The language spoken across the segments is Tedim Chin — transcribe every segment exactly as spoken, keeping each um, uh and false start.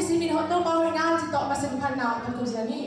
Simin hot no ma hoina ci tawh Pasian phatna hong pia ni.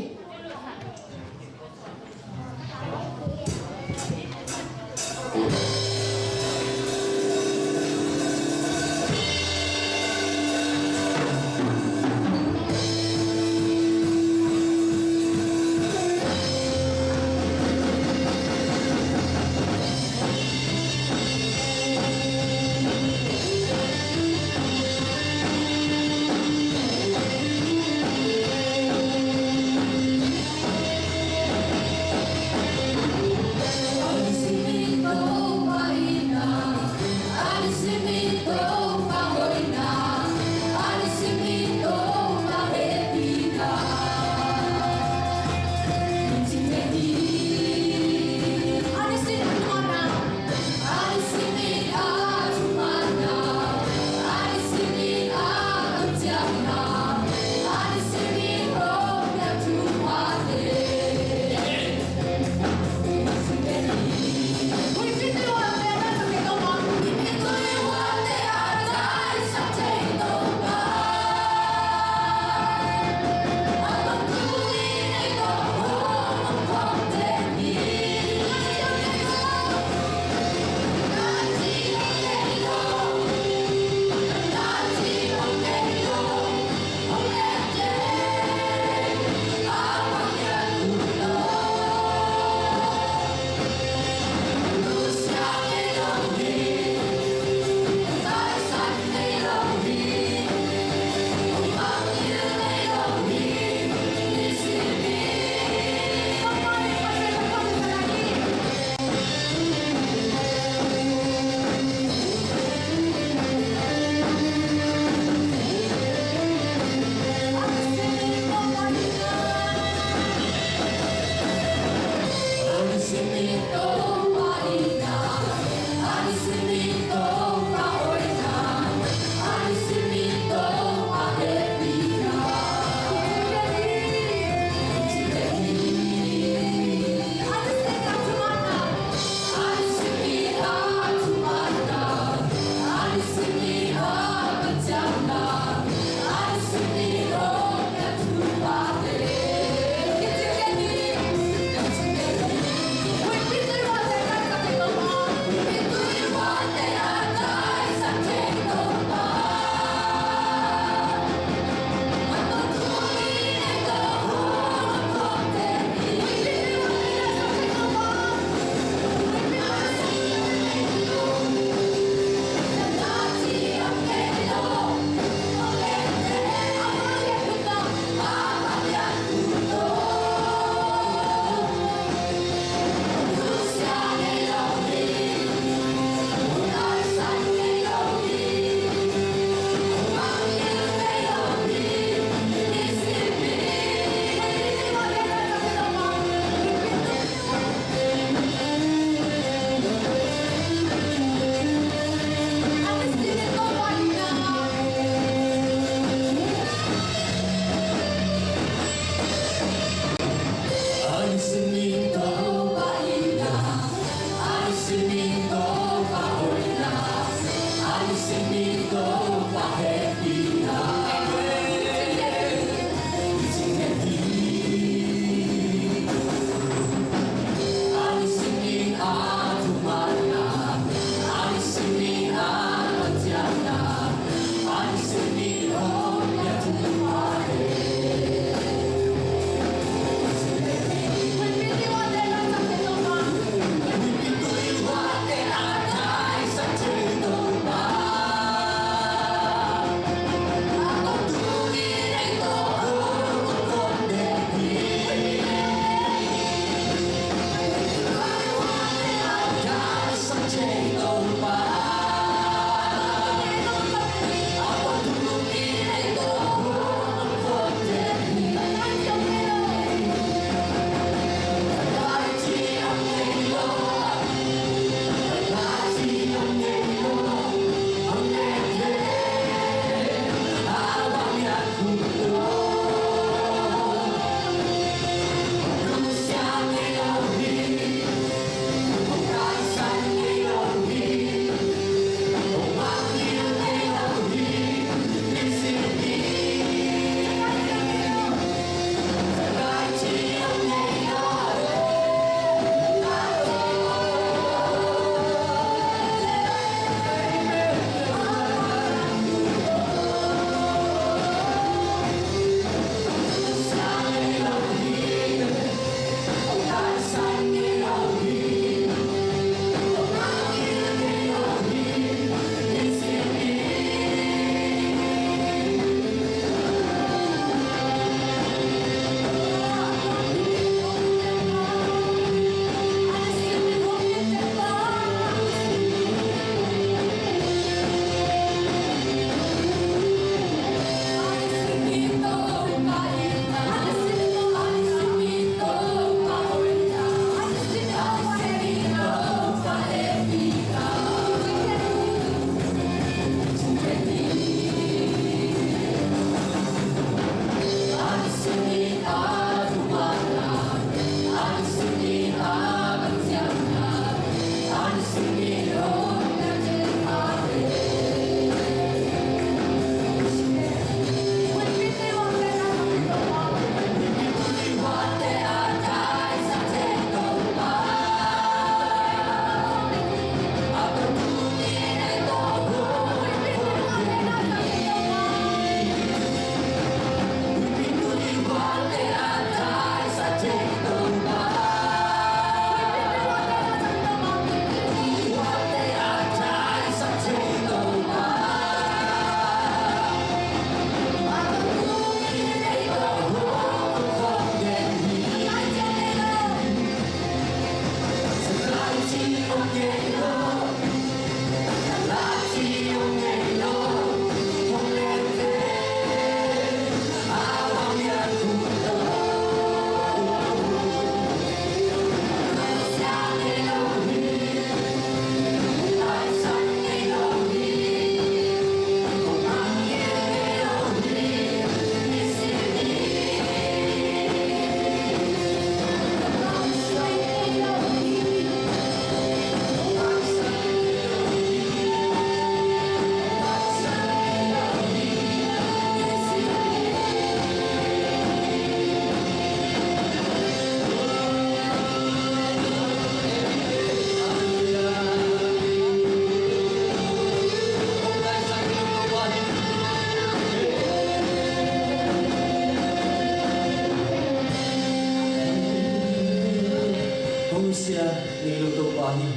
Sia ngei lo Topa hi.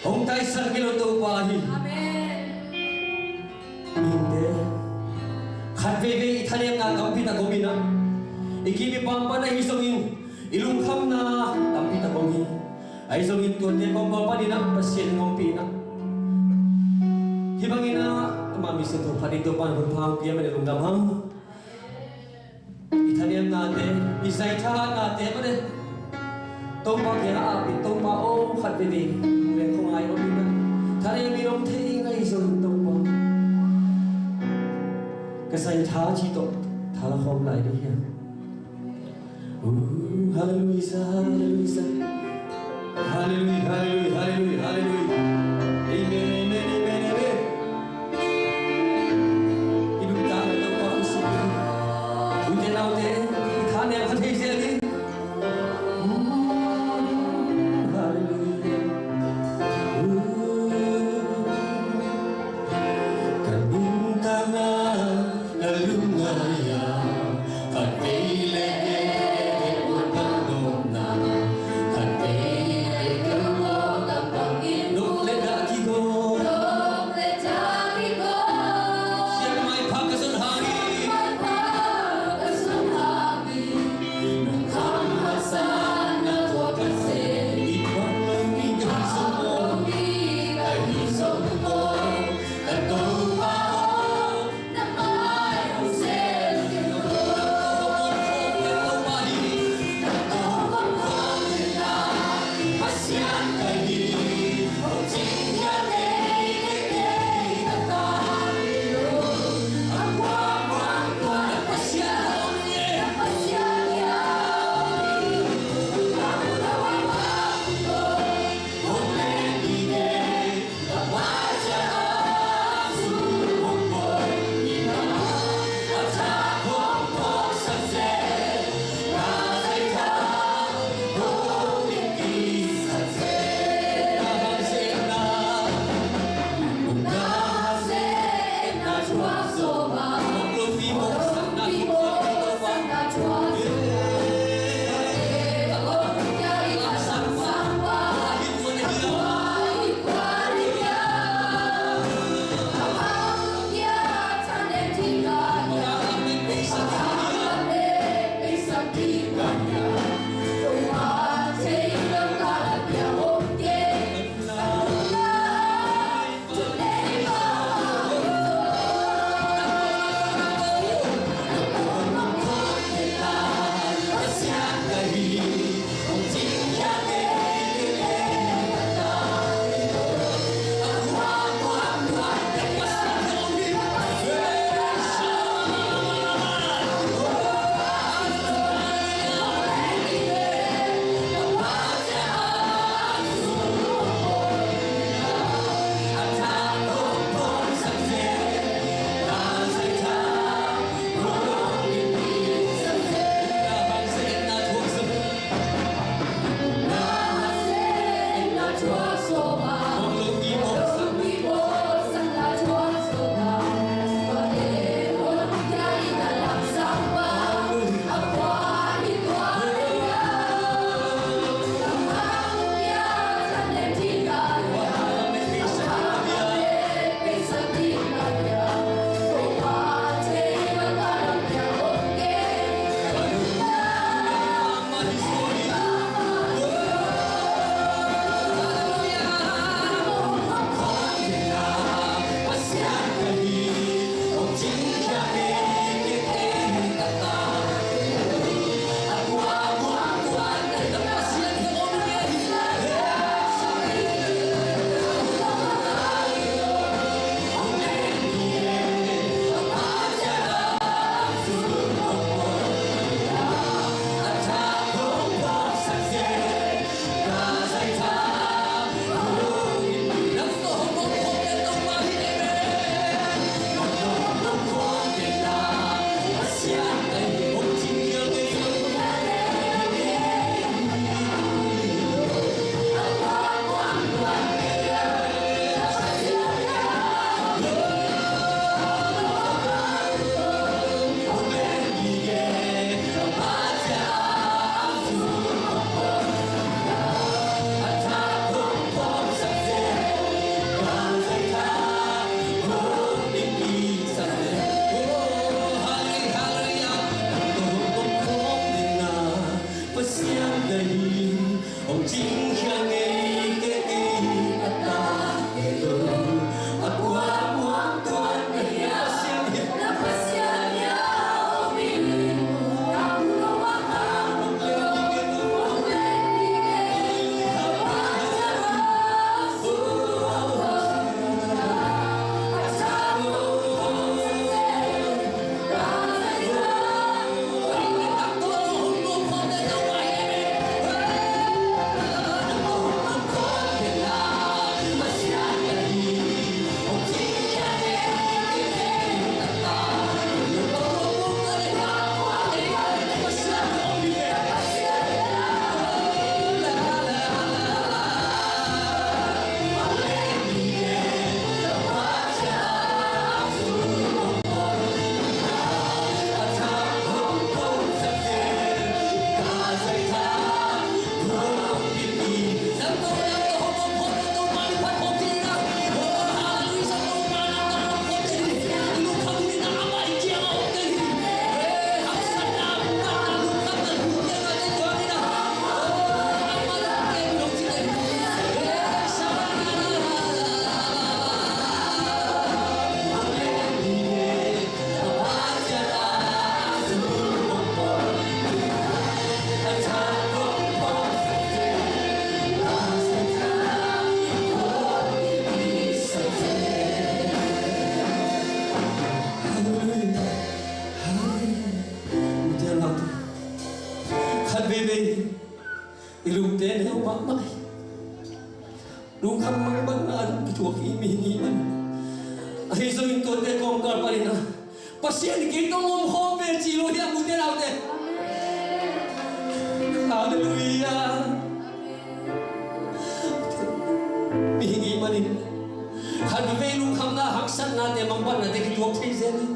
Hong taisan ngei lo Topa hi. Amen. Mihingte, khat veivei i thanemna tampi tak om in ah, i kim i pam pan ahi zongin i lungkhamna tampi tak om hi. Ahi zongin tuate kong pau panin ah Pasian in hong ompih in ah, hih bangin ah ama mi sung thong phat in Topa in hun pha hong pia mah in lungdam hang. I thanemnate, i zaithahatnate mah le Topa kiangah ap in, Topa aw, khat veivei lungleng khuangai om in ah, thanem in om thei ing ahi zongin Topa, ka zaitha ci tawh tha la khawm lai ding hiam? Uh, halleluiah, halleluiah. Halleluiah, halleluiah, halleluiah, halleluiah. Amen, amen, amen, amen. I nuntakna Topa hong suk in. Ute naute, i thanem kha thei zel in. Halleluiah. Ka nuntakna, ka lungngai a, khat vei le kei, kei uan bang nopna, khat vei le kei uan bang in, nop le dah kigo. Khat veivei i lungte neu mahmah hi. Lungkham mangbatna a dong kithuak hi, mihing i hih manin. Ahi zongin tuate kawmkal panin ah Pasian in kei tawh hong om khawm ve ci lo hiam, ute naute? Halleluiah. Mihing i hih manin khat veivei lungkhamna, haksatnate, mangbatnate kithuak thei zel hi.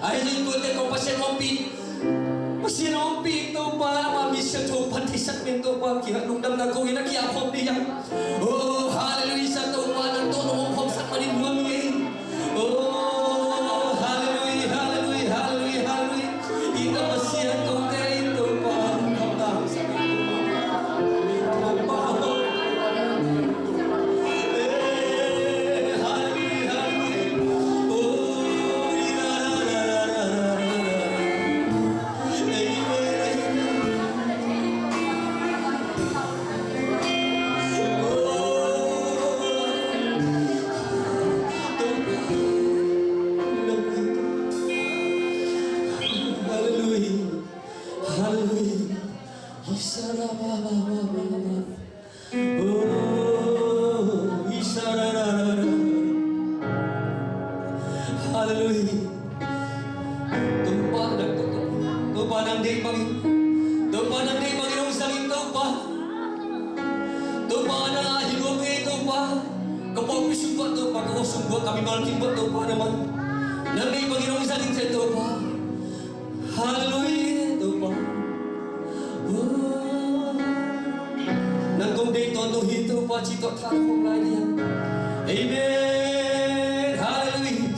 Ahi zongin tuate kong Pasian ompih, Pasian ompih Topa, ama mi siangtho phat theisak min Topa, kiang lungdamna ko in a kiang khawm ding hi. Oh, halleluiah, Topa, nang tawh nong om khawmsak manin nuam ing ei. Oh, halleluiah, halleluiah, halleluiah, halleluiah. I ka Pasian kote in Topa, lungdamna Hallelujah. Hallelujah. Isara ba ba ba ba ba. Oh, isara ra ra ra. Hallelujah. Topa nang, Topa, Topa nang deih bangin, Topa nang deih bangin hong zang in Topa. Topa nang a hi nuam ei Topa. Ka pawlpi sung buah Topa, ka khuak sung buah, ka mimal kim buah Topa nang man. Nang deih bangin hong zang in Topa. Hallelujah, Topa. Oh. Nang kong deih tawntung hi Topa, ci tawh tha khawm lai ding. Amen. Hallelujah.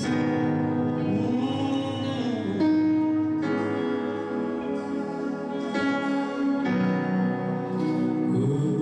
Mm.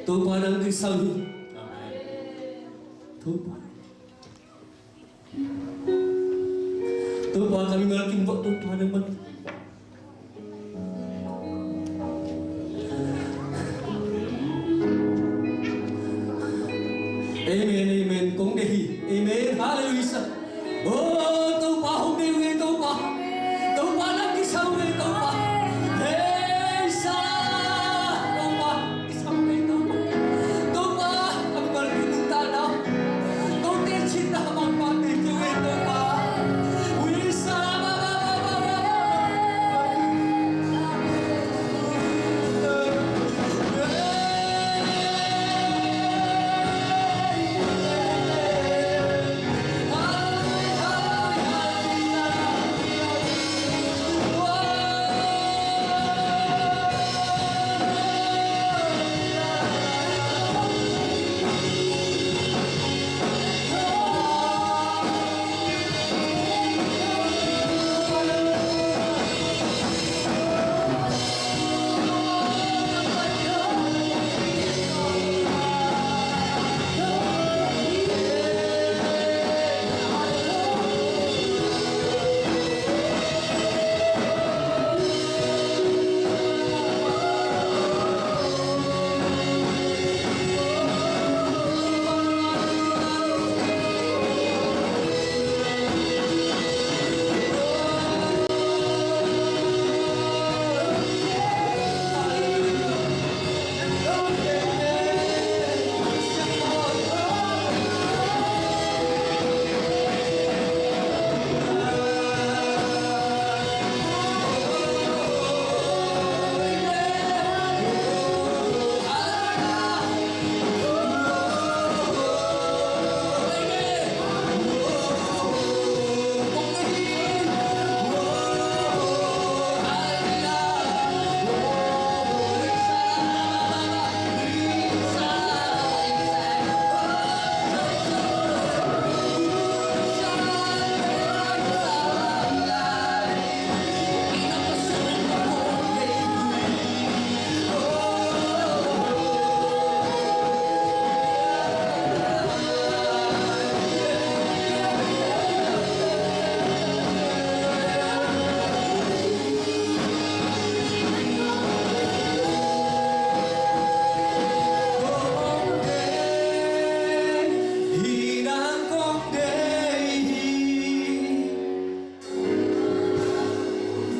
Topa nang kisam hi. Amen. Topa. Topa ka mimal kim bawh Topa nang man. Amen, amen. Kong deih hi. Amen. Hallelujah. Oh, Topa hong deih uh e, Topa. Topa nang kisam uh e, Topa. Hei, sa. Topa.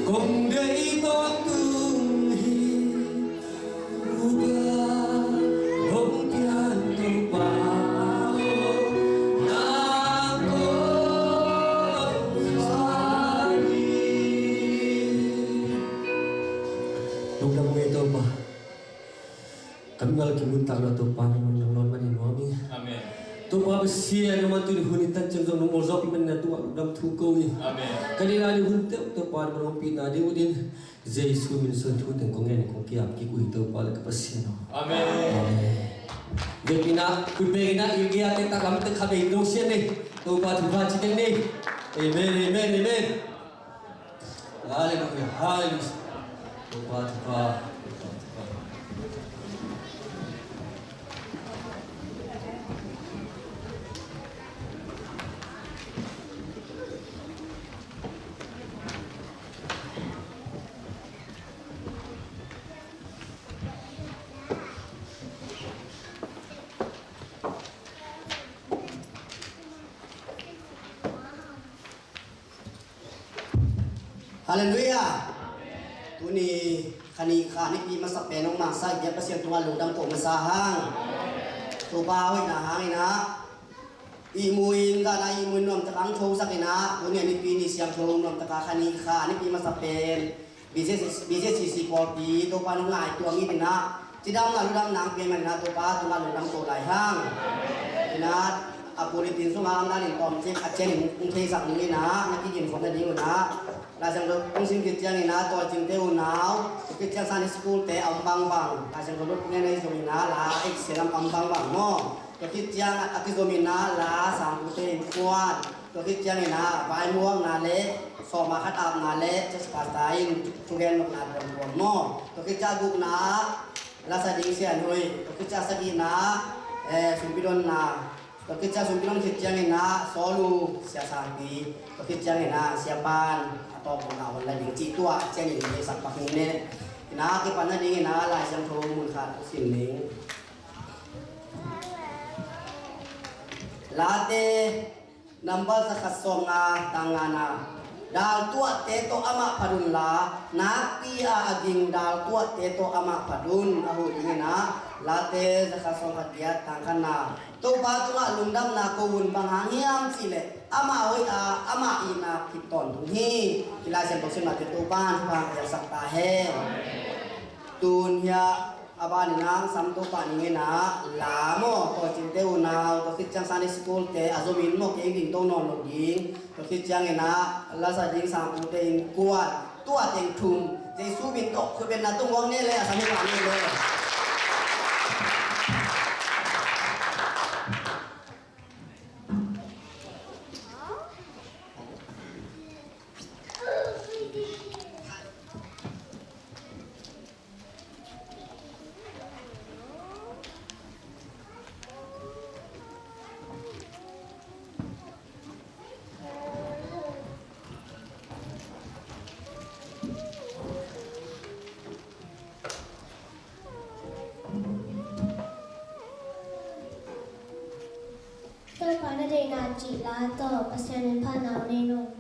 Kong deih tawntung hi, Topa hong pian Topa, nang kong sang hi. Lungdam ngei Topa. Ka mimal kimun tak lo Topa, nang nawn manin nuam ing. Amen. Topa Pasian, nangman tuni hun hi tan ciang zong nong mualzawhpih manin na tungah lungdam thu ko hi. Amen. Ka deihna ding hun teuh Topa, nangman hong pina ding uh din Jesu min suang thu teng kong ngen kong ki-ap kik uh hi Topa le ka Pasian aw. Amen. Amen. Vekpi-in ah, khut bengin ah, i gei-a tek tak lam tek kha bei lo sian ni. Topa thupha ci teng ni. Amen, amen, amen. Hallelujah, hallelujah. Topa thupha, Topa thupha. Halleluiah. Tuni kha ni kha nipi masa pen hong mangsa i biak Pasian tungah lungdam ko masa hang. Topa hoihna hangin ah ihmu in, zana ihmu in nuamtak ang thosak in ah, tuni a nipi ni siangtho nuamtak a kha ni kha nipi masa pen B C C, B C C C pawlpi Topa nong ngaihtuah in ah, cidamna ludamna ang pian man in ah Topa tungah lungdam ko lai hang. In ah a pulpit sungah ang dan in tawm cik a ciangin hong theisak ning in ah, na kiginkhopna ding un ah, Laisiangtho hong sim khit ciangin ah tawicingte unau, tua khit ciang Sunday school te a om bangbang, Laisiangtho lut ngen ahi zongin ah la exam a om bangbang maw, tua khit ciang a kizom in ah la sangtute innkuan, tua khit ciangin ah vaimuakna le sawma khat apna le church pastor in thugen nopna tuamtuam maw, tua khit ciang a gukna ah Lasa ding Sia Nui, tua khit ciang sagihna, eh, Sumpidon na, tua khit ciang Sumpidon khit ciangin ah Solu, Sia Sangpi, tua khit ciangin ah Sia Pan, a tawpna hong la ding cih tua ciangin hong deihsak pak ning. Ina, kipatna dingin ah Lai Siangtho mun khat hong sim ning. Late, number za khat sawm nga, tang ngana. Dal tuahte tawh amah phat unla, nakpi-a a ging dal tuahte tawh amah phat un, a huh dingin ah Late za khat sawm khat giat, tang khatna. Topa tungah lungdamna ko un, bang hang hiam cih leh amah hoih a, amah itna khit tawntung hi. Hih Lai Siangtho simnate Topa'n thupha hong piaksak ta hen. Tun hiah a banin ah Sam Topa ning in ah la maw, Tawi Cing te unau, tua khit ciang Sunday School te a zomin maw, kei ding to nawn lo ding, tua khit ciangin ah lasa ding sangpu te in kuat, tua teng thum, Jesu min tawh khutbetna tung uang ni le, a sam hi mah ni le. Topa na deihna cih la tawh Pasian min phatna nei nung.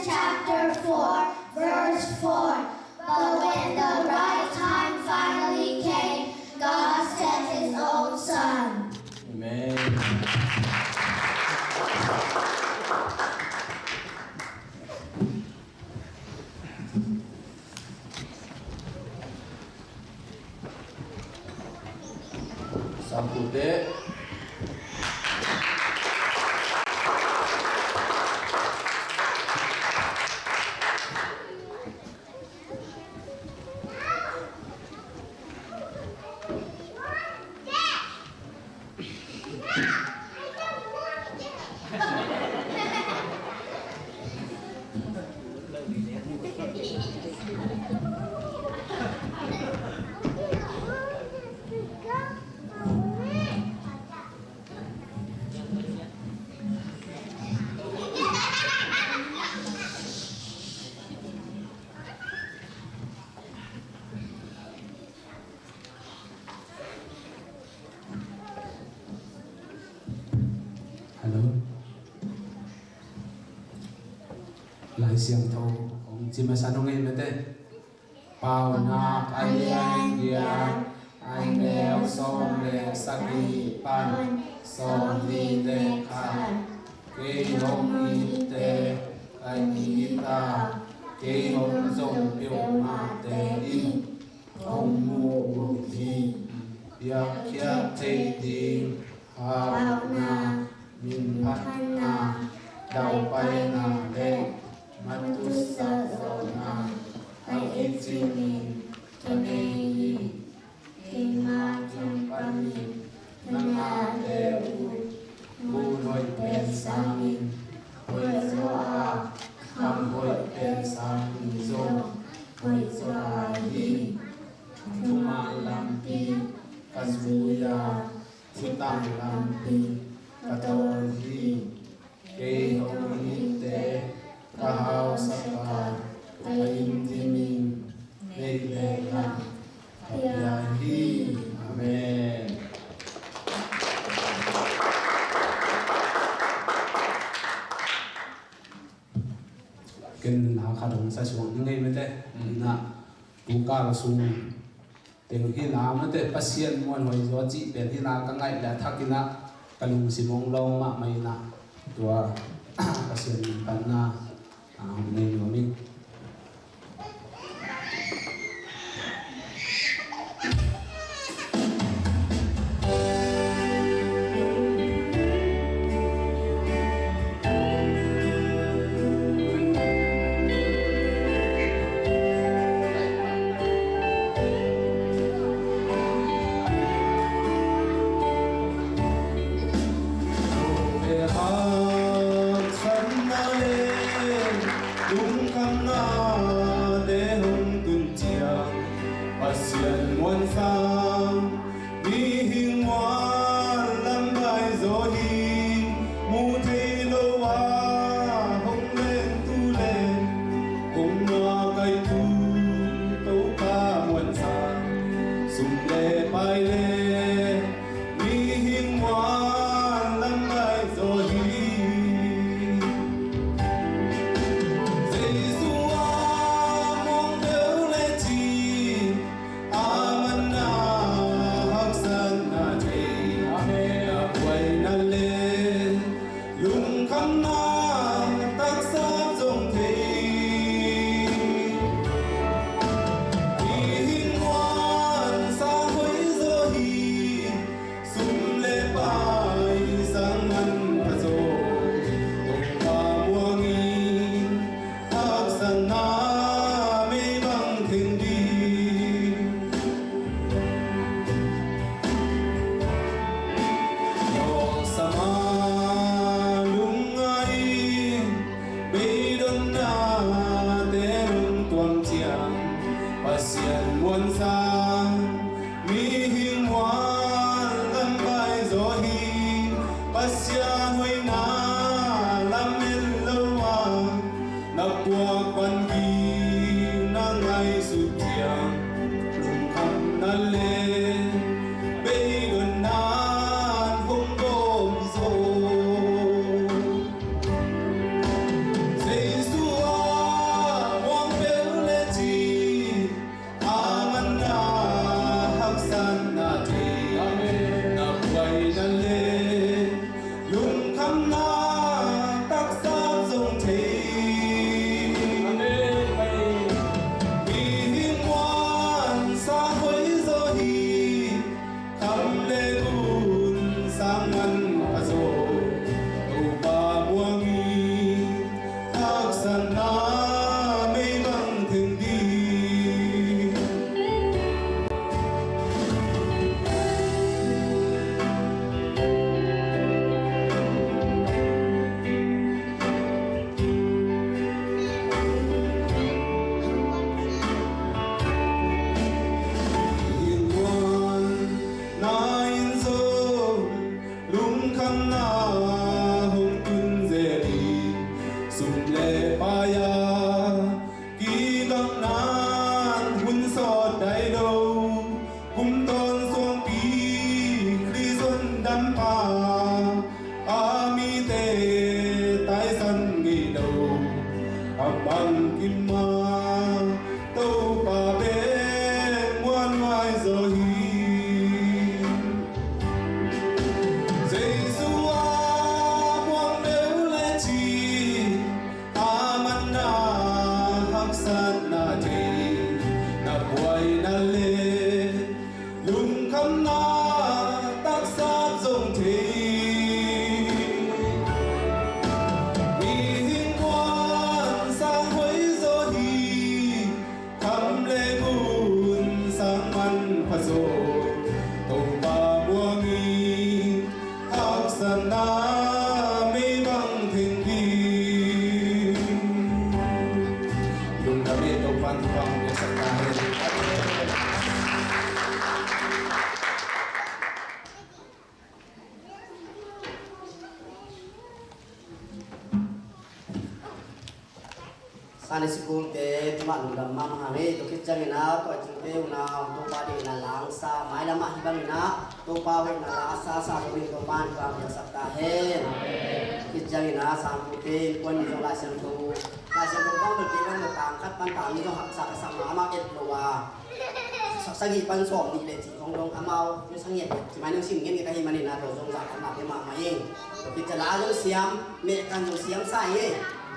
Chapter four, verse four. But when the right time finally came, God sent his own son. Amen. Sangkute. Hello. Lai Siangtho hong ci masa nung ei mate. Paunak a lian giat, a neu sawm le sagih pan sawmli le khat. Kei hong itte ka it a, kei hong zong peuhmahte in hong mu uh hi. Biakpiak thei ding hauhna, minphatna, daupaina le matusa zawhna a kicimin ka nei hi. Keima kiang panin na ngah le uh, gun hoih pen sangin hoih zaw a, kham hoih pen sangin zong hoih zaw hi. Thuman lampi ka zui a, thutak lampi ka tawl hi. Kei hong itte ka hausak a, ka inn dimin neih le lang ka pia hi. Amen. Ken na khat hong sa suak ni ngei mate. Na tu kal sung teng hi la mate, Pasian muanhuai zaw cih pen hi la ka ngaih le a thakin ah ka lungsim hong lawng mahmah in ah, tua Pasian min panna, ah, hong nei nuam ing. Haksatna le lungkhamnate hong tun ciang, Pasian muan sang, mihing muan lam bai zaw hi. Mu thei lo a hong lengtu le hong ngakaitu Topa muan sang, sum le pai le mihing muan lam bai zaw hi. Jesu a muang deuh le ci, a manna haksatna thei, a buaina le lungkhamna taksa zong thei. Mihing muan sang hoih zaw hi. Sum le pai sang man pha zaw, Topa muang in haksatna mei bang theng ding. Lawhsam a lungngai in beidonnate hong tuam ciang, Pasian muan sang, mihing muan lam bai zaw hi. Pasian hoihna lam en lo a, na puak pan ging na ngaihsut ciang, lungkhamna le beidonna'n hong gawm zaw. Jesu Haksatna mei bang theng ding. Innkuan na in zong lungkhamna hong tun zel hi. Sum le paai-a kidakna in hun sawt dai lo. Kum tawn suangpi Khrih zondampa a mite taisan ngei lo. A bangkim a Topa bek muanhuai zaw hi. Jesu a muang beuh le ci a manna haksatna thei, na buaina le lungkhamna taksa zong thei. Mihing kuan sang hoi zaw hi. Kham le gun sang man pha zaw, Topa muang hi. Haksatna mei bang theng ding. Lungdam hi. Topa'n thupha hong piaksak ta hen. Sunday school te, tua mah lungdam mahmah hang ei. Tua khit ciangin ah, tua cingte unau Topa dingin ah la sa, mailam ah hih bangin ah Topa hoihna la sa sa dingin Topa in thupha piaksak ta hen. Tua khit ciangin ah, sangpute, innkuan in zong Lai Siangtho, Lai Siangtho bang bel kei bang bel tang khat pan tang nih zong haksa ka sak mahmah et lo a. Sa-, sagih pan sawm nih le cih zong dong, amau zong sagih ci mai, nong sim ngen ngen ka hih manin ah, tua zong zah kan mah pia mahmah ing. Tua khit ciang la zong siam, mehkan zong siam sa ing ei.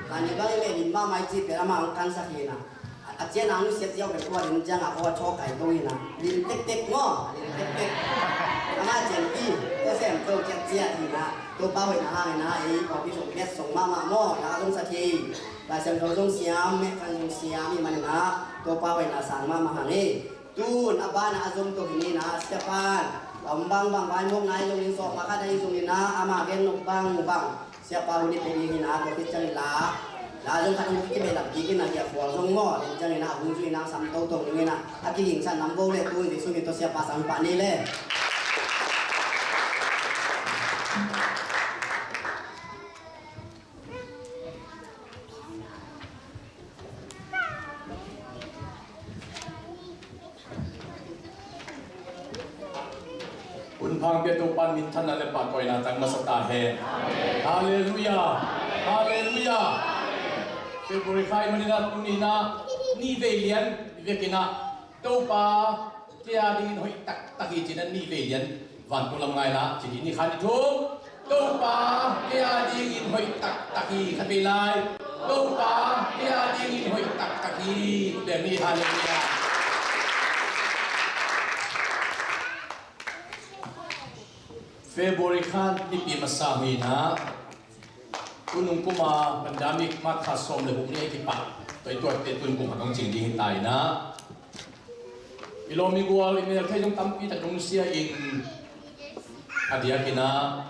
Zan nih bang i meh lim mahmah i cih pen amah hong kansak hi na. A, a cian a nusiat ziau pen tua lim ciang a, kua thawk kai to hi na. Lim tektek maw, lim tektek. Amah cian pi, tua sem to ciat ciat hi na. Topa hoihna hangin ah, ei pawlpi zong piat song mahmah maw, la zong sa thei. Lai Siangtho zong siam, mehkan zong siam, i manin ah Topa hoihna sang mahmah hang ei. Tun a ban ah a zom to hi ni na, siapa'n a om bangbang vaimawkna i zongin, sawm a khat a i zongin ah, ama gen nop bangbang siapa hun i pe ding hi na, tua khit ciangin la, la zong khat hong kibeh lam kik in ah, giak khual zong maw, den ciangin ah a hun zui in ah sam toto ding in ah, a kigingsan nam vo le, tu in Jesu min tawh siapa sang pah ni le. Hun pha hong pia Topa'n minthanna le pahtawina tang masa ta hen. Halleluiah. Halleluiah. February kha i manin ah tuni in ah ni vei lian i vekin ah Topa kei a dingin hoih taktak hi ci-in ah ni vei lian vantung lam ngai in ah, ci-in ni khat ni thum. Topa kei a dingin hoih taktak hi, khat vei lai. Topa kei a dingin hoih taktak hi. Tua ni, halleluiah. February kha nipi masa hi na. Tunung kum a pandemic March kha sawm le guk ni a kipat, tua i tuatte tunung kum khat hong cing ding hi ta hi na. I lawm i gual, i melthei zong tampi tak hong nusia in, a diakin ah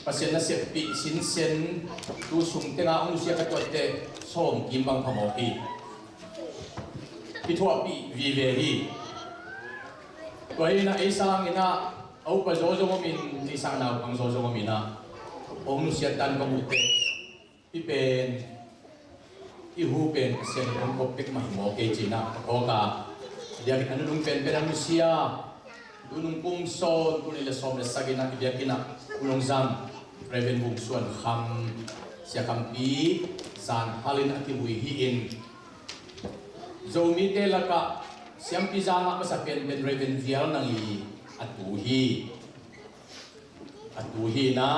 Pasian naseppih sinsen tu sung tengah hong nusia ka tuatte sawm kim bang phamawh hi. I thuahpih vive hi. Tua hi na, ei sangin ah a upa zaw zong om in, ei sang naupang zaw zong om in ah, hong nusiat dan ka muh teh, hih pen, i hu pen Pasian in hong kop pek mah hi maw kei ci-in ah ka phawk a. Biakinn a nunung penpen a nusia, tunung kum sawm, tul nih le sawm le sagih in ah i biakinn ah hong zang Reverend Vung Suan Kham, Sia Khampi, zanhal in a kivui hi in, Zomite lakah siampi zang ah masa penpen Reverend Vial Nang i a tu hi. A tu hi na,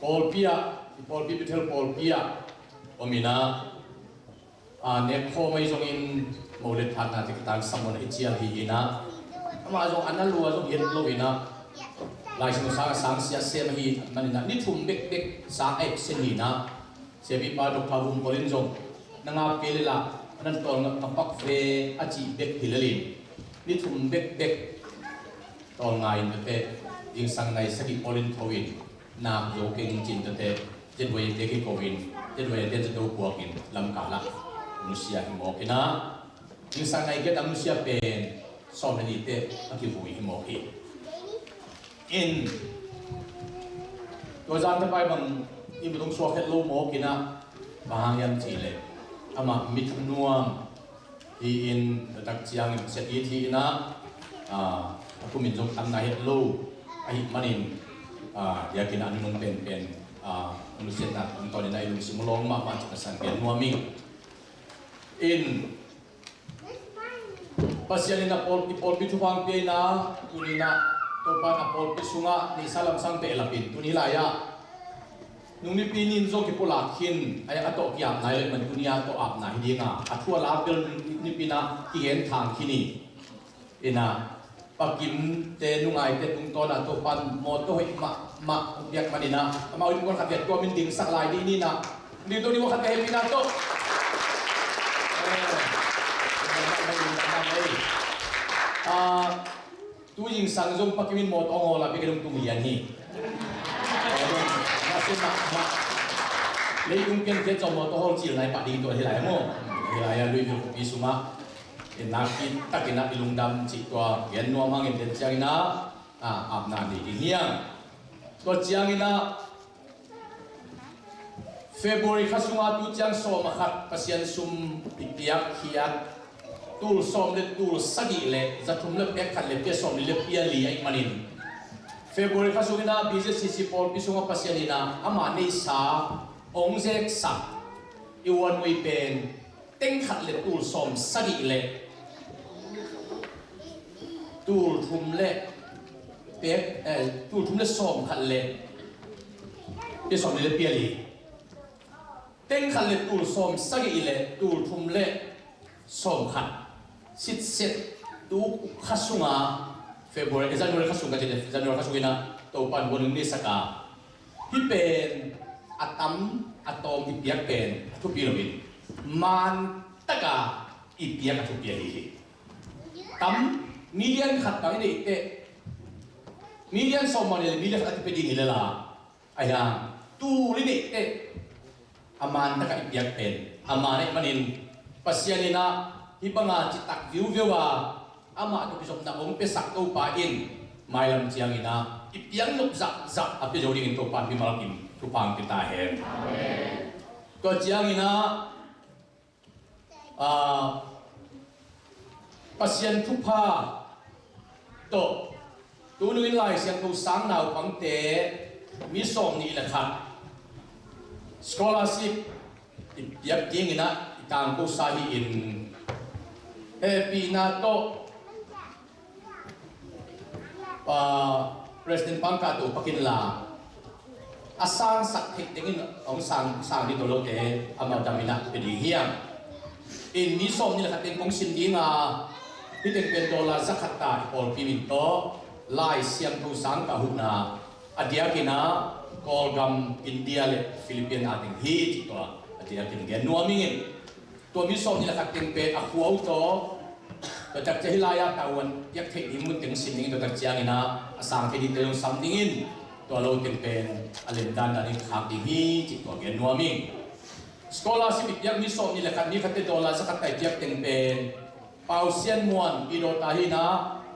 pawlpi ah, i pawlpi Bethel pawlpi ah om in ah, a, nekkhawm ahi zongin mo le phatna te kitan samon i cial hi in ah, amah zong a na lua zong hiat lo in ah, Lai Siangtho sang a sang sia sem ahi manin ah, ni thum bekbek sang a epsen hi in ah, Siapipa Doctor Vum Paul in zong na ngap kei le lah a nan tawlnga ka pak ve a cih bek hi lelin ni thum bekbek tawlnga in tawte zingsang nai sagih pawl in tho in nak zo keng cin tawte ZYA te kiko in ZYA te zato puak in lamkal ah nusia hi mawk inah zingsang nai giat a nusia pen sawm le nihte a kivui hi mawk hi. In tua zan tapai bang i mudong suak het lo mawk inah bang hang hiam cih leh amah mit nuam hi in taktak ciangin set it hi inah a kumin zong tam nai het lo ahi manin diakin a nunung penpen nusiatna tungtawn inah i lungsim lawng mahmah cih ka san gen nuam ing. In Pasian in a pawl, i pawlpi thupha pia inah tuni inah Topa in a pawlpi sungah nisa lamsang behlap in tuni lai-ah nung nipi nin zong kipulak khin a tawh kiap nai lo i man tuni a tawh apna hi dinga a thu a la bel nipi inah kigen thang khin hi. Inah Pa Kim te nungaite tungtawn ah Topa in mawtaw hoih mahmah hong piak man inah amau in kuan khat viat tua min dingsak lai dih ni inah ding to ni kuan khat viat hehpihna tawh. Tu zingsang zong Pa Kim in mawtaw hong hawl a bia kei dong tung lian hi. Nasia mahmah. Leitung piankhiat zong mawtaw hawl cil nai pah ding tua hi lai maw? Hi lai a lui viu khuapi sungah Inah kitakin ah i lungdam cih tua gen nuam hangin den ciangin ah apna nei ding hiam? Tua ciangin ah February kha sungah tu ciang sawm a khat Pasian sum i piak khiat tul sawm le tul sagih le za thum le pek khat le pia sawm li le pia li ahih manin February kha sungin ah BZCC pawlpi sungah Pasian in ah ama neihsa hong zeksak i uannui pen teng khat le tul sawm sagih le tul thum le pek, eh, tul thum le sawm khat le pia sawm li le pia li. Teng khat le tul sawm sagih le tul thum le sawm khat sitset tu kha sunga February, eh, January kha sung ka ci le January kha sungin ah Topa in huan hong neisak a Hih pen a tam a tawm i piak pen a thupi loin maan taka i piak a thupi ahi hi. Tam million khat bang i neih teh million sawm bang i neih le million khat a thupi ding hi le la. Ahi hang tul i neih teh a maan taka i piak pen a maan ahih manin Pasian in ah hih banga citak viuveu a amah tawh kizopna hong piasak Topa in mailam ciangin ah i piang nop zahzah a pia zo dingin Topa in mimal kim thupha hong pia ta hen. Tua ciangin ah, ah, Pasian thupha tawh tunung in Lai Siangtho sang naupangte mi sawm nih le khat scholarship i piak dingin ah i tangko sa hi in hehpihna tawh, ah, President Pangkah tawh pakin la a sangsak theih tengin hong sang, sang ding tawh lote amau damin ah pia ding hiam? In mi sawm nih le khat teng kong sin ding a hih teng pen dollar za khat ta i pawlpi min tawh Lai Siangtho sang ka huhna a diakin ah Kawlgam, India le Philippine a teng hi ci tua a diakin gen nuam ing in tua mi sawm nih le khat teng pen a khua uh tawh tua tak ciah hi lai-ah tavuan piak theih ding mun teng sin ding tua tak ciangin ah a sang thei ding teng sam dingin tua lo teng pen a lemdan danin khak ding hi ci tua gen nuam ing. Scholarship i piak mi sawm nih le khat mi khatte dollar za khat ta i piak teng pen Pau Sian Muan i dawta hi na,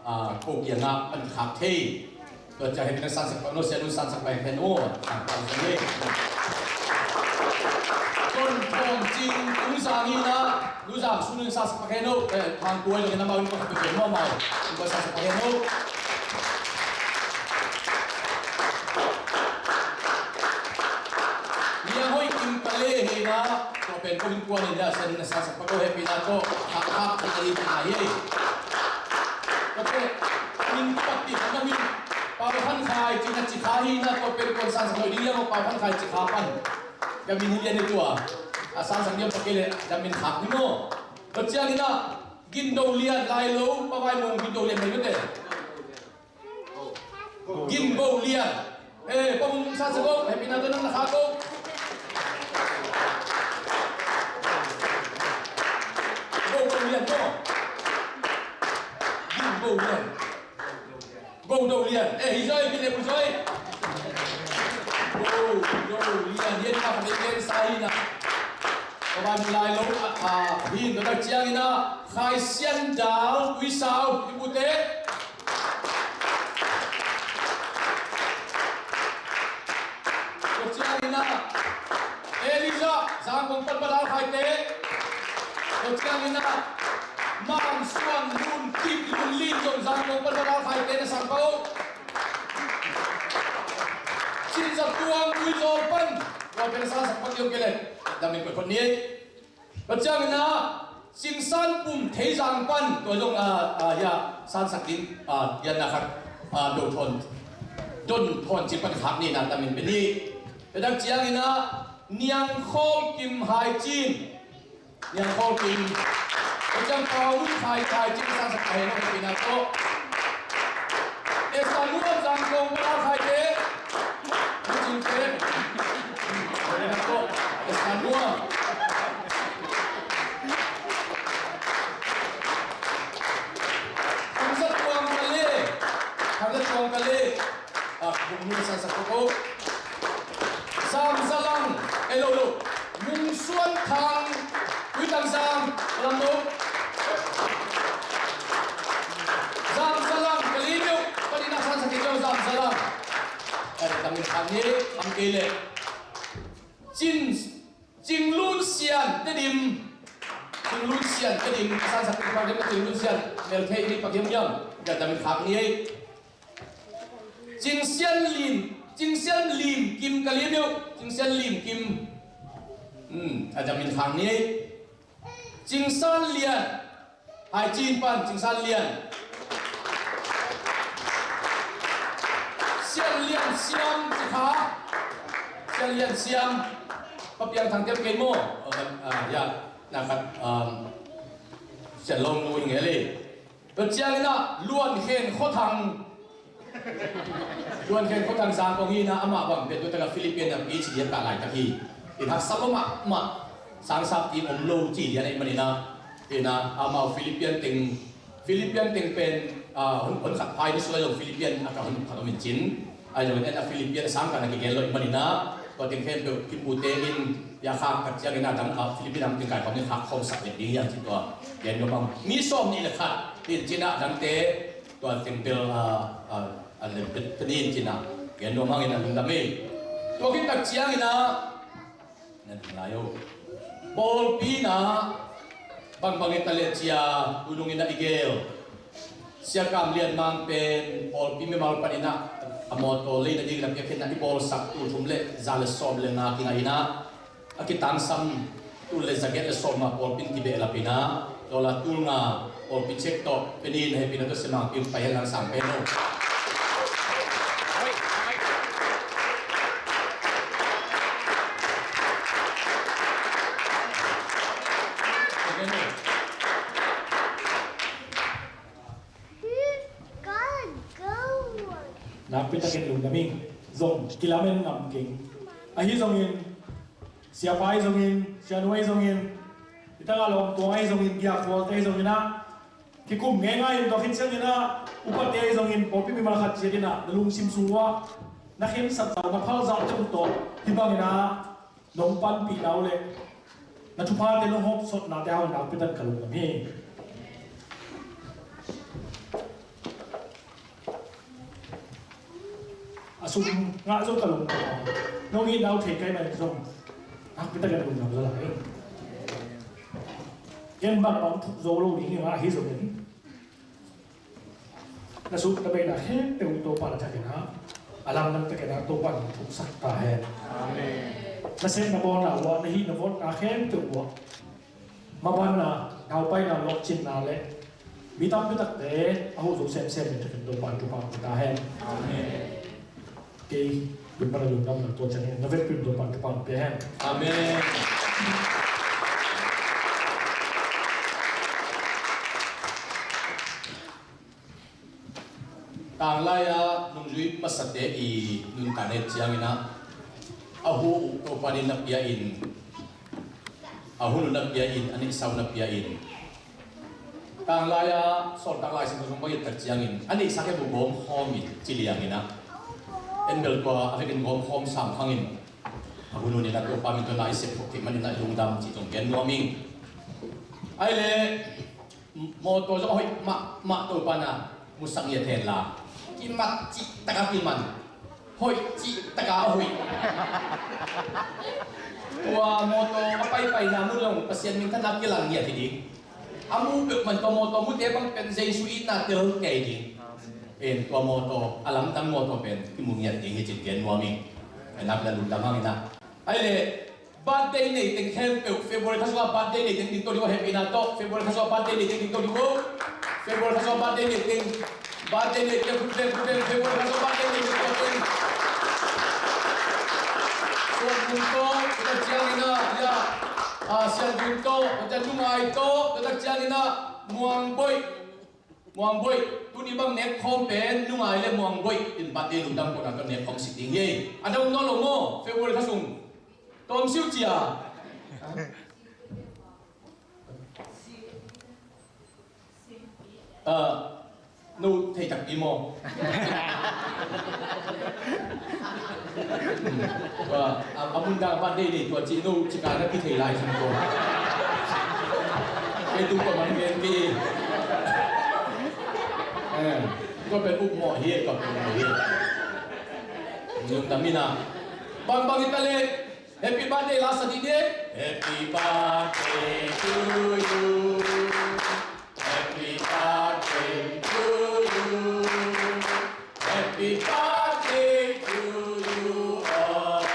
ah, ko kiangah an khak thei. Tua ciang hehpihna sansak pak no, Sian un sansak pak hen uh. Kon Thawm Cing Ung Zang hi na, Nu Zang Sun un sansak pak hen uh. Eh, Thang Tuai lo hi na, mau in ko hak pe pe mau mau. Ko sansak pak hen uh. Niang Hoi Kim Pale hi na, tua pen ko hin kuan in na, Sian un sansak pak ko hehpihna tawh. Hak hak hi na hi. Tua pen min kipak ti na min Pau Han Khai ci na ci kha hi na tua pen kuan sansak lo ding hiam Pau Han Khai ci kha pan. Ka min hi lian hi tua. A sansak diam pak kei le ka min khak hi maw. Tua ciangin ah Gin Do Lian lai lo Pa Vai Mung Gin Do Lian mai mate. Gin Bo Lian. Eh, Pa Mung sansak ko hehpihna tawh nang na khak ko. Do, do lian. Eh, hi zoi, kin le bu zoi. Do, do lian. Yen ka fa de ken sa hi na. Ka ban lai lo a, a, hin do da chiang ina. Khai Sian Dal, Ui Sau, i bu te. Tua ciangin ah Elijah, Zangkong pan Badal Khaite. Tua ciangin ah Mang Suan Lun Kip Lun Lin zong Zangkong pan Badal Khaite na sang pah uh. Cin Za Tuang Lui Zawl pan tua pen sang sak pah kei uh kei leh. Damin koih phot ni. Tua ciangin ah Cing San Pum Thei Zang pan tua zong a, a, ya, sansak ding, a, ya, na khat, a, do thawn, don thawn cing pan khak ni na damin pen hi. Tua dak ciangin ah Niang Khawl Kim Hai Cin. Niang Khawl Kim. Tua ciang Pau Lun Khai Khai Cin sansak pai no pi na ko. Esa Nuam Zangkong Badal Khaite. Cin te. Esa Nuam. Hamza Tuang Kale. Hamza Tuang Kale. Ah, bung nu sa sa ko. Zam Zalang. Eh, lo, lo. Mung Suan Thang, Ui Tang Zam, Lam Lo. Zam Zalang, Kali Miu, Kali Nak San Sakit Zam Zalang. Eh, kami kami, kami kele. Cin, Cing Lun Sian, Tedim. Cing Lun Sian, Tedim, San Sakit Zam, Cing Lun Sian, Mel Thei ini pakai miam. Ya, kami kami. Cing Sian Lim, Cing Sian Lim Kim Kali Miu, Cing Sian Lim Kim. Hmm, a damin khang ni. Cing San Lian, Hai Cin pan, Cing San Lian. Sian Lian Siam, Cikha. Sian Lian Siam. Papiang Thang Tiam Kei Mo. Oh, ah, ya, na khat, um, Sian Long Nui Ngeli. Tua ciangin ah Luan Khen Khua Thang. Luan Khen Khua Thang Zangkong hi na, amah bang pia tu taka Philippine na pi ci dia ka lai tak hi. Ina sama mah sang sap ti om lo ci dia nei manina. Ina amau Philippine teng, Philippine teng pen, ah, hon, hon khat phai ni suai lo Philippine a ka hon khat om in cin. Ai lo en a Philippine sang ka na kigel lo manina. Tua teng khempeuh kipute in ya khak ka ciangin a dang a Philippine ang teng kai khawm ni khak khawm sak le ding yang ci tua. Gen lo mang mi sawm ni le khat in cin a dang te tua teng bel a, a, a le pet penin cin a. Gen lo mang in a lungdam ei. Tua khit tak ciangin a na ding lai o. Pawlpi na bangbang i ta le cia, tunung in a i gel. Sia Kam Lian Mang pen pawlpi mimal panin ah a mawtaw lei nading na piakhin na i bawlsak tul thum le za le sawm le nga kingai in ah a kitangsam tul le za giat le sawm a pawlpi in kibehlap in ah tua la tul nga pawlpi cek tawh pen in hehpihna tawh semang pi pai hen lang sang pen uh. Nakpi takin lungdam ing. Zong kilamen ngam keng. Ahi zongin, siapa ahi zongin, sianu ahi zongin, i tanga lawm tuang ahi zongin, giakhualte ahi zongin ah kikum ngeingai in tua khit ciangin ah upate ahi zongin pawlpi mimal khat ciat in ah na lungsim sung uah na khensat zah na phal zahte uh tawh hih bangin ah nong panpihna uh le na thuphate nong hawmsawnate hang nakpi takin ka lungdam hi. A sum ngah zong ka lungdam a, nong itna uh thei kei mah in zong nakpi takin ka lungdam zaw lai. Ken bangbang thuk zo lo ding hi mah ahi zongin na sum na beina khempeuh Topa na thakin ah a lamdang takin ah Topa in thuksak ta hen. Amen. Na sem na bawlna uah na hih na vawtna khempeuh uah mabanna, naupaina, lawhcinna le mi tampi takte a huh zo semsem in takin Topa in thupha hong pia ta hen. Amen. Kei Topa na lungdamna tua ciangin na vekpi in Topa in thupha hong pia hen. Amen. Tanglai-a nungzui pasate i nuntak na et ciangin ah a huh uh Topa in na pia in, a hun uh na pia in, a neihsa uh na pia in, Tanglai-a sawltak Lai Siangtho sung bangin tak ciangin a neihsa khe bu gawm khawm in ci liangin ah, en bel tua a vekin gawm khawm sam khangin a hun hunin a Topa min tawh na i sep khop theih manin ah i lungdam cih zong gen nuam ing. Ai le mawtaw zong a hoih mahmah Topa na musak ngiat hen la, kimat cih taka kiman, hoih cih taka a hoih. Tua mawtaw a paipaina mun long Pasian minthanna kilang ngiat hi ding. A mu peuhmah tua mawtaw mute bang pen Jesu itna tel kei ding. En tua mawtaw a lamdang mawtaw pen kimu ngiat ding hi cin gen nuam ing. En nak la lungdam hang in ah. Ai le birthday nei teng khempeuh, February kha sungah birthday nei teng ding to ding uh, happy na tawh, February kha sungah birthday nei teng ding to ding uh. February kha sungah birthday nei teng, birthday nei teng, khut beng, khut beng, February kha sungah birthday nei teng to ding. Suan mun to, tua ciangin ah, ya, ah, Sian Dun to, tua ciang Lungai to, tua ciangin ah, Muang Boih, Muang Boih, tuni bang nek khawm pen Lungai le Muang Boih in birthday lungdam kawmna tawh nek khawm sik ding hi. A dong nawn lo maw, February kha sung. Tawm siu cia. Ah, no thei takpi maw? Tua, a, a mun dang a birthday nei tua ci no cika na kithei lai sung ko. Kei tung ko man gen pi. Eh, tua pen up mawh hi, tua pen up mawh hi. Lungdam in ah. Bang bang i ta le. Happy birthday la sa dih ni. Happy birthday to you. Happy birthday to you. Happy birthday to you all.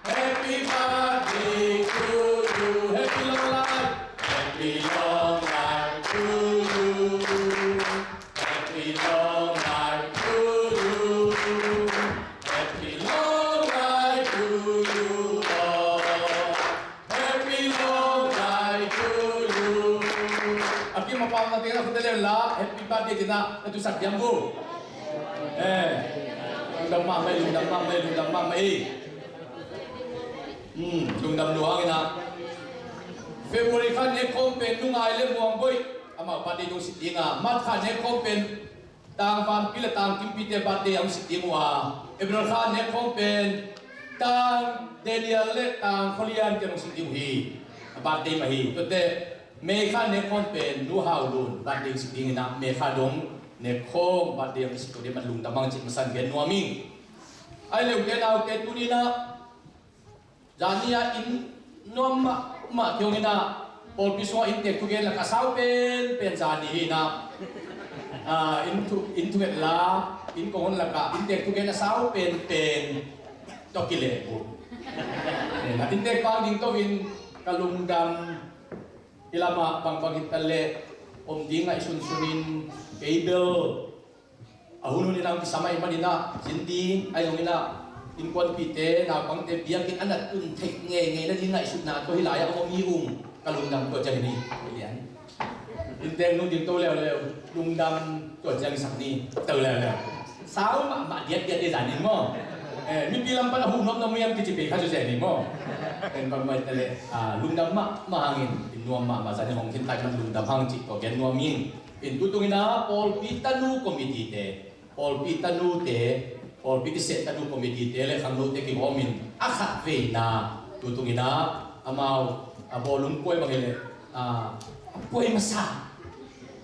Happy birthday to you. Happy long life. Happy long life to you. Happy long life to you. Happy long life to you all. Happy long life to you. A kim a pau na tena khut a lem la, happy birthday tena na tu sak diam bu. Eh, lungdam mahmah, lungdam mahmah, lungdam mahmah. Hmm, lungdam lua hang in ah. February kha nek khawm pen Lungai le Muang Boih amau birthday dong sik ding a, March kha nek khawm pen Tang Vanpi le Tang Kimpite birthday a hong sik ding uh a, April kha nek khawm pen Tang Daniel le Tang Kholian te hong sik ding uh hi. A birthday mah hi. Tuate May kha nek khawm pen Nu Hau Lun birthday sik ding in ah, May kha dong nek khawm birthday hong sik ding mah lungdam hang cih masa in gen nuam ing. Ai le ute naute tuni in ah Zani a inn nuam mahmah kei hong in ah, pawlpi sungah inntek thugen lakah sau penpen zani hi in ah, ah, inn thu, inn thunget la, inn kong hon lakah inntek thugen a sau penpen tawh kileh uh. Inntek pang ding to in ka lungdam. Hih lamah bangbang hi ta leh om ding ngaihsun sunin kei bel a hun hun in a hong kisam ahih manin ah zin ding ahi zongin ah innkuanpihte naupangte biakinn a na tun theih ngeingei nading ngaihsutna tawh hih lai-ah hong om hi ung. Ka lungdam tua ciangin hi lian. Inntek nung ding to leuleu lungdam tua ciang sak ni to leuleu. Sau mahmah diatdiat dih zan in maw? Eh, mipi lam pan a huh nuamnuam hiam kici pei kha cu zen hi maw? Ken bang mai ta leh, ah, lungdam mahmah hangin in nuam mahmah zan in hong khin tai man lungdam hang cih tua gen nuam in. In tutung in a pawlpi tanu committee te, pawlpi tanu te, pawlpi kiseh tanu committee te le khangno te kihawm in a khat veina tutung in a amau a bawlung kuai bang hi leh, a, kuai masa,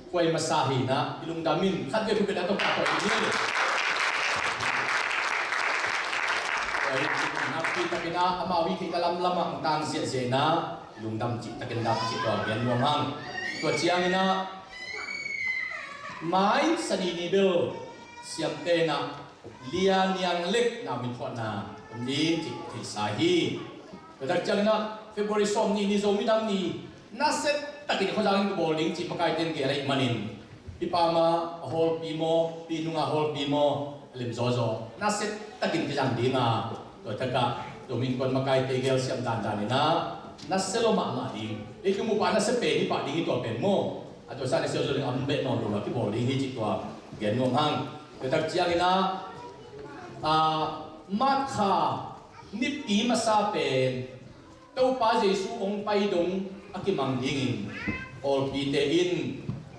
kuai masa hi in a i lungdam in khat vei khupet a tawh pah tawh in hi. Kuai in cih nakpi takin a amau hi theih ka lamlam ah tang ziahziah in a lungdam cih takin dam cih tua gen nuam hang. Tua ciangin a mai sani ni bel siamte in a Lia Niang Lek nau min phuahna om ding cih theihsa hi. Tua tak ciangin a February sawm nih ni Zomi Nam Ni nasia takin khuazang in ka bawl ding cih makaite in gel ahih manin hih pa ma a hawlpi maw, pi nunga hawlpi maw a lim zawzaw nasia takin kizang ding a, tua takah Zomi Innkuan makaite gel siam dandan in a nasia lo mahmah ding. Ei kimu pa nasia pen hi pah ding hi tua pen maw? A tua sa nasia zo ding a om beh nawn lo a kibawl ding hi cih tua gen nuam hang. Tua tak ciangin a, a, March kha nipi masa pen Topa Jesu hong pai dong a kimang dingin pawlpite in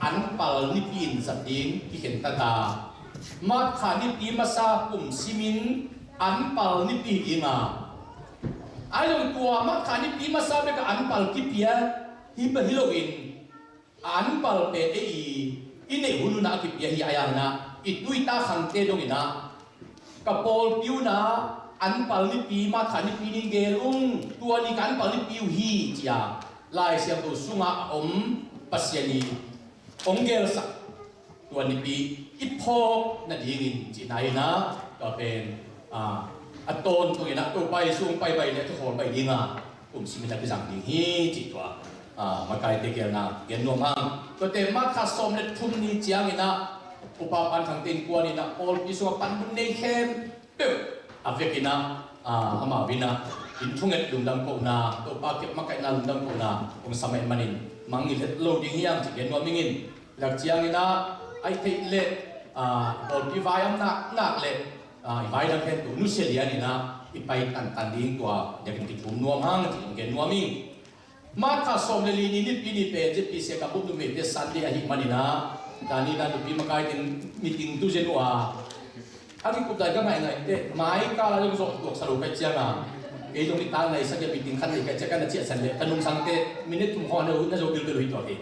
Anpal nipi in zat ding kikhen tata. March kha nipi masa kum simin anpal nipi ding a, ai zong tua March kha nipi masa bek a anpal kipia hi pa hi loin, a anpal pen ei i, i neih hun hunah a kipia hi a, ai a hinah i tuita khangte dongin ah, ka pawlpi unah anpal nipi, March kha nipi ni gel ung, tua ni ka anpal nipi uh hi, ci-a Lai Siangtho sungah a om Pasian i hong gelsak tua nipi i phawk nadingin cihna hinah, tua pen a, a tawntung inah Topa Jesu hong pai bai le a kikhawl bai dinga kum simin a kizang ding hi, cih tua a, makaite gelna gen nuam hang. Tuate March kha sawm le thum ni cianginah Upa Pan Thangte innkuan inah pawlpi sungah panmun nei khempeuh a vekinah a, amau inah inn thunget lungdam kohna, Topa kep makaihna lungdam kohna hong sam ahih manin mangngilh het lo ding hi hang, ci gen nuam ing in. Dak cianginah ai theih leh a, pawlpi vai om nak nak leh a, i vai dang khempeuh nusia lianinah i pai tantan ding, tua diakin kithum nuam hang, ci gen nuam ing. March kha sawm le li ni nipi ni pen Z P C a ka bup numeite Sunday ahih maninah, tani na nupi makai teng meeting tu zen uh a, a kikup dai ka ngaingai teh, mai kal a zong zawh tuaksa lo kai cianga, kei zong nitak nai sak a meeting khat nei kai cianga, ka na ciahsan leh ka nungsangte minute thum khawng na zo bilbel uh hi tua hi.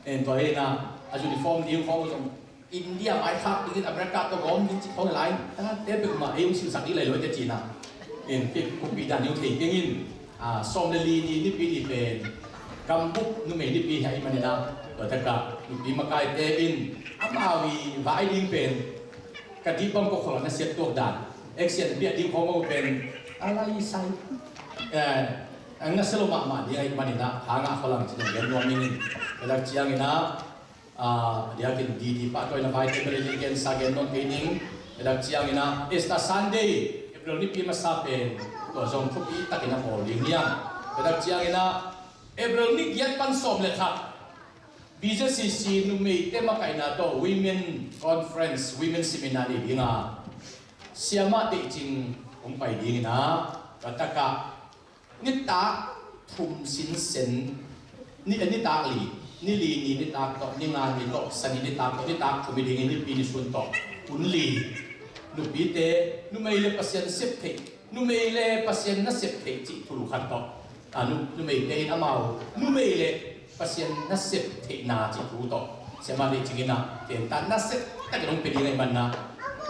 En tua hi na, a uniform ding khawng zong India mai khak dingin America tawh gawm ding cih khawng lai, tangte peuhmah ei hong silsak ding lai lo te cina. En kei kumpih dan ding thei kengin a, sawm le li ni nipi ni pen gambup numei nipi hi ahih maninah, tua takah nupi makaite in amau i vai ding pen ka dih bang ko khawng a nasia tuak dan, action piah ding khawng ko pen a lai sai, eh, a nasia lo mahmah ding ahih maninah hangah khawlang cina gen nuam ing in. Tua dak cianginah a, a diakin D D pah tua inah vaite bel i gensa gen nawn kei ning. Dak cianginah Easter Sunday, April nipi masa pen tua zong thupi takin a bawl ding hiam? Dak cianginah April ni giat pan sawm le khat B Z C C numeite makaihna tawh Women Conference, Women Seminar nei dinga siamah Teih Cing hong pai dinginah, tua takah nitak thum sinsen, ni, nitak li, ni li ni nitak tawh, ni nga ni tawh, Sani nitak tawh, nitak thum i dingin nipi ni sun tawh hun li, nupite, numei le Pasian sep theih, numei le Pasian na sep theih cih thulu khat tawh a, nu, numeite in amau numei le Pasian na sep theihna cih thu tawh siamah Teih Cing inah tenta na sep takin hong pia ding ahih maninah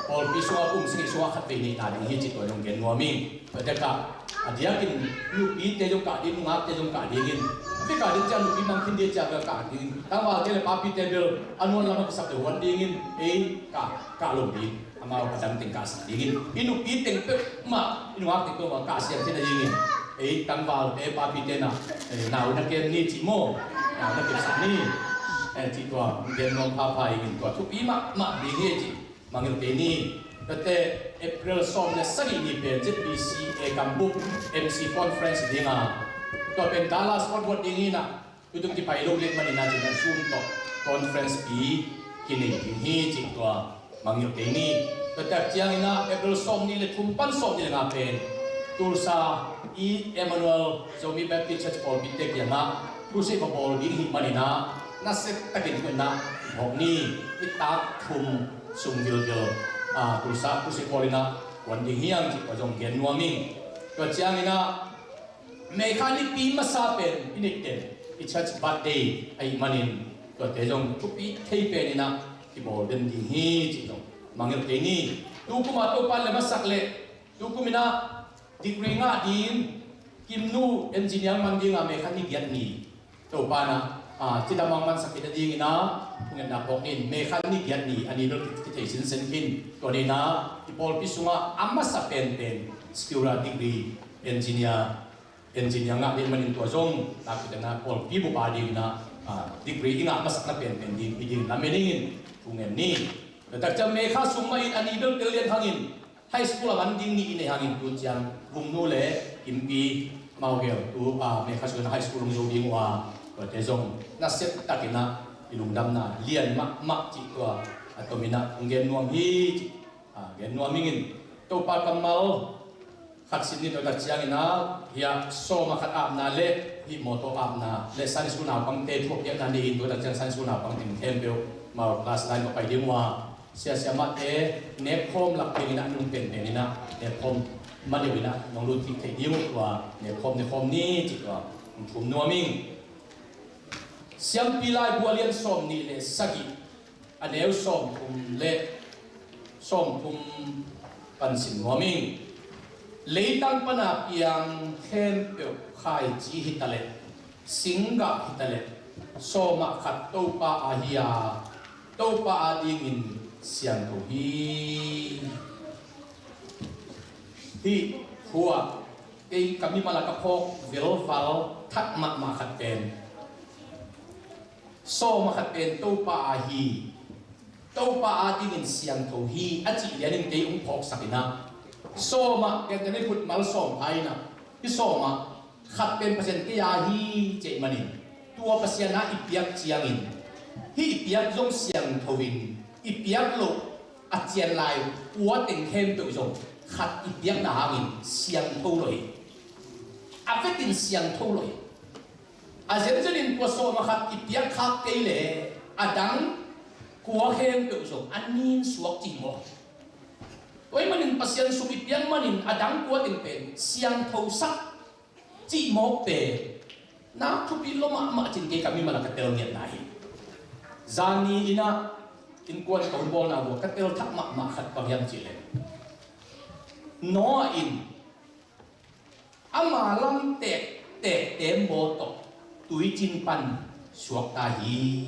pawlpi sungah kum sagih sungah khat vei neihna ding hi cih tua zong gen nuam ing. Tua tekah a diakin nupite zong kah ding, nungakte zong kah dingin, a vei kah ding ciang nupi mangkhin ding ciang kah ding, tangvalte le papite bel a nuan lamah kisap le huan dingin ei kah, kah lo ding. Amau a dang teng kahsak dingin, i nupi teng peuhmah, i nungak teng peuhmah kahsiam thei nadingin, ei tangvalte papite na, eh, nau na kem ni cih maw, nau na kepsak ni, eh, cih tua gen nuam phapha ingin, tua thupi mahmah ding hi cih mangngilh kei ni. Tuate April sawm le sagih ni pen Z B C A gambup M C conference dinga, tua pen Dallas Fort Worth ding inah, tutung kipai lo ding maninah cih na Zoom tawh conference pi kinei ding hi cih tua mangngilh kei ni. Tua tak cianginah April sawm ni le thum pan sawm ni le nga pen Tulsa i Emmanuel Zomi Baptist Church pawlpite kiangah crusade va bawl ding hi maninah, na sep takin tuinah hawk ni, i tak thum sung vilvil, ah, Tulsa crusade bawl inah kuan ding hiam cih tua zong gen nuam ing. Tua cianginah May kha nipi masa pen i neihten i church birthday ahih manin, tuate zong thupi thei pen inah kibawl den ding hi cih zong mangngilh kei ni. Tukum a Topa le masak leh tukum inah degree ngah ding Kimnu engineer man dinga May kha ni giat ni Topa na, ah, cidam a hong mansak khin nadingin ah, thungetna phawk ni in, May kha ni giat ni, a ni bel kithei sinsen khin. Tua ni in ah, i pawlpi sungah a masa penpen, skill a degree, engineer, engineer ngah ding manin tua zong, nakpi takin ah pawlpi bup a dingin ah, ah, degree i ngah masakna penpen ding, i ding lamen ing in, thungen ni. Tua tak ciang May kha sung mah in a ni bel tel lian hangin, high school a man ding nih i nei hangin tu ciang Vungnu le Kimpi amau gel tu, ah, May kha sung high school hong zo ding uh a, tuate zong nasep takin ah i lungdamna lian mahmah cih tua a tomin ah hong gen nuam hi cih, ah, gen nuam ing in. Topa kammal khat sin ni, tua tak ciangin ah, hih a sawm a khat apna le Hih mawtaw apna le Sunday school naupangte thu a piakna nei in, tua tak ciang Sunday school naupang teng khempeuh amau class nine ka pai ding uh a, siasia mahte nekkhawm lak dingin ah nung penpen in ah nekkhawm ma deuh in ah nong lut kik theih ding uh, tua nekkhawm, nekkhawm ni cih tua hong thum nuam ing. Siampi Laibu a lian sawm nih le sagih, a neu sawm thum le sawm thum pan sim nuam ing. Leitang pana piang khempeuh khaici hitaleh, singgah hitaleh, sawmah khat Topa a hi a, Topa adingin siangtho hi. Hih thu ah kei ka mimal ah ka phawk velval thak mahmah khat pen, sawmah khat pen Topa a hi, Topa adingin siangtho hi a cih lianin kei hong phawksak in ah, sawmah pen teng i khut mal sawm pha in ah, hih sawmah khat pen Pasian kei a hi cih manin, tua Pasian a i piak ciangin hih i piak zong siangtho in, i piak loh a cian lai kua teng khempeuh zong khat i piakna hangin siangtho lo hi. A vekin siangtho lo hi. A zenzenin tua sawmah khat i piak khak kei leh a dang kua khempeuh zong a nin suak cih mawk. Tua ahih manin Pasian sum i piak manin a dang kua teng pen siangthosak cih mawk pen na thupi lua mahmah cin kei ka mimal ah ka tel ngiatna hi. Zani in ah innkuan ka hong bawlna uh ah ka tel thak mahmah khat bang hiam cih leh, Noah in ama lam tektek teembaw tawh tuicin pan suakta hi.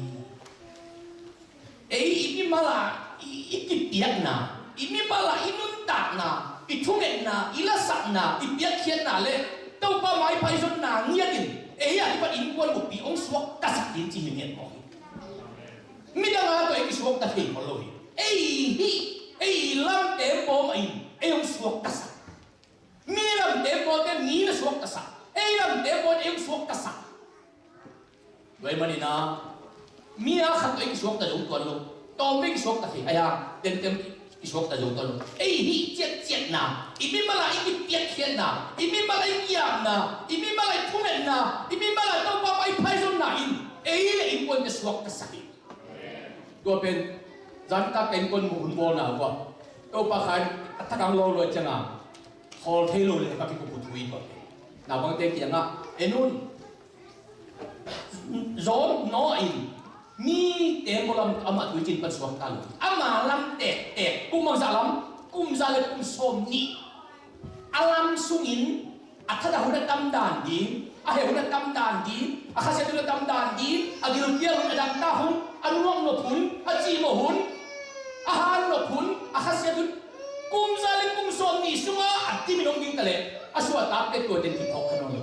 Ei i mimal ah i, i kipiakna, i mimal ah i nuntakna, i thungetna, i lasakna, i piakkhiatna le Topa mai phaizonna ngiatin ei a kipat innkuan buppi hong suaktasak ding ci hi ngiat mawk hi. Midang a tawh ei kisuakta thei mawk lo hi. Ei hih, ei lam teembaw mah in ei hong suaktasak. Mi lam teembawte mi na suaktasak, ei lam teembawte ei hong suaktasak. Tua ahih manin ah mi a khat tawh ei kisuakta zo tuan lo, tawmvei kisuakta thei, ahi hang tentem kisuakta zo tuan lo. Ei hih ciatciatna, i mimal ah i kipiakkhiatna, i mimal ah i kiapna, i mimal ah i thungetna, i mimal ah Topa mai phaizonna in ei le innkuante suaktasak hi. Tua pen zan ka innkuan mu hun bawlna uh ah Topa kha in a thakang lawlaw ciangin khawl thei lo le ka kikup uh thu hi. Tua pen naupangte kiangah en un. Zong Noah in mi teembaw lam amah tuicin pan suakta lo. Ama lam tektek kum bangzah lam, kum za le kum sawm nih a lam sungin a thadah hun a tamdan ding, a heh hun a tamdan ding, a khasiat hun a tamdan ding, a gilkial hun, a dangtak hun, a nuak nop hun, a cihmawh hun, a han nop hun, a khasiat hun, kum za le kum sawm nih sungah a dimin hong ding ta leh a suahtakte tua den kiphawk kha nawn lo.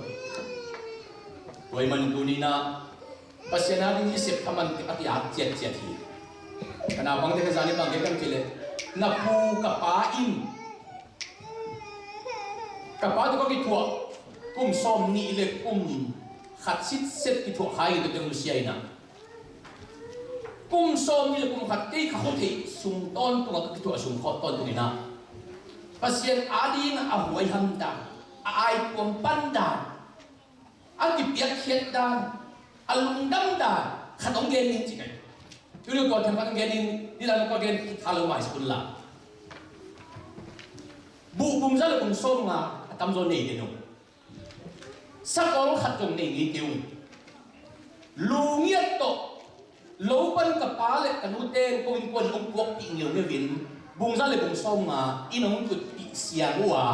Tua ahih manin tuni-in ah Pasian a ding i sep thaman a ki-at ciatciat hi. Ka naupangte ka zani bang gen kan cih leh, na pu ka pa in ka pa tawh ka kithuah kum sawm nih le kum khat sitset kithuah kha hi. Tua teng nusia in ah kum sawm nih le kum khat kei ka khuatheih sung tawntungah ka kithuah sung khawh tawntung in ah Pasian a dingah a huai hamdan, a aituam pandan, a kipiakkhiat dan, a lungdam dan khat hong gen ning ci kai. Tuni tua themkhat hong gen ning, nidang tua gen kha lo mai sukun la. Buh bung za le bung sawm nga a tamzaw nei den uh. Sakol khat zong nei ngei kei ung. Lungiat tawh lo pan ka pa le ka nute in ko innkuan hong puakpih ngeungeu in bung za le bung sawm nga in hong tutpih siang uh a,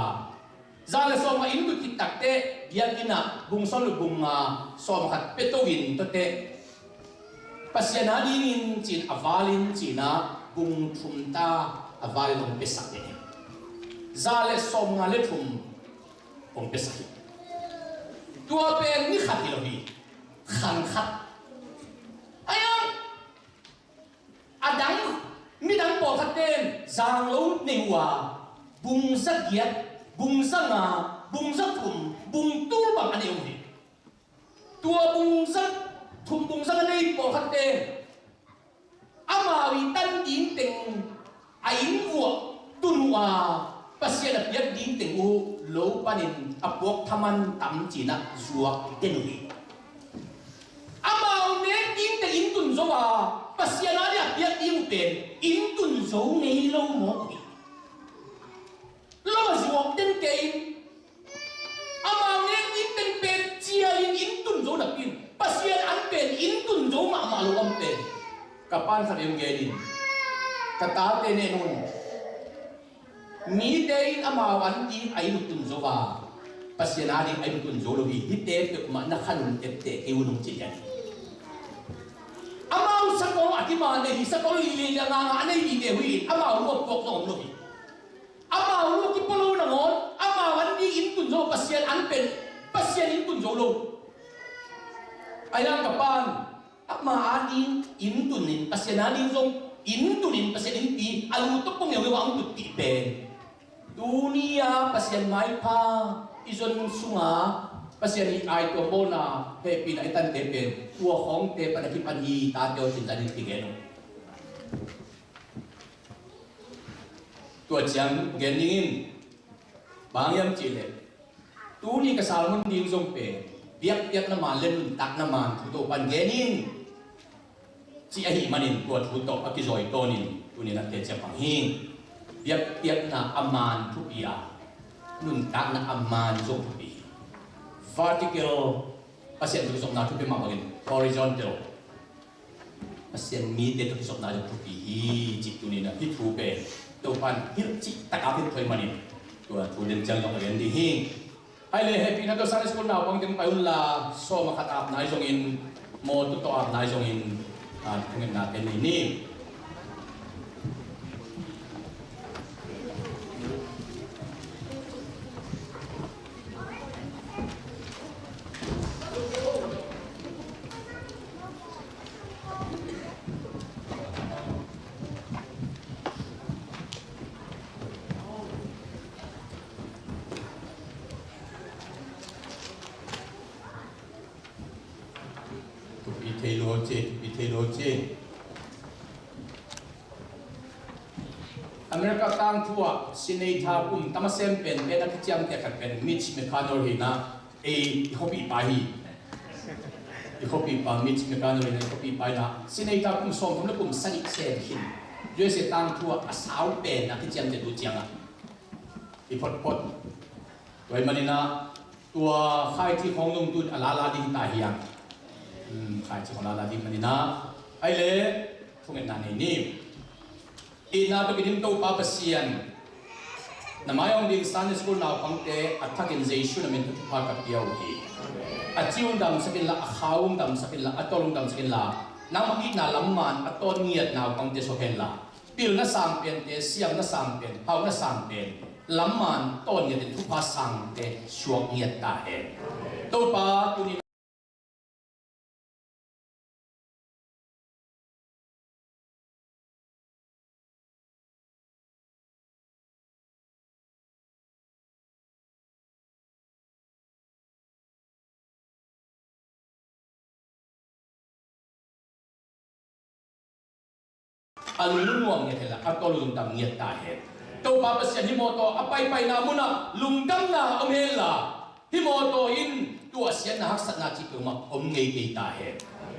za le sawm nga in tutpih takteh biakinn ah bung sawm le bung nga sawm khat pia to in tuate Pasian a dingin ci-in a valin ci-in ah bung thum ta a valin hong piasak ding hi. Za le sawm nga le thum hong piasak hi. Tua pen ni khat hi lo hi. Khan khat. Ai ang, a dang, midang pawlkhat ten zang lo nei uh a, bung za giat, bung za nga, bung za thum, bung tul bang a nei uh hi. Tua bung za thum, bung za nga nei pawlkhat ten amau i tan ding teng a inn vuah tun uh a, Pasian a piak ding teng uh lo panin a puak thaman tam ci-in ah zuak den uh hi. Om pen ka pan khat in gen in, ka tate nen un, mite in amau an ding a inn uh tun zo a, Pasian a ding a inn uh tun zo lo hi. Hihte peuhmah na khan un, epteh kei un, hong ci lian hi. Amau sakol a kiman nei hi, sakol lili le nga nga a nei mite uh hi in, amau lu a puak zong om lo hi. Amau lu a kipua lo nangawn, amau an ding inn tun zo, Pasian an pen, Pasian inn tun zo lo. Ahi hang ka pan ama a ding inn tun in, Pasian a ding zong inn tun in, Pasian innpi a lu tawh pua ngeungeu a hong tut pih pen, tuni a Pasian maipha i zon sunga Pasian i aituam bawlna, hehpihna i tante pen tua khawngte pan a kipan hi. Tate aw, cin zanin kigen uh. Tua ciang gen ding in, bang hiam cih leh, tuni ka sermon ding zong pen biakpiakna man le nuntakna man thu Topa'n gen in, cih ahih manin tua thu tawh a kizawi tawnin tuni-in a teci a pang hi. Biakpiakna a man thupi a, nuntakna a man zong thupi hi. Vertical, Pasian tawh kizopna thupi mah bangin horizontal, Pasian mite tawh kizopna zong thupi hi, cih tuni-in a hih thu pen Topa'n hilh cih taka hong hilh thei manin tua thu den ciang zong a gen ding hi. Ahi leh hehpihna tawh Sunday school naupang teng pai unla, sawm a khat apna ahi zongin, mawtaw tawh apna ahi zongin, a, thungetnate nei ni. Thupi thei lo ci, thupi thei lo ci. America tangthu ah senator kum tam a sem pen, pen a kiciamteh khat pen Mitch McConnell hi na, ei, i khuapihpa hi. I khuapihpa Mitch McConnell hi na, i khuapihpa hi na, senator kum sawmthum le kum sagih sem khin, U S A tangthu ah a sau pen a kiciamteh tu ciangah i photphot. Tua ahih manin ah, tua khaici khawng nungtun a lala ding ta hiang. Hmm, khaici khawng lala ding manin ah, ahi leh thungetna nei ni. Itna tawh kidim Topa Pasian, na mai hong ding Sunday school naupangte a thakin Jesu na min tawh thupha ka pia uh hi. A ci hong damsak inla, a khau hong damsak inla, a tol hong damsak inla, nangmah itna lam man a tawn ngiat naupangte suak henla, pilna sang pente, siamna sang pen, hauhna sang pen, lam man tawn ngiatin thupha sangte suak ngiat ta hen. Topa, tuni a lungnuam ngiat hen la, a tawlung tam ngiat ta hen. Topa Pasian, hih mawtaw a paipaina munah lungdamna om hen la, hih mawtaw in tuahsiatna, haksatna cih peuhmah om ngei kei ta hen.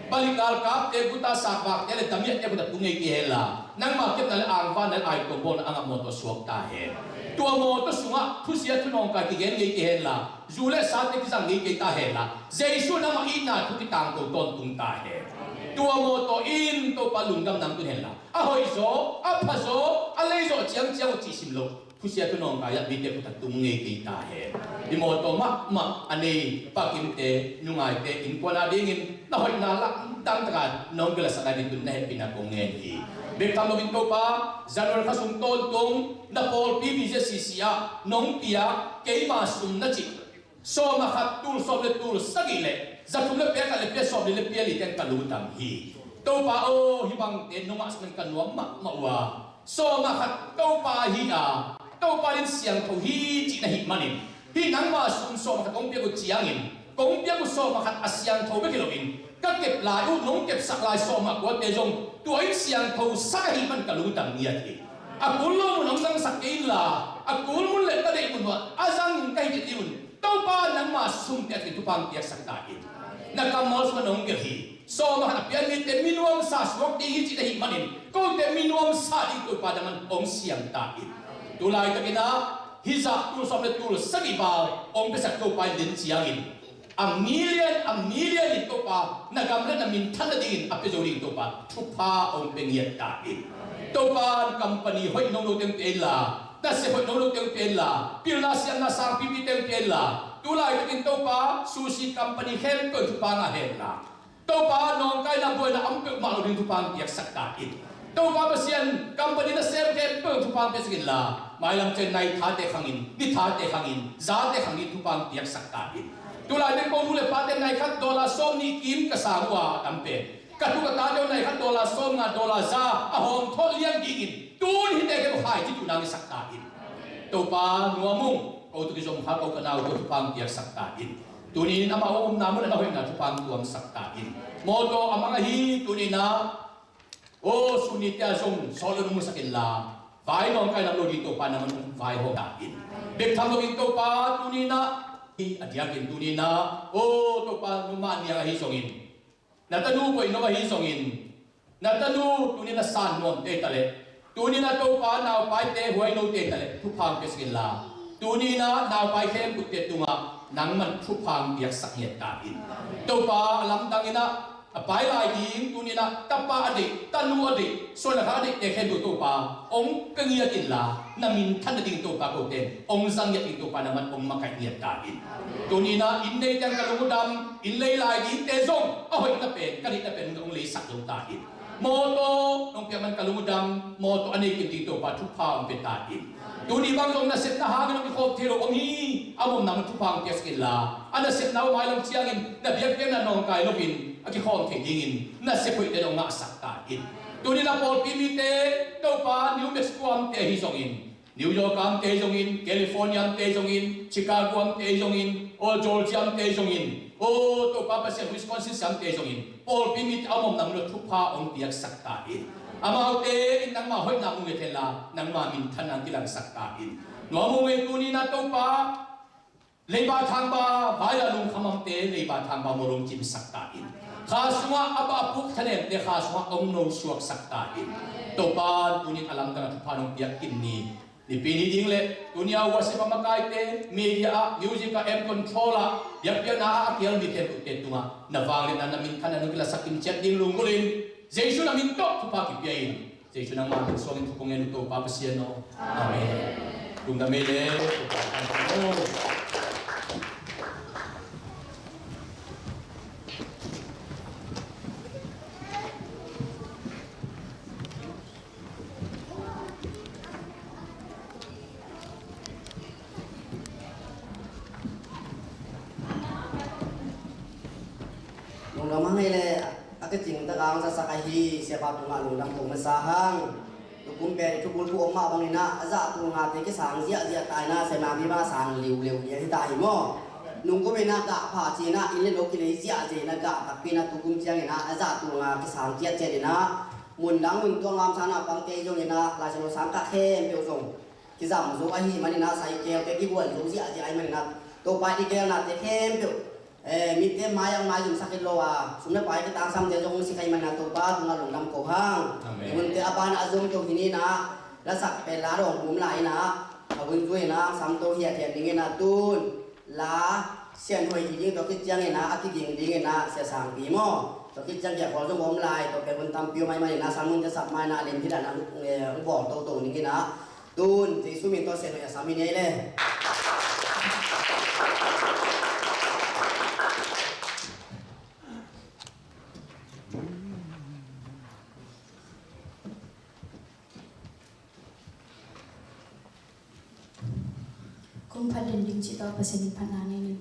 Palik galkapte, guta sakvakte le damiahte khut ah tung ngei kei hen la, nangma kepna le angvanna le aituam bawlna a ngah mawtaw suak ta hen. Tua mawtaw sungah thusia thunawngkai kigen ngei kei hen la, zu le sate kizang ngei kei ta hen la, Jesu nangmah itna thu kitangko tawntung ta hen. Tua mawtaw in Topa lungdamna hong tun hen la, a hoihzaw, a phazaw, a leizaw ciangciang uh cihsim loh thusia thunawngkai ah mite khut ah tung ngei kei ta hen. Hih mawtaw mahmah a nei Pa Kimte, Nu Ngaite innkuan a dingin na hoihna lamdang taka nong kilasak nading tun na hehpihna kong ngen hi. Bek tham loin Topa, January kha sung tawntung na pawlpi B Z C C ah nong piak keima sum na cih sawm a khat tul sawm le tul sagih le za thum le pia khat le pia sawm li le pia li ten ka lungdam hi. Topa aw, hih bangte nong ngahsak in ka nuam mahmah uh a, sawm a khat Topa hi a, Topa din siangtho hi cih na hih manin, hih nangma sum sawm a khat kong piak uh ciangin, kong piak uh sawm a khat a siangtho bek hi loin, ka kep lai uh, nong kepsak lai sawm a kuate zong tua in siangtho sak ahih man ka lungdam ngiat hi. A kul lo mun hong zangsak kei inla, a kul mun le ka deih mun uh ah a zang ka hi kei un. Topa, nangma sumte a thin thupha hong piaksak ta in. Na kammal sungah nong gelh hi. Sawm a khat a pian mite minuamsa suak ding hi cih na hih manin, kote minuamsa ding Topa nangman hong siam ta in. Tu laitakin ah hih zah tul sawm le tul sagih val hong piasak Topa in din ciangin, A million, a million in Topa, na gam le na minthan nadingin a pia zo ding Topa, thupha hong pia ngiat ta in. Topa, company hoih nono teng pia inla, nasep hoih nono teng pia inla, pilna siamna sangpipi teng pia inla, tu laitakin Topa, sushi company khempeuh thupha ngah hen la, Topa, nawngkaina buaina om peuhmah lo ding thupha hong piaksak ta in. Topa Pasian, company nasem khempeuh thupha hong piaksak inla, mailam Chennai thate khangin, ni thate khangin, zate khangin thupha hong piaksak ta in. Tu laitakin ko nu le pate nai khat dollar sawm nih kim ka sang uh a, a tam pen ka tu ka tate uh nai khat dollar sawm nga, dollar za a hawm thawh liang dingin tun hihte khempeuh khaici tu nang i sak ta in. Topa, nuam ung, ko tawh kizom kha ko ka nau tawh thupha hong piaksak ta in. Tuni-in amah omna mun a na hoihna thupha hong tuamsak ta in. Mawtaw a mang ahi tuni-in ah, aw, suni tia zong sawt lo na musak inla, vai nawngkai nam lo ding Topa nangman hong vaihawm ta in. Bek tham loin Topa tuni-in ah, a diakin tuni-in ah, aw, Topa nungmah niang ahi zongin, na tanu koih no ahi zongin, na tanu tuni-in a san nuamte ta leh, tuni-in a Topa naupaite huai note ta leh thupha hong piaksak inla, tuni-in a naupai khempeuhte tungah nangman thupha hong piaksak ngiat ta in. Topa a lamdang in ah, a pai lai ding tuni-in a tapa a deih, tanu a deih, suan a khak a deihte khempeuh Topa hong pia ngiat inla, na minthan nading Topa kote hong zang ngiat ding Topa nangman hong makaih ngiat ta in. Tuni-in ah inn nei teng ka lungdam, inn lei lai dingte zong a hoihna pen, ka neihna pen hong leisak zo ta in. Mawtaw nong piak man ka lungdam, mawtaw a nei kim ding Topa thupha hong pia ta in. Tuni bang zong nasepna hangin hong kikhawm thei lo om hi, a omna mun thupha hong piaksak inla, a nasepna uh mailam ciangin na biakpiakna nawngkai loin a kikhawm thei dingin nasep hoihte hong ngahsak ta in. Tuni-in a pawlpi mite Topa New Mexico amte ahi zongin, New York amte zongin, California amte zongin, Chicago amte zongin, aw Georgia amte zongin, aw Topa Pasian Wisconsin siamte zongin, pawlpi mite a omna mun ah thupha hong piaksak ta in. Amaute in nangma hoihna mu ngiat hen la, nangma minthanna hong kilangsak ta in. Nuam ung ei tuni-in a Topa, leiba thangba vai a lungkham amte, leiba thangba maw hong cimsak ta in. Kha sungah a bah a puk thanemte kha sungah hong nosuaksak ta in. Topa tuni-in a lamdang a thupha hong piak kim ni. Nipi ni ding le tuni a worship a makaite, media ah, music ah, amp control ah, biakpiakna ah a kial mi khempeuhte tungah na vangliatna, na minthanna hong kilasak kim ciat ding lunggulhin, Jesu na min tawh thupha kipia in. Jesu nangma min suangin thu kong ngen uh Topa Pasian aw. Amen. Lungdam ei le. Lungdam hang ei le, a kicing tak a hong zasak ahi siapa tungah lungdam kong masa hang. Tukum pen i thubulphuh om mah bangin ah, a zahtul ngate kisang ziahziah ta in ah, semang mi bang a sang liuliu lian hi ta hi maw. Nungkum in ah gah pha ci in ah, inn le lo kilei ziahziah in ah gah takpi in ah, tukum ciangin ah a zahtul nga kisang ciatciat in ah, mundang mun tuang lamsang naupangte zong in ah, Lai Siangtho sang kah khempeuh zong kizam zo ahih manin ah, cycle te kiguan zo ziahziah ahih manin ah, Topa i geelnate khempeuh, eh, mitte mai ang mai zumsak hi lo a, sum le pai kitangsamte zong hong sik ahih manin ah, Topa tungah lungdam ko hang. Amen. Hunte a ban a zom to hi ni in ah, lasak pen la dawng bum lai in ah, a hun zui in ah, sam to hiathiat ding in ah, tun la sian hoih hi ding, tua khit ciangin ah a kiging ding in ah, sia sangpi maw, tua khit ciang kiakhol zong om lai, tua pen hun tampi om ahih manin ah, sam hun te sap mai in ah, a lim hi dan ah, eh, hong bawl toto ding in ah, tun Jesu min tawh sian hoih a sam hi ni ei le. Kong phat den ding cih tawh Pasian in phatna nei ning.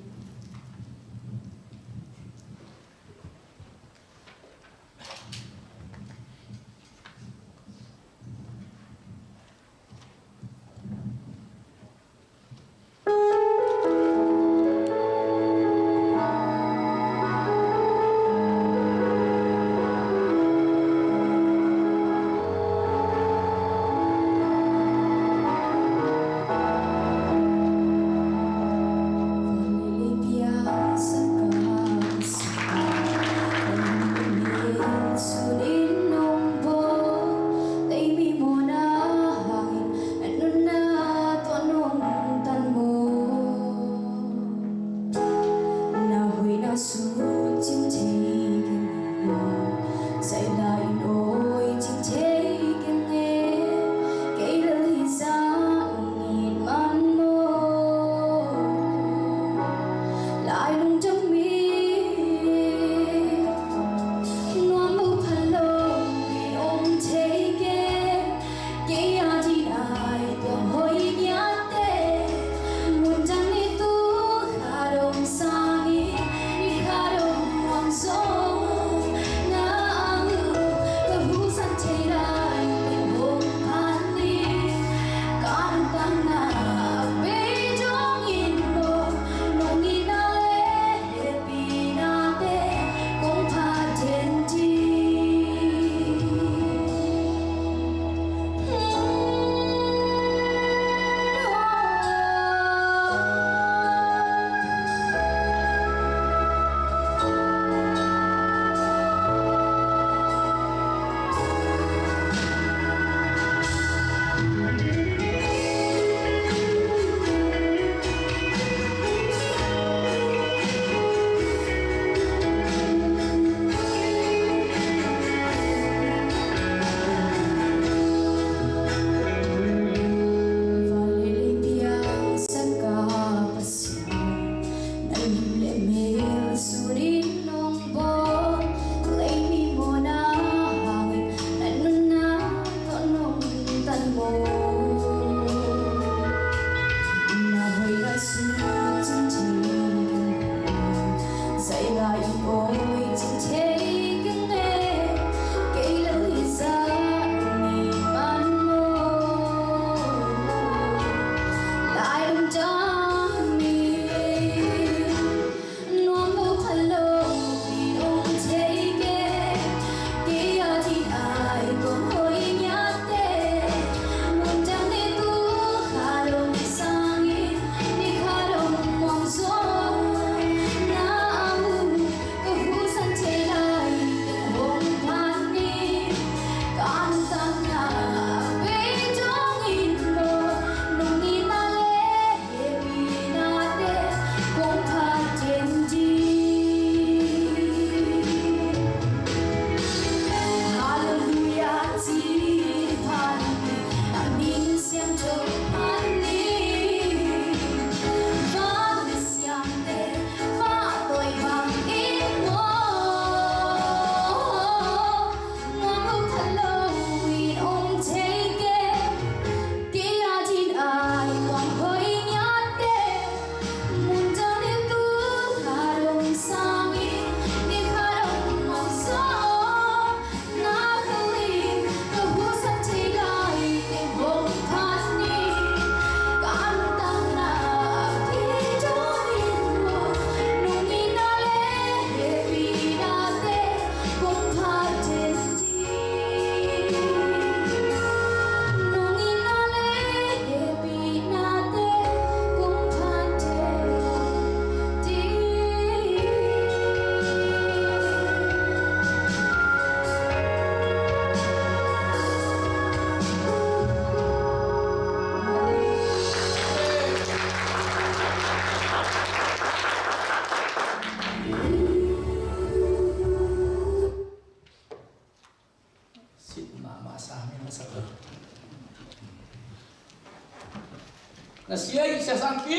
A sia i sia sangpi.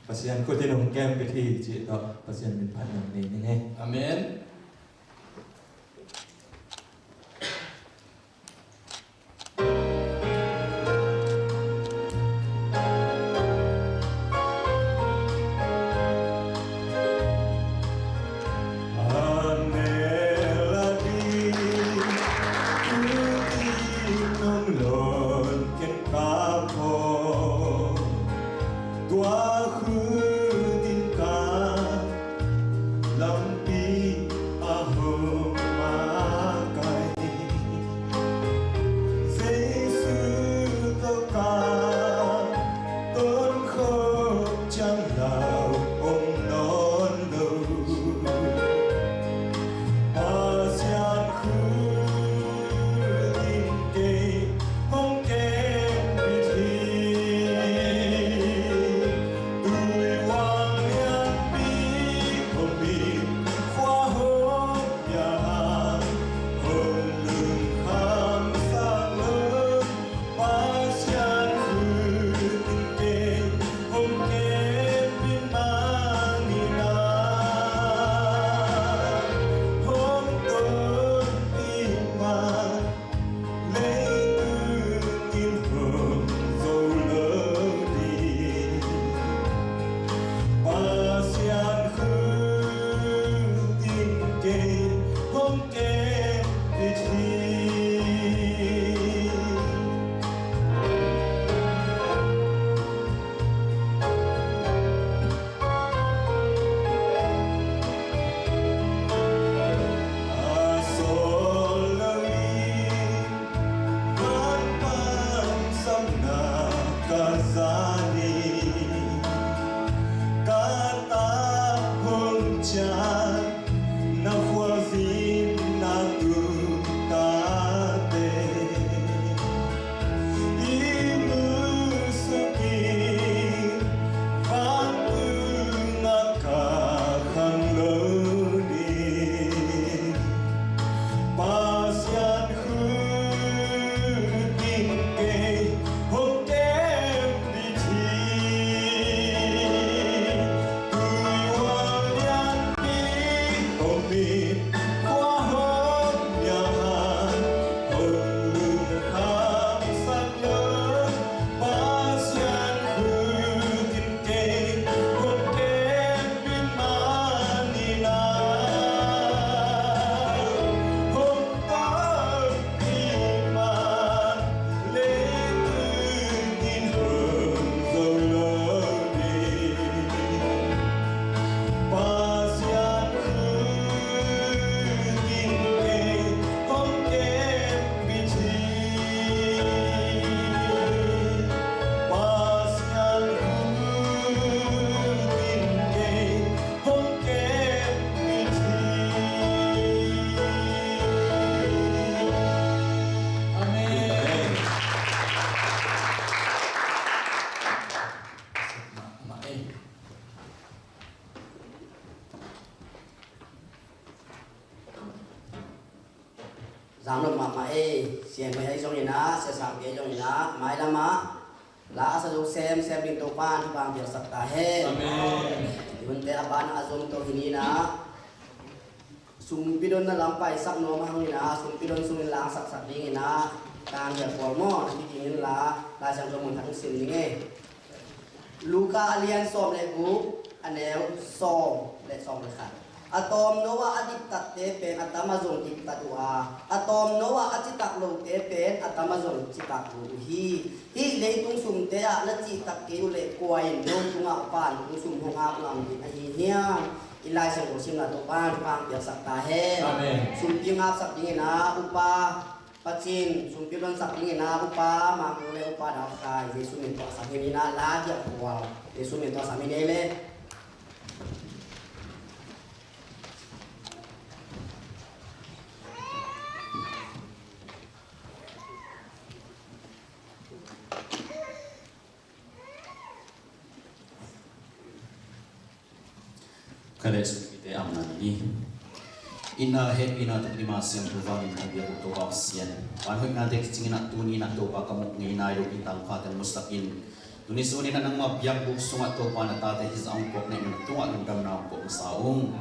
Pasian khut in hong kempit hi cih tawh Pasian min phat nang nei ning ei. Amen. Tua khut in ka lampi a hong makai. Jesu tawh ka tonkhop ciang lau om nawn lo. Pasian khut in kei hong kempit hi. Tuihuang lianpi hong min khua hong pia hang hong lungkham sak lo. Pasian khut in kei hong kempit mah ni na, hong tonpih mah. Leitung in hong zo lo ding. Pasian khut in kei hong kempit hi. A sawl lo in van pan samna ka za ni, ka ta hong cian na khualzinna tung tate. I musukin vantung a ka khang lo ding. Pasian khut in kei hong kempit hi. Tuihuang lianpi hong min khua hong pia hang hong lungkham sak lo. Pasian khut in kei hong kempit mah ni na, hong tonpih mah. Leitung in hong zo lo ding. Pasian khut in kei hong kempit hi. Pasian khut in kei hong kempit hi. Amen. Amen. Zang lo mahmah ei, siangtho ei zongin ah, siasangpi ei zongin ah, mailam ah la a sa zo semsem ding Topa'n thupha piaksak ta hen. Amen. I hunte a ban a zom to hi ni in ah, sumpi don na lam paisak nuam hangin ah, sumpi don sungin langsaksak dingin ah, tang hial pawl maw, na kikim inla, Lai Siangtho mun thak hong sim ning ei. Luka a lian sawm le guk, a neu sawm le sawm le khat. A tawmno ah a diktatte pen a tam ah zong diktat uh a, a tawmno ah a citak lote pen a tam ah zong citak lo uh hi. Hih leitung sumte ah na cihtak kei uh leh kua in no tungah vantung sum hong ap ngam ding ahi hiam? I Lai Siangtho simna Topa'n thupha piaksak ta hen. Amen. Sumpi ngapsak dingin ah upa Pacin, sumpi lonsak dingin ah upa Mangku le upa Dau Khai, Jesu min tawh sam hi ni in ah, la diak khual, Jesu min tawh sam hi ni le. Ka leh sumite am nan ni. Itna hehpihna tawh nima siangtho vangin a biak uh Topa Pasian, van hoihnate kicingin ah tuni-in ah Topa ka muk ngei nai lo i tangkhate musak in. Tuni sunin ah nangma biakbuk sungah Topa na tate hih zah hong puak na in tungah lungdamna hong ko masa ung.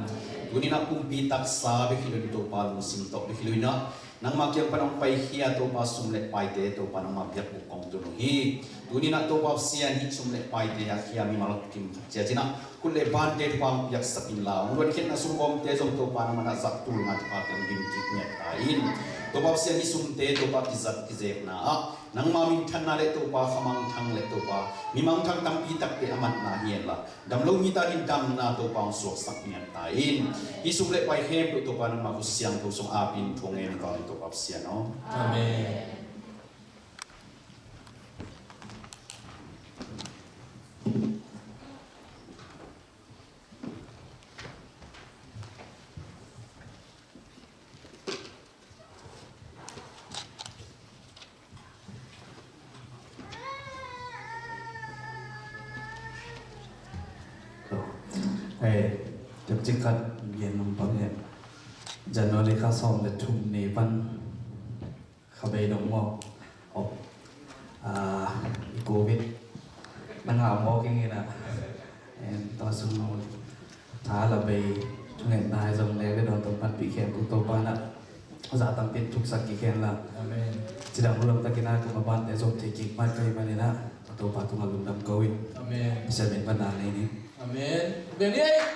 Tuni-in ah pumpi taksa bek hi loin Topa lungsim tawh bek hi loin ah nangma kiang pan hong paikhia Topa sum le paite Topa nangma biakbuk kong tun uh hi. Tuni-in ah Topa Pasian hih sum le paite a khia mimal kim khat ciat in ah khut le bante Topa hong piaksak inla, hong luankhiatna sumgawmte zong Topa nangma na zahtul nga Topa te hong dim kik ngiat ta in. Topa Pasian hih sumte Topa kizat kizekna ah nangma minthanna le Topa khamangthang le Topa mimangthang tampi takte a manna hi henla, damlo mite adingin damna Topa hong suaksak ngiat ta in. Hih sum le pai khempeuh Topa nangma khut siangtho sungah ap in thu hong ngen vang Topa Pasian aw. Amen. Hei, tek cik khat gen nong pang hen. January kha sawm le thum ni pan kha bei dong maw? Op. Ah, i covid na ngah maw keng in ah. En, tua sung no. Tha la bei thungetna hi zong le, le dawn tawh panpih khempeuh Topa in ah za tampi in thuksak kik hen la. Amen. Cidam lamtak in ah ka mabante zong thei kik mai ka hih manin ah Topa tungah lungdam ko ing. Amen. Pasian min pan na nei ni. Amen. Amen.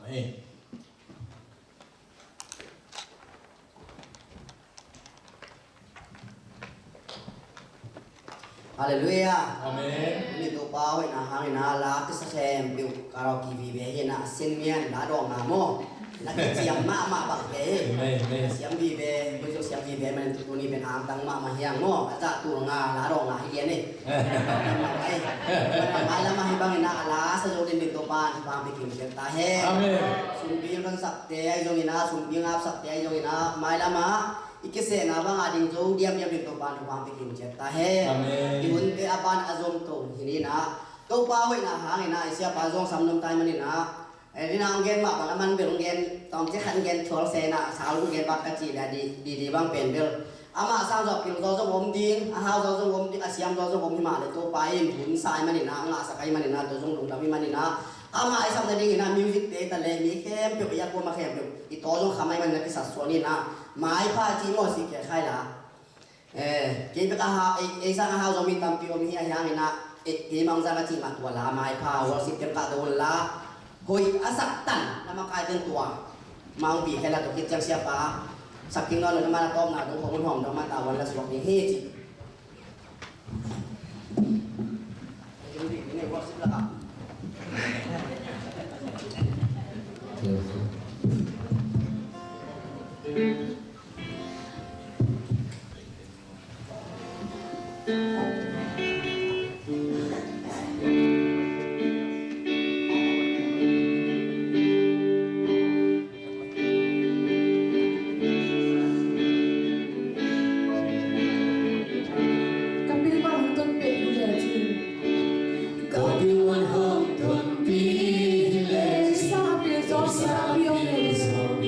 Amen. Halleluiah. Amen. Tuni Topa hoihna hangin a la kisa khempeuh karaoke vive hi a, a sin mian la dawng nga maw. Na kiciam mahmah bang kei. Amen, amen. Siam vive, muzik siam vive man tuni pen angtang mahmah hi ang maw. A zah tul nga la dawng nga hi lian e. Mailam ah hih bangin a la sa zo dingin Topa in thupha pia kim ciat ta hen. Amen. Sumpi hong sakte ahi zongin a, sumpi hong ap sakte ahi zongin a, mailam ah i kisehna bang a ding zo diamdiam ding Topa in thupha pia kim ciat ta hen. Amen. I hunte a ban a zom to hi ni in a, Topa hoihna hangin a, i siapa zong sam nuam ta ahih manin a, eh, ni in a hong gen mah bang a man bel hong gen, tawmcik khat hong gen thual se in a, sau hong gen bak ka ci leh a di, di, di bang pen bel. Amah sang zawh pil zaw zong om ding, a hau zaw zong om ding, a siam zaw zong om hi mah leh Topa in hun sa ahih manin a, a ngahsak ahih manin a, tua zong lungdam ahih manin a, amah i sap nadingin a music te ta leh mi khempeuh, i a kuama khempeuh i taw zong kham ahih manin a kisatsuan in a, maipha ci maw, si kei khai la. Eh, kei bek a hau, ei, ei sang a hau zaw mi tampi om hi a, hiangin a, eh, kei mangzang a ci mah tua la, maipha, worship team kah do un la. Hoih a sak tan na makaite in tua mah hong pi khe la, tua khit ciang siapa sak ding nawn lo na, man a tawpna dong khong hun hawm dong man ta wan la suak ding hi ci. Ka bil man hong tonpih hi lecin. Ka bil man hong tonpih hi lecin. Sa bil zong sa bil zong.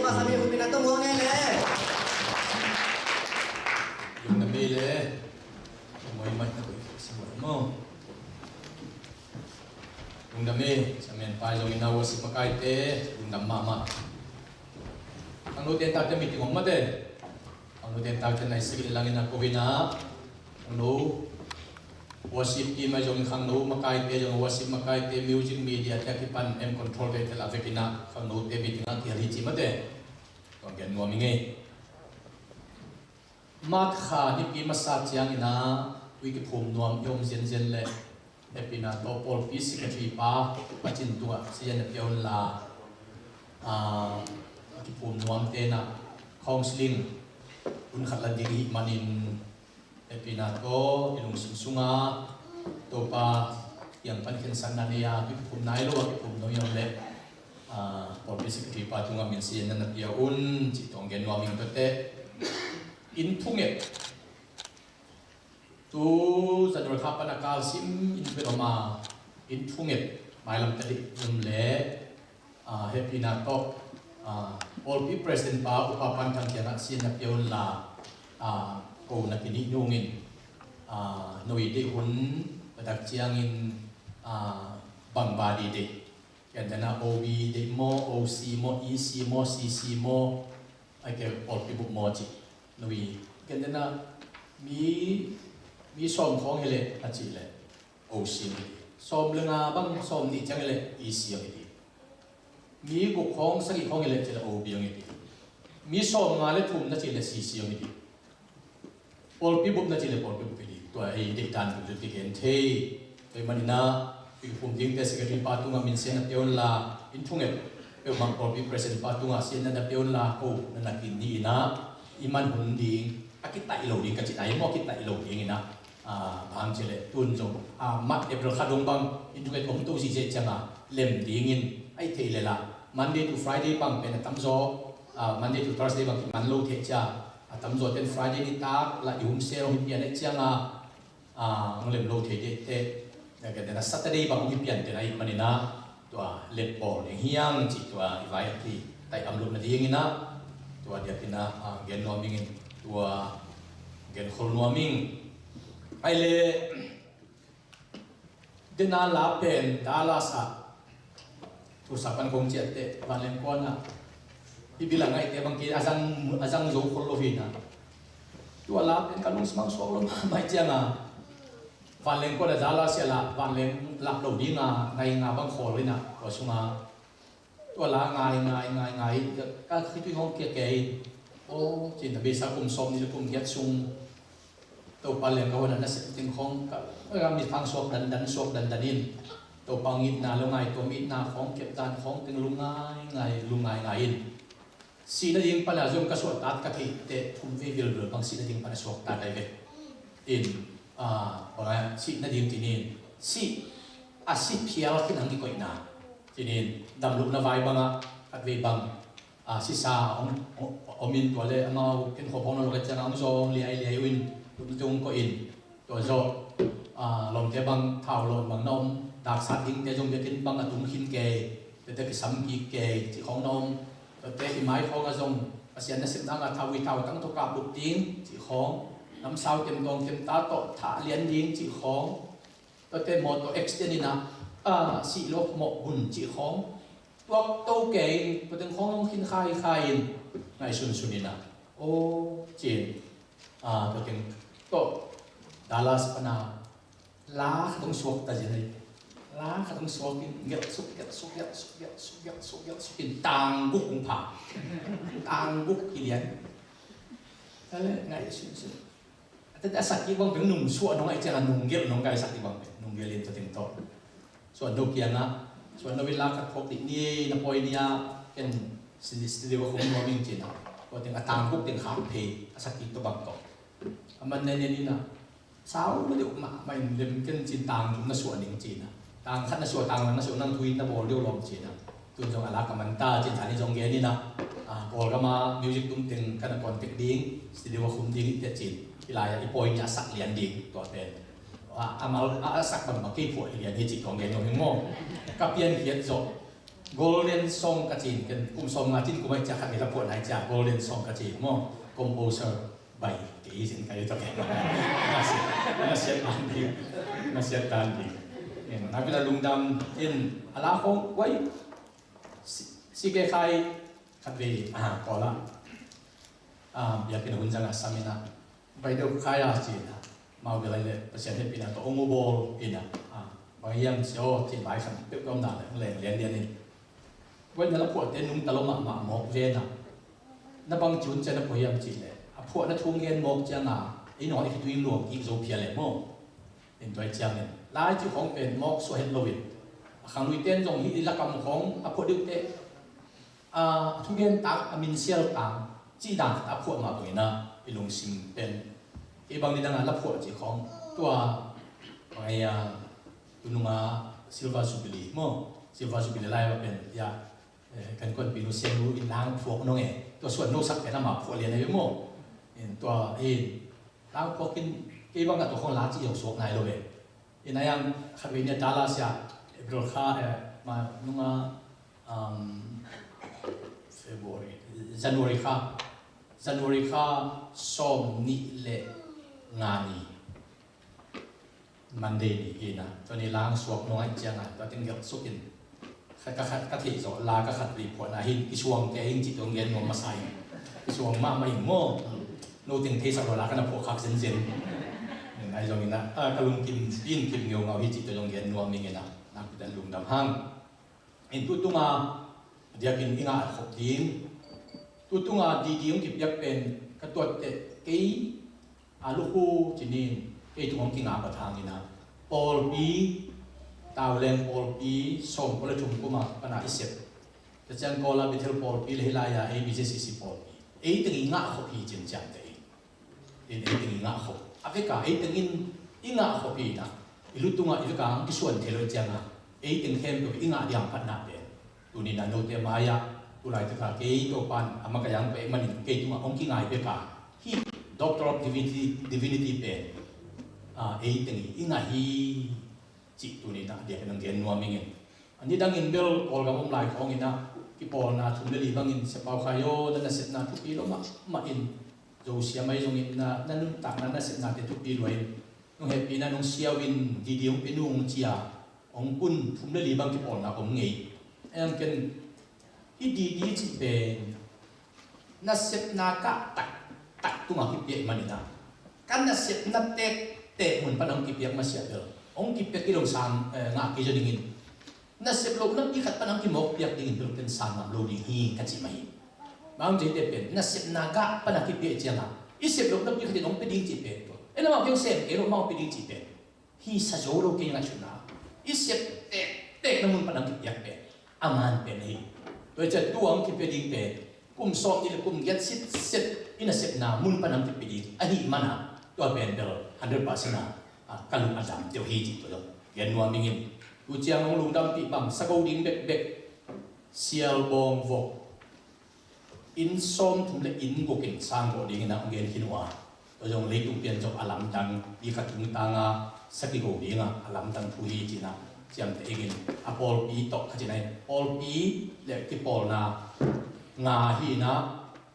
Sami hupi na tong wang e le. Yung na mi le. Yung mo yung mic na ko yung sa mo. Lungdam hi. Samen pai zong ina worship makaite lungdam mahmah. Ang lute takte meeting om mate. Ang lute takte na isik ilang ina ko hina. Ang lu worship team a zong khang lu makaite zong worship makaite music media te kipan em control te tel a vek ina khang lute meeting a kial hi ci mate. Tuang gen nuam i ngei. March kha nipi masa ciangin a tui kiphum nuam i om zenzen le hehpihna tawh pawlpi secretary pa Pacin tungah sian a pia unla, a kiphum nuam tenah counseling hun khat la ding i hih manin hehpihna tawh i lungsim sunga Topa kiang pan khensatna nei a tui kiphum nai lo a kiphum nuam i om le pawlpi secretary pa tungah min sian na pia un cih tuang gen nuam ing tuate. Inn thunget tu January kha pan a kalsim inn thunget om a, inn thunget mailam tadih um le hehpihna tawh pawlpi president pa upa pan thang kiangah sian na pia unla ko na kinih nungin noi deih hun patak ciangin bangba di deih. Kian dana O B deih maw, O C maw, E C maw, C C maw, ai ke pawlpi bup maw cih. Nui kian dana mi mi sawm khawng hileh a cih leh O C ngi ti. Sawm le nga bang sawm nih ciang hileh E C ngi ti. Mi guk khawng sagih khawng hileh cih leh O B ngi ti. Mi sawm nga le thum na cih leh C C ngi ti. Pawlpi bup na cih leh pawlpi bup hi ding. Tua ei deihdan bup zut kigen thei. Tua i maninah tui phum dingte secretary pa tungah min sian na pia unla inn thunget peuhmah pawlpi president pa tungah sian na pia unla ko na nakin ni inah i man hun ding a kitaih lo ding ka cih ai maw kitaih lo ding inah bang cih leh tun zong mat April kha dong bang inn thunget om to zihziah cianga lem dingin ai thei lela Monday to Friday bang pen a tamzaw Monday to Thursday bang kiman lo thei cia a tamzaw ten Friday nitak lah i hum sel hong pian eh cianga ang lem lo thei deh te na ka dena Saturday bang hong pian te na i manina tua let bawl ding hiang ci tua i vai a ki tai am lut na dingina tua diakina gen nuam ingin tua gen khol nuam ing ai le Dena la pen Dallas ah tusa pan kong ciatte vanleng kuana i bila ngaite bang ki a zang a zang zo khol lo hina. Tua la pen ka lungsim ang suak lo mai cianga vanleng kuana Dallas ia la vanleng lak lo dinga ngai nga bang khol hina tua sunga Tua la ngai ngai ngai ngai ka khitui hong kia kei. O cin a beisa kum sawm ni le kum giat sung Topa leng ka hona na sep ting khong ka ka mi phang suak dan dan suak dan dan in Topa ngitna lo ngai tua mitna khong kep dan khong ting lu ngai ngai lu ngai ngai in. Sihna ding pana zong ka suak tat ka thei te thum vei vil vil bang sihna ding pana suak tat ai ve. In a bang sihna ding tinin sih a si phial khin ang i koihna. Cinin damlohna vai bangah khatvei bang sisa om in tua le amau khenkhop hong na lawk a ciangah hong zawng liailiai uh in tumtung koh in tua zawh lawmte bang thau lawm bang na om daksat dingte zong biakinn bang a tum khin kei tuate kisam kik kei cih khawng na om tuate i mai khawngah zong Pasian nasepna angah thau i thau tang tawh kap bup ding cih khawng namsau tem tawng tem ta tawh thah lian ding cih khawng Tuate mawtaw accident inah a sih lawk mawh hun cih khawng tuak to kei in tua teng khawng hong khin khai khai in ngaihsun sun inah aw cin tua teng tawh Dallas pana la khat hong suak ta zin ai la khat hong suak in gelh suk gelh suk gelh suk gelh suk gelh suk gelh suk in tang guk hong pha tang guk hi lian. Tale ngaihsun sun Tate a sak kik bang pen nung suah nong ai ciang a nung gelh nong kai sak kik bang pen nung gelh in tua teng tawh suah no kiangah suah no in la khat phawk dih ni na pawi ni a ken studio a khum nuam ing cin a tua teng a tang kuk teng khak phei a sak kik tua bang tawh a man nen nen in a sau ma deuh mahmah in lem ken cin tang thum na suah ning cin a tang khat na suah tang lang na suah nang thu in na bawl deuh lawm cin a Tun zong a lak a man ta cin thanin zong gen inah Kawlgam a music tum teng kan a contact ding studio a khum ding i tia cin i lai-ah i pawi nih a sak lian ding tua pen a mal a sak bangbang kei phuah hi lian hi cih tuang gen nuam hi maw? Ka piankhiat zawh Golden song ka ci in, ken kum sawm nga cin kum ai cia khat ni la phuah nai cia golden song ka ci in maw, composer bai kei zin ka i ta ken. Nasiat, nasiat dan ding, nasiat dan ding. Ken na pila lungdam in a la khong wai si ke khai khat vei a kola. Biakinn hun zanga samina bai deuh khai a ci in a mau belai le Pasian hehpihna tawh ong u bawl in a bang hiam ci aw ci in vai khan peuh ka omna le ong leng lian lian in. Bai na la phuahte nungta lo mahmah mawk ve na. Na bang ci hun ciang na phuah hiam ci le a phuahna thu ong gen mawk cianga ei nawng i khitui ong luang kik zo phia le maw. In tuai ciangin lai ci khawng pen mawk suah het lo in a khangluite in zong hih i lakam khawng a phuah deuhte a thugen tang a minsial tang cih dan khat a phuah mah bangin a i lungsim pen kei bang nidang a la phuah cih khawng tua bang ei a tununga silver jubilee maw, silver jubilee lai a pen ya kan kuan pinu siang lu in lang phuak nong e tua suan no sak pen ama phuah lian a maw. In tua in lang phuak in kei bang a tua khawng la cih zong suak nai lo e. In a yang khat vei nia Dallas ya April kha ma nunga February, January kha, January kha sawm nih le nga ni Monday ni hi na tua ni lang suak nong ai cianga tua ting gelh sukin ka theih zawh la ka khat vei phuahna hin kisuang te hing cih tuang gen nuam masa in kisuang mahmah in maw. No ting theisak lo la ka na phuah khak zenzen. Ai zongin a ka lungkim in kim ngeungau hi cih tua zong gen nuam ning in a nakpitan lungdam hang. In tutunga diakin i ngah khop ding tutunga didi hong kipiak pen ka tuatte kei a lukhu cinin kei tung hong kinga bat hangin a pawlpi tauleng pawlpi sawm pawle thum kuma pana i sep. Tachan Kawla Bethel pawlpi le hilai a A B C C C pawlpi ei teng i ngah khop hi cin ciamte in. In ei teng i ngah khop a veka ei tengin i ngah khop hi na i lutunga i veka ang kisuan thei lo cianga ei teng khempeuh i ngah diang phatna pen. Tuni na note mai-ah tulai taka kei Topan a makaih ang pek manin kei tungah hong kingai bek a hih Doctor of Divinity, Divinity pen ei teng i ngah hi cih tuni na diak nang gen nuam ingin. A nidangin bel Kawlgam om lai khawngin ah kipawlna thum le li bangin Sia Pau Khai aw na nasepna thupi lo mahmah in Zosia mai zongin na nuntakna nasepnate thupi lua in nong hehpihna nong siau in didi hong pia nung cia hong kun thum le li bang kipawlna om ngei. Em ken hih didi cih pen nasepna gah taktak tungah kipiak i manin ah ka nasepna tektek mun pan hong kipiak masiah bel hong kipiak i lo sang ngah kei zaw dingin nasep lohna pi khat pan hong kimawk piak dingin bel ken sang ngam lo ding hi ka cih mah hi. Bang hong cih te pen nasepna gah pan a kipiak ciangah i sep lohna pi khat in hong pia ding cih pen tua en amau kiang sem kei lo amau pia ding cih pen hi sa zo lo kei ngaihsutna i sep tektek na mun pan ang kipiak pen a man pen hi. Tua i ciah tu ang kipia ding pen kum sawm nih le kum giat sitset i nasepna mun pan ang kipia ding ahih mana tua pen bel hundred percent a ka lung a dam teuh hi cih tua zong gen nuam ingin tu ciang hong lungdampih bang sago ding bekbek sial bawng vok inn sawmthum le inn gukin sang gawh dingin a hong gen khin uh a tua zong leitung pian zong a lamdang i kha tungtanga sa kigo dinga a lamdang thu hi cinah ciamteh ingin a pawlpi tawh kha cinah in pawlpi le kipawlna nga hinah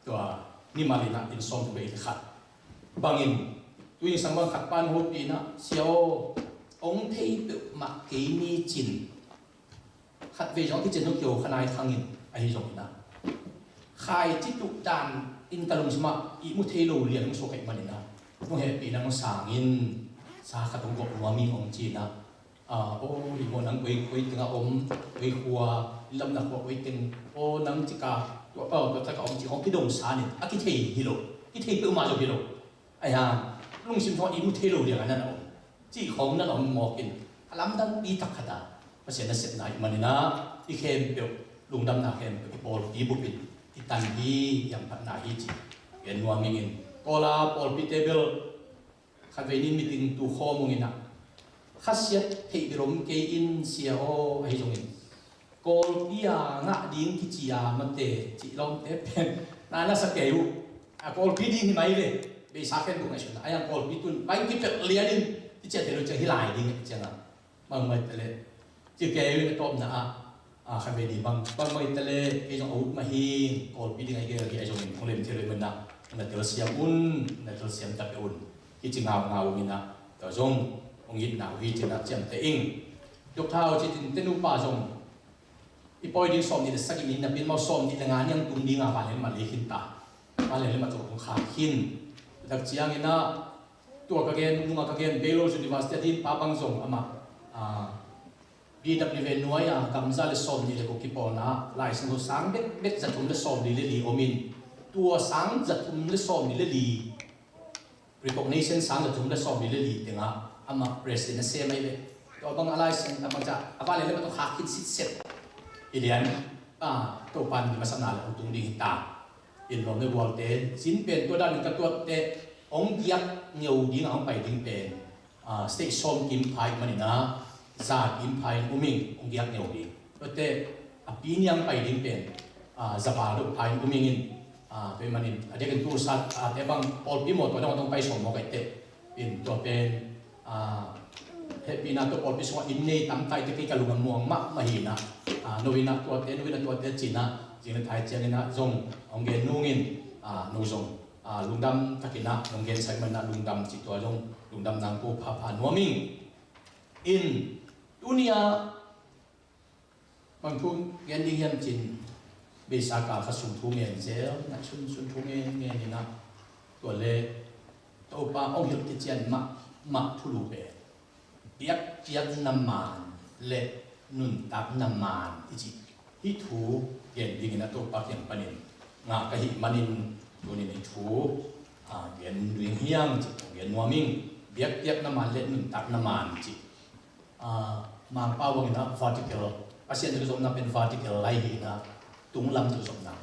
tua nimalinah inn sawmthum le inn khat bangin tuingsang bang khat pan hopinah sia aw hong thei peuhmah kei ni cin khatvei zong a kicin hong kio khanai khangin ahi zongin ah khai cituh dan in ka lungsimah ihmu thei lo lian hong suak ahi manin ah hong hehpihna hong sangin sa khat hong gawh nuam ing hong cinah aw ihmu nang koi koi tengah om koi khua lamna khua koi teng aw nang cika tua pau tua taka om cik hong kidong sanin a kithei hi lo kithei peuhmah zong hi lo. Ahi hang lungsim thawh i mu thei lo liang a nan a om cih khawng nan a om mawkin a lamdang pi tak khat a Pasian nasepna i maninah i khempeuh lungdamna khempeuh i pawlpi bupin i tan hi i amphatna hi cih gen nuam ingin Kawla pawlpite bel khatvei nin meeting tu khawm unginah khasiat theih bil om kei in sia aw ahi zongin Kawlpi a ngah ding kici a mate cih lawmte pen na na sa kei uh. A Kawlpi ding hi mai ve. Beisa khen duk ngaihsutna a yang Kawlpi tun bai kipelh lianin i ciah thei lo ciang hi lai ding ciangah bangmai tale ci kei uh in a tawpna ah A, kha ve ni bang, bang bang i ta le, kei zong a ut mah hi, Kawlpi ding a i gel hi a zong in, hong lem thei lo i manah, na telsiam un, na telsiam ta peuh un, kici ngaungau ung inah, tua zong, hong itna uh hi cinah ciamteh ing. Dr. Hau Cin Tin te nupa zong, i pawi ding sawm nih le sagih ni napi in mau sawm nih le nga niang tung dinga vanleng mah lei khin ta. Vanleng le mah tawh hong khak khin. Tak cianginah, tua ka gen, nunga ka gen, Baylor University a din pa bang zong amah, a, B W A nuai a gamza le sawm nih le kua kipawlna, Lai Siangtho sang bekbek za thum le sawm li le li om in, tua sang za thum le sawm li le li, recognition sang za thum le sawm li le li tengah amah president a sem ahi ve. Tua bang a Lai Siangtho a mangca a vanleng le mah tawh khak khin sitset. I lian, a, Topa in mi masakna le hong tung ding hi ta. In lawm le gualte, zin pen tua danin ka tuatte, hong giak ngeu ding a hong pai ding pen, a, state sawm kim pha ih maninah, za kim pha in um ing, hong giak ngeu ding. Tuate, a, pi niang pai ding pen, a, za val deuh pha in um ing in, a, tua ih manin, a diakin tu sat, a, te bang, pawlpi maw tua dong a tong pai sawm maw kaite. In tua pen, a, hehpihna tua pawlpi sungah inn nei tam taite kei ka lung a muang mahmah hinah, a, no inah tuate, no inah tuate cinah, zing le thai cianginah zong, hong gen nungin, a, no zong, a, lungdam takinah nong gensak manah lungdam cih tua zong lungdam nang ko phapha nuam ing. In tuni-ah bang thu gen ding hiam cin, beisa kal kha sung thu ngen zel, ngaihsun sun thu ngen ngen inah, tua le Topa hong hilh kician mahmah thulu pen biakpiakna maan le nuntakna maan i cih hih thu gen dingin a Topa kiang panin ngah ka hih manin tunin hih thu, a, gen ding hiang cih gen nuam ing. Biakpiakna maan le nuntakna maan cih, a, Mangpau bangin a vertical, Pasian tawh kizopna pen vertical lai hi inah, tunglam tawh kizopna,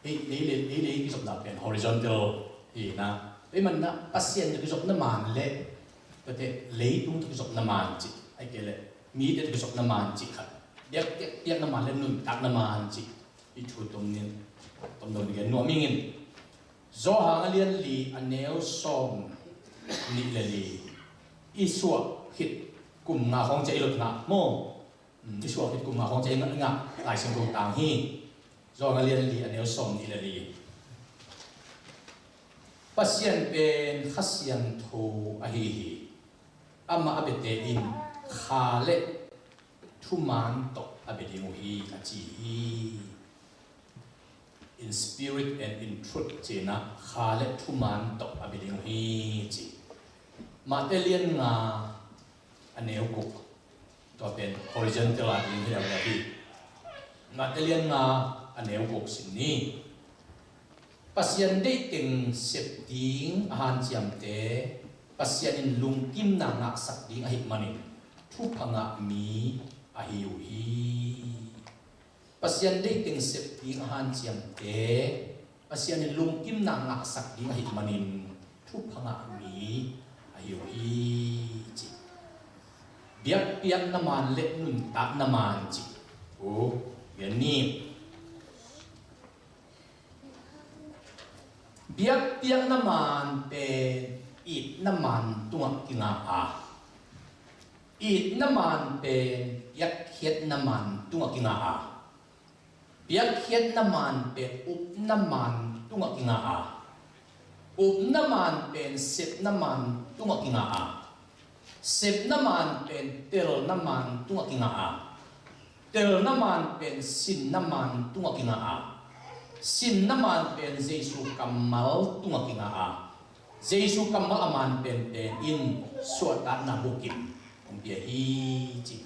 ei, ei le ei le ei kizopna pen horizontal hi inah, ei manah Pasian tawh kizopna maan le tate leitung tawh kizopna maan cih, ahih kei leh mite tawh kizopna maan cih khat, biak, biak, biakna maan le nuntakna maan cih i thu tomnin, tomno in gen nuam ing in. Johan a lian li a neu sawm nih le li, i suah khit kum nga khawng ciah i lot ngah maw? I suah khit kum nga khawng ciah i ngah Lai Siangtho tang hi. Johan a lian li a neu sawm nih le li. Pasian pen Kha Siangtho ahi hi. Amah a biate in kha le thumaan tawh a bia ding uh hi, a ci hi. In spirit and in truth cinah kha le thumaan tawh a bia ding uh hi, ci. Mate lian nga a neu guk, tua pen horizontal a ding hi lo hi. Mate lian nga a neu guk sim ni. Pasian deih teng sep ding a hanciamte, Pasian in lungkimna ngahsak ding ahih manin thupha ngah mi ahi uh hi. Pasian deih teng sep ding a hanciamte, Pasian in lungkimna ngahsak ding ahih manin thupha ngah mi ahi uh hi, ci. Biakpiakna maan le nuntakna maan ci. Uh, gen ni. Biakpiakna maan pen itna maan tungah kinga a, itna maan pen piakkhiatna maan tungah kinga a, piakkhiatna maan pen upna maan tungah kinga a, upna maan pen sepna maan tungah kinga a, sepna maan pen telna maan tungah kinga a, telna maan pen sinna maan tungah kinga a, sinna maan pen Jesu kammal tungah kinga a, Jesu kammal a maan penpen in suahtakna bukim hong pia hi, ci.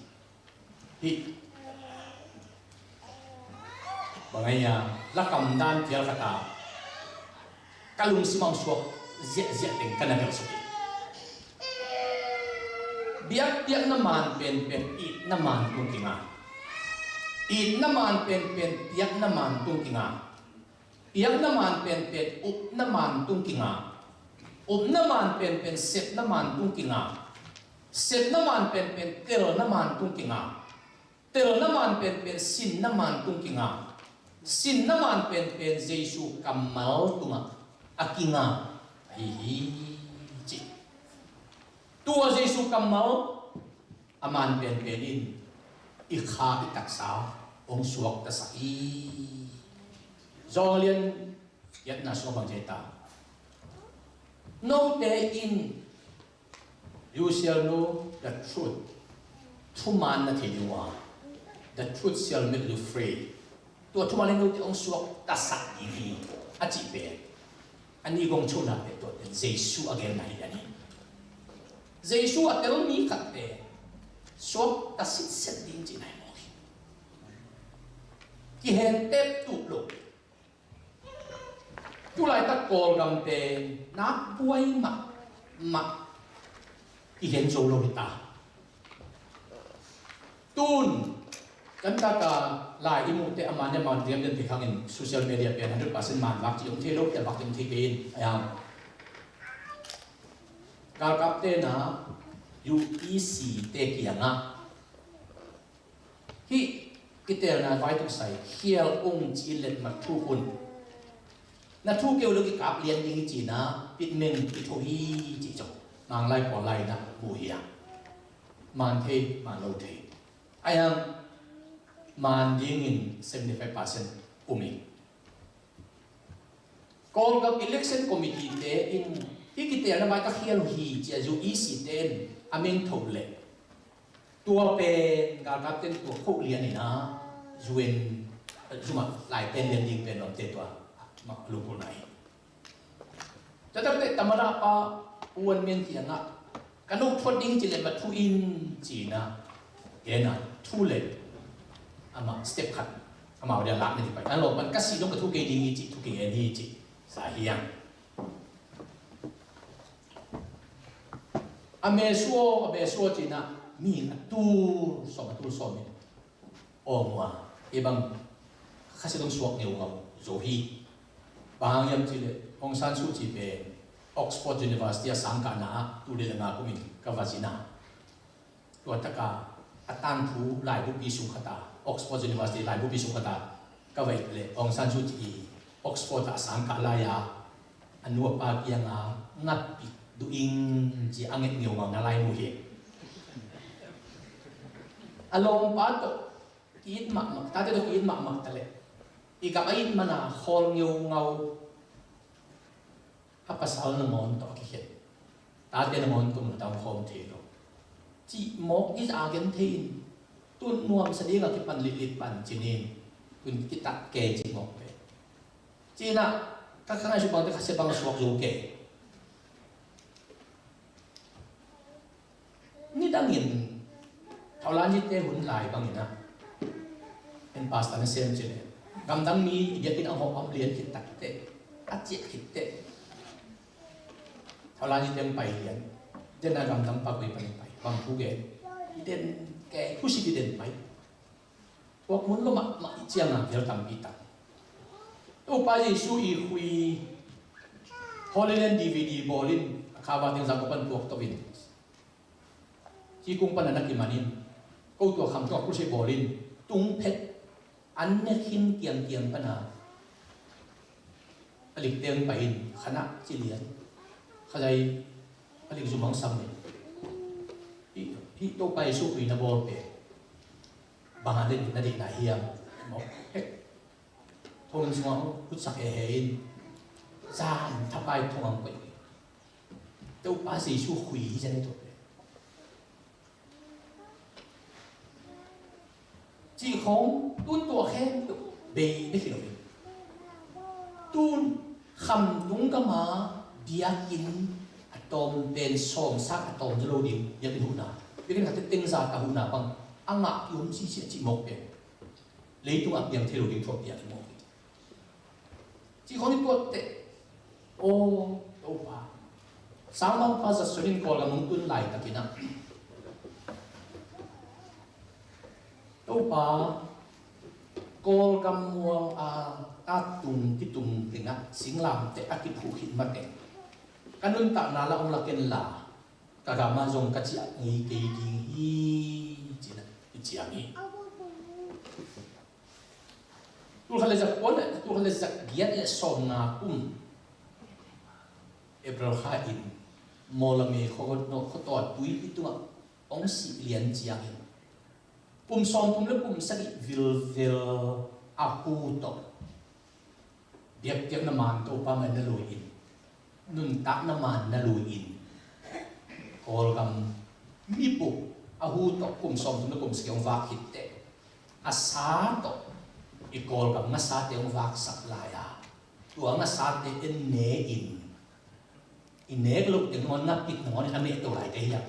Hih bang ahi a, lakam dan phial khat a ka lungsim ah suak ziahziah teng ka na gelh suk hi. Biakpiakna maan penpen itna maan tung kinga. Itna maan penpen piakna maan tung kinga. Piakna maan penpen upna maan tung kinga. Upna maan penpen sepna maan tung kinga. Sepna maan penpen telna maan tung kinga. Telna maan penpen sinna maan tung kinga. Sinna maan penpen Jesu kammal tungah a kinga ahi hi, ci. Tua Jesu kammal a maan penpen in i kha i taksa hong suaktasak hi. John lian giatna sungah bang ci ta? Note in "You shall know the truth." Thuman na thei ding uh a, "The truth shall make you free." Tua thuman in note hong suaktasak ding hi, a cih pen a nih gong chunate, tua pen Jesu a gelna hi a ni. Jesu a tel mi khat pen suakta sitset ding cihna hi mawk hi. Kihen tep tup lo. Tulaitak Kawlgam pen nak buai mahmah, kihen zo lo hi ta. Tun kan taka lai i muhte a man a man diam den ti khangin social media pen hundred percent man vak ci om thei lo, khial vak ci om thei kei in a yang. Galkapte na U E C te kiangah hih kitelna vai tuk sai khial ung ci let mat thu hun. Na thu keu lo kikap lian ding hi cina, pitmeng pitho hi ci cok. Manglai pawlai na mu hi a. Man thei, man lo thei. Ayang man dingin seventy five percent um hi. Kawlgam Election Committee te in hih kitelna vai ka khial uh hi cia zu E C te in a meng tho le. Tua pen galkap ten tua khoh lian ina zu en, zuma lai ten lian ding pen lawmte tua ma lukul nai. Tatak te tamana pa uan men kiangah ka nop thuat ding ci le ma thu in cina. Gena thu le ama step khat ama udia lak ni pai. Alo pan ka si dong ka thu kei ding i ci, thu kei en hi ci. Sa hiang. A mesuo, a mesuo cina mi a tul som, a tul som in. Aw mua, hi bang khasi dong suak ngeungau zo hi. Bang hang hiam cih leh Aung San Suu Kyi pen Oxford University a sangkahna ah tul nih le nga kumin ka va zin a. Tua taka a tangthu laibupi sung khat ah, Oxford University laibupi sung khat ah ka va it leh Aung San Suu Kyi Oxford ah a sangkah lai a, a nu a pa kiangah ngatpih duh ing ci a nget ngeungau na lai mu hi. A lawmpa tawh ki-it mahmah, tate tawh ki-it mahmah ta leh i gam a it mana khawl ngeungau. A pasal nangawn tawh a kikhen, tate nangawn tawh mun a tang khawm thei lo. Cih mawk i za gen thei in tun nuamsa dingah kipan litlit pan cinin tun kitak ke cih mawk pe. Cinah ka khangai su bangte khasia bang suak zo ke. Nidangin Thaulanjite hun lai bangin ah en pastor na sem cin eh, gamdang mi i biakinn a hawh om lian khit takteh, a ciah khitteh Thaulanjite hong pai lian. Dena gamdang pakoi pan pai bang thu gen, i den kei khusik i den pai. Tuak mun lo mahmah i cianga vel tampi tak. Topa Jesu i khui Holy Land D V D bawlin a khava teng zang pan tuak tawin ci kung pan a na kimanin ko tua kham tuak khusi bawlin tung phet an ne khin kiangkiang pana a lik teng pai in khanah ci lian khazai a lik zumang sam in hih Topa Jesu khuina bawl pe. Bang a deih na deihna hiam? Mawk hek. Thong in sungah hong putsak hehe in zan thapai thong ang koih. Topa Jesu khui hi zan i thok le cih khong tun tua khen bei bek hi lo in tun khamtung gama biakinn a tawm pen sawmsak a tawm zo lo ding biakinn huhna biakinn khat teng za ta huhna bang a ngah i om sisi a cih mawk pen leitung a piang thei lo ding thuak piak i mawk hi. Cih khawng i tuatteh aw Topa, sangmangpa zatsuanin Kawlgam hong tun laitakin ah Topa, Kawlgam muang a tatung kitung tengah singlamteh a kiphuh khit mateng ka nuntakna la hong lak en la ka gamah zong ka ciah ngei kei ding hi. Cinah i ciam hi. Tulkhat le zak puan le tulkhat le zak giat le sawmnga kum April kha in Mawlamei khuagot nawh khuataw a tui i tungah hong sih lian ciangin Kum sawmthum le kum sagih vilvel a hu tawh biakpiakna man Topa mah na lui in, nuntakna man na lui in, Kawlgam mipuk a hu tawh kum sawmthum le kum sagih hong vak khit teh, a sa tawh i Kawlgam ngasate hong vaksak lai a, tua ngasate en ne in, i nek loh teng nangawn ngapit nangawn in a meh to lai te hiam?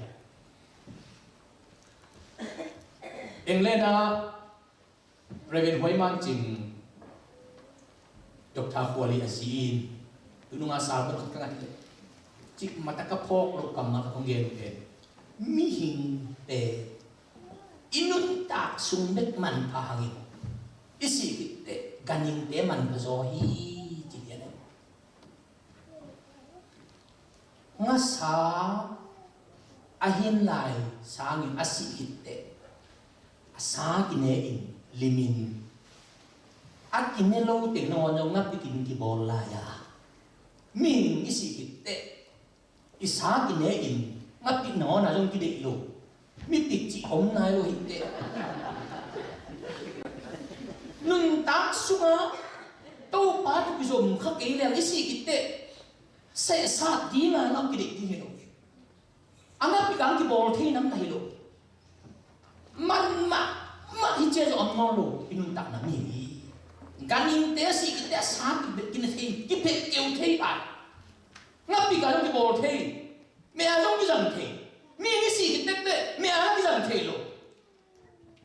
England ah Reverend Huai Man Cing, Doctor Khuali a zi in, tunung a sal man khat ka ngat leh, cik mata ka phawk loh kammal khat kong gen pen, mihingte i nuntak sung bek manpha hangin, i sih khit teh ganhingte manpha zaw hi, ci lian e. Ngasa a hin lai sangin a sih khit teh, a sa kine in, lim in, a kine lo teng nangawn zong ngapit in kibawl lai a, mihing i sih khit teh i sa kine in ngapit nangawn a zong kideih lo. Mipik cih om nai lo hi teh. Nuntak sungah Topa tawh kizom kha kei leng i sih khit teh, sehsat ding a ngap kideih ding hi lo. A ngapit kang kibawl thei nam na hi lo. Man mahmah hi cia zong om nawn lo i nuntakna mi hi. Ganhingte a sih khit teh a sa kibet kine thei, kiphet keu thei pai. Ngapit kang kibawl thei. Meh a zong kizang thei. Mi i sih khit teh meh a kizang thei lo.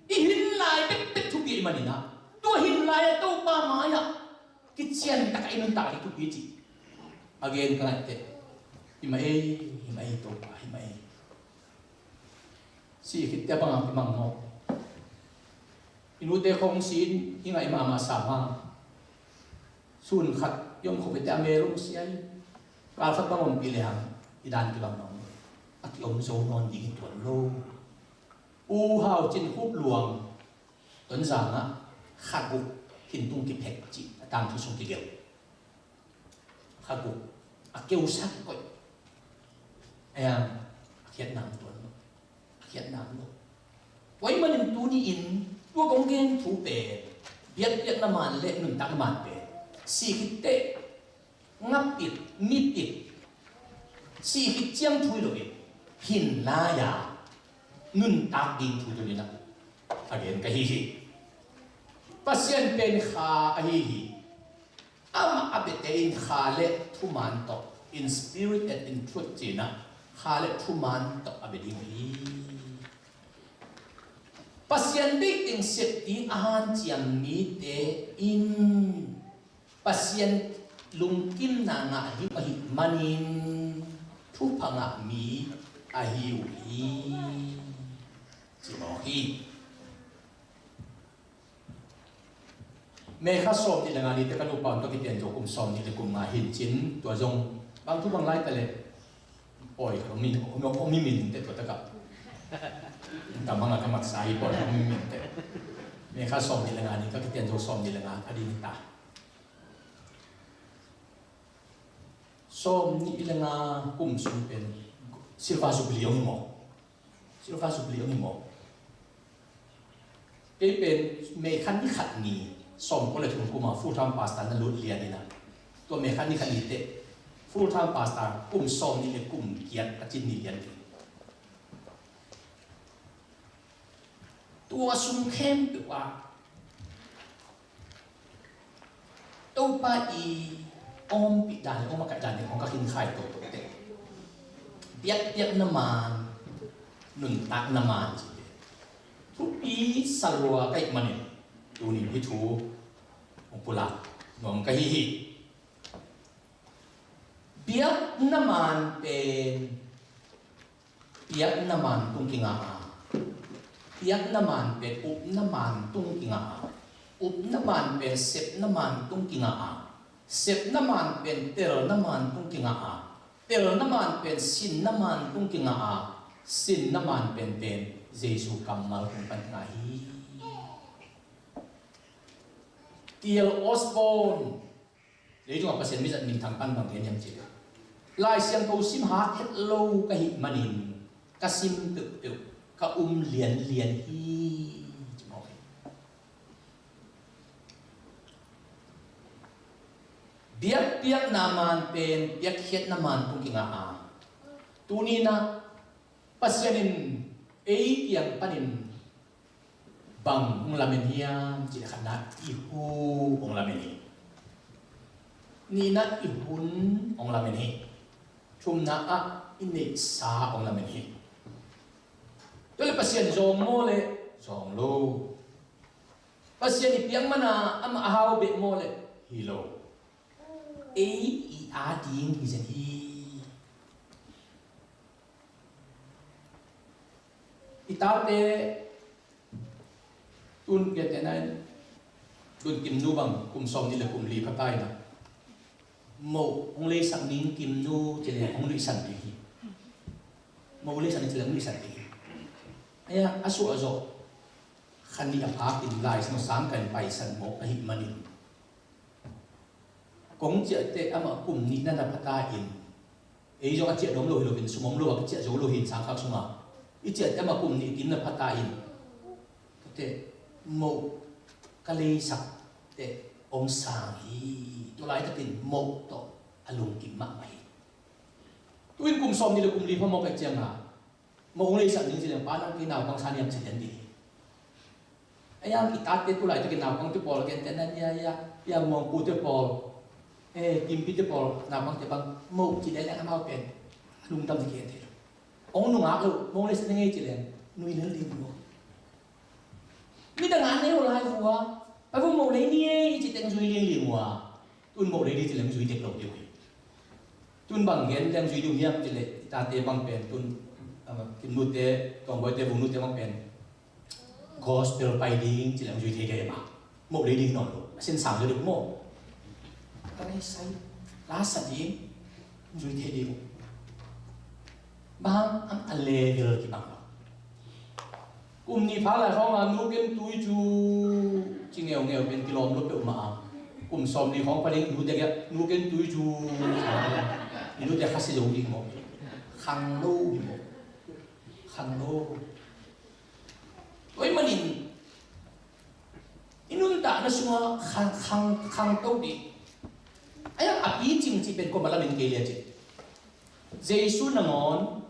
I hin lai bekbek thupi ahih manin ah, tua hin lai a Topa mai-ah kician tak a i nuntak ding thupi cih a gen ka ngaih teh, hi mah ei, hi mah ei Topa, hi mah ei. Sih khit teh a bang a kimang mawk. I nute khawng sin i ngaih mahmah sam hang. Sun khat i om khop hi teh a mel hong sia hi. Kal khat bang ompih lehang i dan kibang mawk. A kiom zo nawn ding hi tuan lo. U Hau Cin Khup Luang, Tonzang ah kha guk hintung kiphek cih a tangthu sung kigelh. Kha guk a keusa kikoih. Ahi hang a khiatna om tuan lo. A khiatna om lo. Tua ahih manin tuni-in tua kong gen thu pen, biakpiakna man le nuntakna man pen, sih khit teh ngapit, mipik, sih khit ciang thu hi lo in, hin lai-a nuntak ding thu tuni-in ah a gen ka hi hi. Pasian pen kha ahi hi. Amah a biate in kha le thuman tawh, in spirit and in truth ci-in ah, kha le thuman tawh a bia ding hi. Pasian deih teng sep ding a hanciam mite in Pasian lungkimna ngah ding ahih manin thupha ngah mi ahi uh hi, ci mawk hi. May kha sawm nih le nga ni te ka nupa un tawh kiten zo kum sawm nih le kum nga hi in cin, tua zong bang thu bang lai ta leh pawi khat om hi, om hi min te tua takah. Ka mang a ka matsa hi pawi khat om hi min te. May kha sawm nih le nga ni ka kiten zo sawm nih le nga a ding hi ta. Sawm nih le nga kum sung pen silver jubilee om hi maw? Silver jubilee om hi maw? Kei pen May kha ni khat ni sawmkua le thum kum a full time pastor na lut lian in ah, tua May kha ni khat ni teh full time pastor kum sawm nih le kum giat a cin ni lian hi. Tua sung khempeuh ah Topa i ompih dan le om a kaih dan teng hong ka khin khai toto teh, biakpiakna man, nuntakna man cih teh thupi sa lua ka hih manin tuni-in hih thu hong pulak nuam ka hi hi. Biakna man pen piakna man tung kingah a, piakna man pen upna man tung kingah a, upna man pen sepna man tung kingah a, sepna man pen telna man tung kingah a, telna man pen sinna man tung kingah a, sinna man pen pen Jesu kammal tung pan kingah hi. T L Osborn, leitungah Pasian mizat minthang pan bang gen hiam cih leh, Lai Siangtho sim hat het lo ka hih manin ka sim peuhpeuh ka um lianlian hi, Biakpiakna man pen piakkhiatna man tung kinga a, tuni-in ah Pasian in ei kiang panin bang hong lamen hiam cih leh, khatna, i hu hong lamen hi. Nihna, i hun hong lamen hi. Thumna ah i neihsa hong lamen hi. Tua leh Pasian zawng maw leh zawng lo? Pasian i piak man a amah a hau beh maw leh hi lo? Ei i ading hi zen hi. I tate tun piate nai, tun Kimnu bang kum sawmnih leh kum li pha ta in ah, moh hong leisak ning Kimnu ci leh hong nuihsan ding hi. Moh hong leisak ning ci leh hong nuihsan ding hi. Ahi a, a suah zawh kha nih a phak in Lai Siangtho sang khat in paisan mawk ahih manin, kong ciah teh amah kum nih na na pha ta in, ei zong a ciah nuam lo hi loin, sum om lo a ka ciah zo lo hi in, sang khak sungah i ciah teh amah kum nih kim na pha ta in, teh moh ka leisak teh hong sang hi. Tua laitakin moh tawh a lungkim mahmah hi. Tu-in kum sawmnih leh kum li pha mawk ahih ciangin, moh hong leisak ning ci leng, pa, nang kei naupang sa niam ci lian ding hi. Ahi a, i tate tu laitakin naupangte pawl a gentehna, ia, ia, ia, Muangpu te pawl, eh, Kimpi te pawl naupangte bang, moh ci leng leng amau pen a lungdam ding hi thei lo. Hong nungak lo, moh hong leisak ning ei ci leng nui lel ding maw? Midang a neu lai vua, pai vua, moh lei ni ei ci teng zui liangling uh a, tun moh lei ni ci leng zui dek lo ding uh hi. Tun bang gen leng zui ding uh hiam ci leh, i tate bang pen tun, ah, Kimnute, Tuangbawite, Vungnute bang pen gospel pai ding ci leng zui thei dek mah. Moh lei ding nawn lo, a sin sang lo dek maw? Ka nei sai, la sa ding zui thei dek uh. Bang hang, a level kibang lo. Kum nih phak lai khawng a, "Nu ken tui cu," ci ngeungeu pen kilawm lo peuhmah a. Kum sawmnih khawng pha ding, nute kiang, "Nu ken tui cu," ci ngeungeu. Nute kha si zo ding maw? Khang lo hi maw? Khang lo. Tua ahih manin i nuntakna sungah khang, khang, khangto ding. Ahi a, a picing cih pen kuamah lamen kei leh cih, Jesu nangawn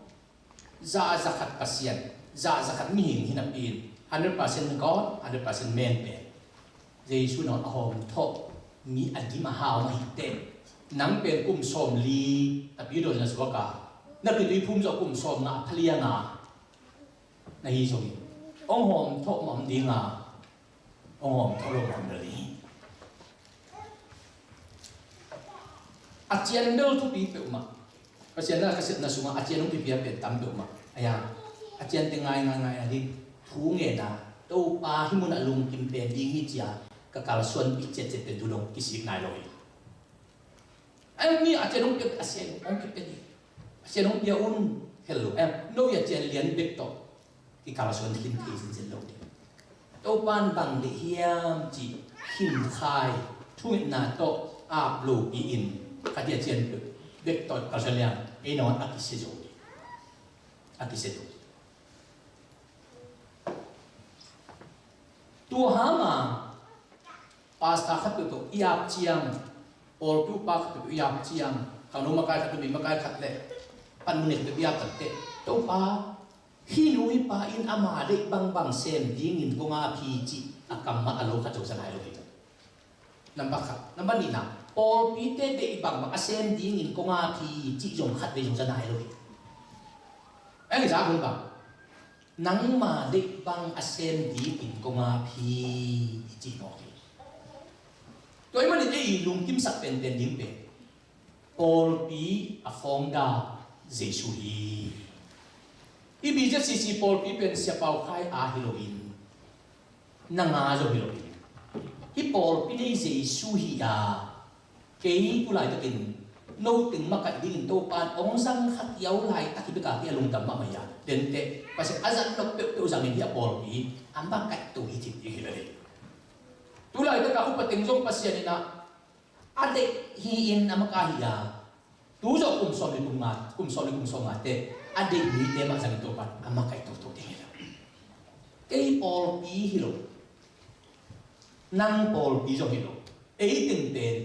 zah zakhat Pasian, zah zakhat mihing hi napi in, hundred percent God, hundred percent man pen Jesu nangawn a hawmthawh mi a dim a hau mah hi teh, nang pen kum sawmli tapi dawn na suak a, na kituiphum zawh kum sawmnga a phaliang a na hi zongin, hong hawmthawh mah om ding a, hong hawmthawh lo mah om lo ding hi. A cian bel thupi peuhmah. Pasian na ka sepna sungah a cian hong kipia pen tam peuhmah. Ahi a, a cian teng ngaingai, ngaingai ding. Thu ngen a, Topa hih munah lungkim pen ding hi ci-a ka kalsuanpih ciatciat pen tu dong kisik nai lo hi. Ahi a, mi a cian hong pia, a cian hong kipia ding. A cian hong pia un, hel lo. Ahi a, no a cian lian bek tawh kikalsuan khin thei zenzen lo ding. Topa in bang deih hiam cih khinkhai, thungetna tawh ap lopi in, khat a cian bek tawh kalsuan liang, ei nangawn a kisia zo ding. A kisia zo ding. Tua hang a, pastor khat peuhpeuh i ap ciang, pawlpi upa khat peuhpeuh i ap ciang, khangno makai khat, numei makai khat leh panmun khat peuhpeuh i ap takteh, Topa, hih nu hih pa in ama deih bangbang sem dingin kong ap hi cih a kammal a lo khat zong za nai lo hi. Nambat khat. Nambat nihna, pawlpite deih bangbang a sem dingin kong ap hi cih zong khatvei zong za nai lo hi. Ahi zah hun bang, nangma deih bang a sem dingin kong ap hi, i cih mawk hi. Tua ahih manin ei i lungkimsak penpen ding pen pawlpi a founder Jesu hi. Hih B Z C C pawlpi pen Sia Pau Khai a hi loin, nang a zong hi loin, hih pawlpi nei Jesu hi a, kei tu laitakin no teng makaih dingin Topa in hong zang kha kiau laitak hi bek a, kei a lungdam mahmah hi a. Denteh, Pasian a zat nop peuhpeuh zangin hih a pawlpi a makaihto hi cih hi ve. Tu laitak a upa teng zong Pasian in a, a deih hi-in a makaih hi a, tu zawh kum sawm le kum nga, kum sawm le kum sawm nga teh a deih mite mah zangin Topa in a makaih toto ding hi lo. Kei pawlpi hi lo. Nang pawlpi zong hi lo. Ei teng pen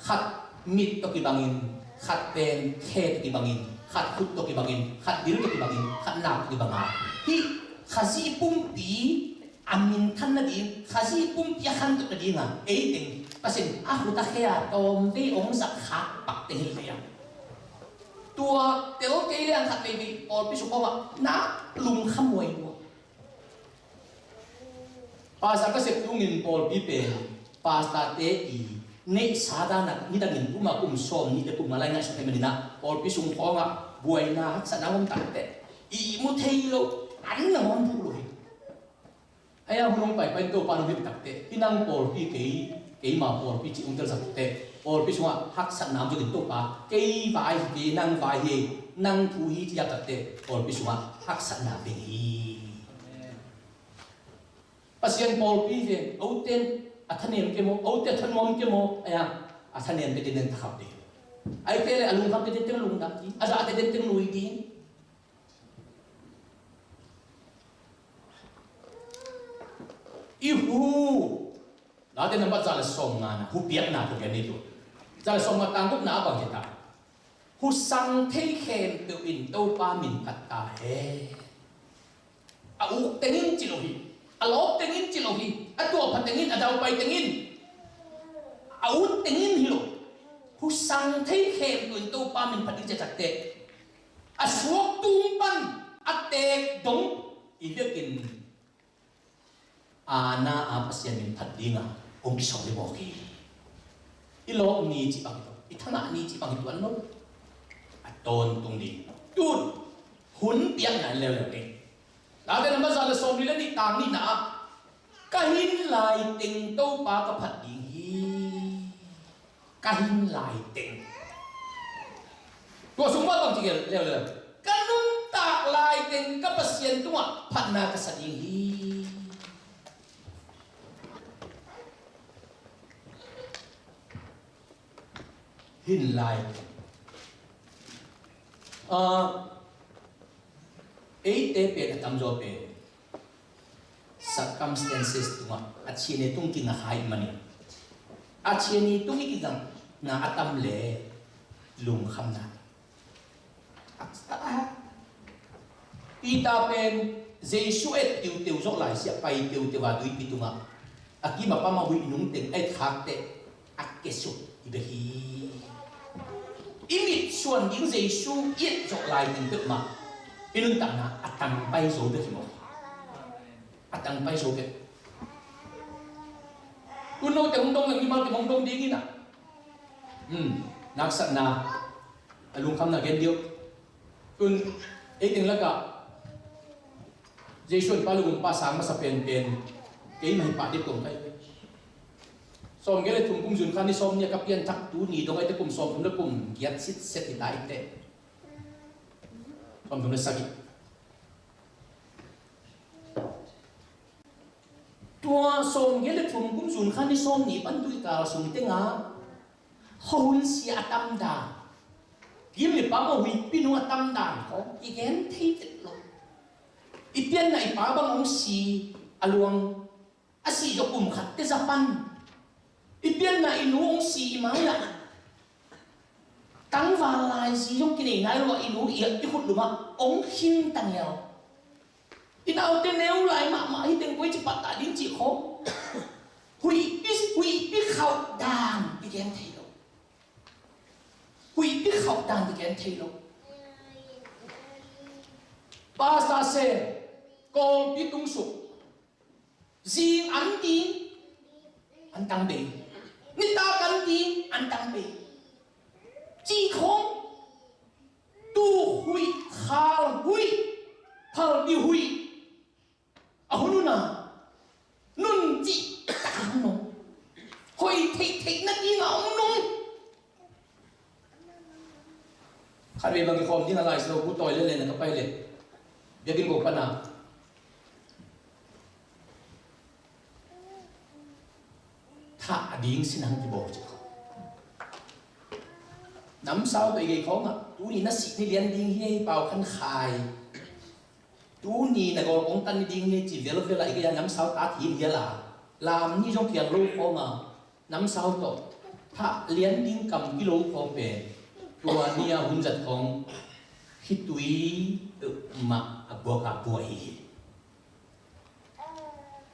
Khat mit tawh kibangin, khat pen khe tawh kibangin, khat khut tawh kibangin, khat dil tawh kibangin, khat nak tawh kibanga. Hih Khazih pumpi a minthan nading, Khazih pumpi a khantoh nadinga ei teng Pasian a khut a khe a tawm vei hong zat khak pak teng hi leh a, tua tel kei leng khat veivei pawlpi sung khawngah na lungkham huai tua. Pastor ka sep tungin pawlpi pen pastorte i neihsa dan a nidangin kum a kum sawm nih le kum nga lai ngaihsun thei maninah pawlpi sung khawngah buaina haksatna om takte i mu thei lo, an na hong duh lo hi. Aia hun hong paipai Topa nong hilh takte, i nang pawlpi kei, keima pawlpi cih hong telsak takte, pawlpi sungah haksatna om zongin Topa kei vai hi kei, nang vai hi, nang thu hi ci-a takte pawlpi sungah haksatna veng hi. Pasian pawlpi hi, oten a thanem kei maw, ote a thanuam kei maw, aia a thanem kei tenen thakhap ding. Ai kei le a lungkham kei tenten lungdam ding, a zah kei tenten lui ding. I hu. Late nambat za le sawm ngana hu piakna ko gen ni tu. Za le sawm nga tang gupna a bang kita. Hu sang thei khempeuh in Topa min phat ta hen. A uk tengin ci lo hi. A lawp tengin ci lo hi. A tuahpha tengin, a daupai tengin, a ut tengin hi lo. Hu sang thei khempeuh in Topa min phat ding ci a takte, a suak tung pan a teek dong i vekin aana a Pasian min phat dinga hong kisawm hi mawk hi. I lawp ni cih bang hi tuan, i thangah ni cih bang hi tuan lo. A tawntung ding tun hun piakna in leuleu ding. Late nambat za le sawm li le nih tang nihna ah ka hin lai teng Topa ka phat ding hi. Ka hin lai teng. Tua sung mah bang ci gen leuleu. Ka nuntak lai teng ka Pasian tungah phatna ka sa ding hi. Hin lai teng. Ah, eite pen a tamzaw pen circumstances tungah a thian i tung kingakha i manin a thian i tung i kigangna a tam le lungkhamna. Peter pen Jesu et tiuteu zawh lai siah pai tiuteu a tuipi tungah a kim a pam a huih nungteng a et khakte a kesuk i bek hi. I mitsuan ding Jesu i et zawh lai ding peuhmah i nuntakna a tangpai zo bek hi maw? A tangpai zo bek. Tun note hong dong le mimalte hong dong ding inah naksatna a lungkhamna gen diok. Tun ei teng lakah Jesu in pa lugum pa sang masa penpen keimah hi pah dip kong kai. Sawm gel le thum kum zun kha ni sawm nih a ka pianthak tu ni dong aite kum sawm thum le kum giat sitset hi ta ite. Sawm thum le sagih. Tua sawm gel le thum kum zun kha ni sawm nih pan tu i kal sung tenga khuahun sia a tamdan, kim le pam a huihpi nung a tamdan khawng i gen thei vet lo. I pianna i pa bang hong si a luang a sih zawh kum khat te zapan i pianna i nu hong si i mai-ah tangval lai si zong kinei nai lo ah i nu i, i khut lumah hong khin tangel. I naute neu lai mahmah hi teng koi ci pattah ding cih khawng huihpi, huihpi khauh dan i gen thei lo. Huihpi khauh dan i gen thei lo. Pastor Sem, kawlpi tungsuk, zing an ding an tang bei, nitak an ding an tang bei cih khawng, tu huih, khal huih, phalbi huih a hun una nun cih tak hong nung, hoih theihtheih nadinga hong nung. Khatvei bang kikhawm ding a Lai Siangtho bu tawi le le na ka pai le biakinn ko pana thah a ding sin hang kibawl cih khawng. Namsau tawh i gei khawngah tuni na sih ni lian ding hi ei, Pau Khan Khai. Tuni na gawl kong tan ni ding hi ei ci velvel a i gei a namsau ta thi lial a lam ni zong kial lo khawngah namsau tawh Thah lian ding kam kilo khawng pen tua ni-a hun zat khawng khitui mah a buak a buak hi hi.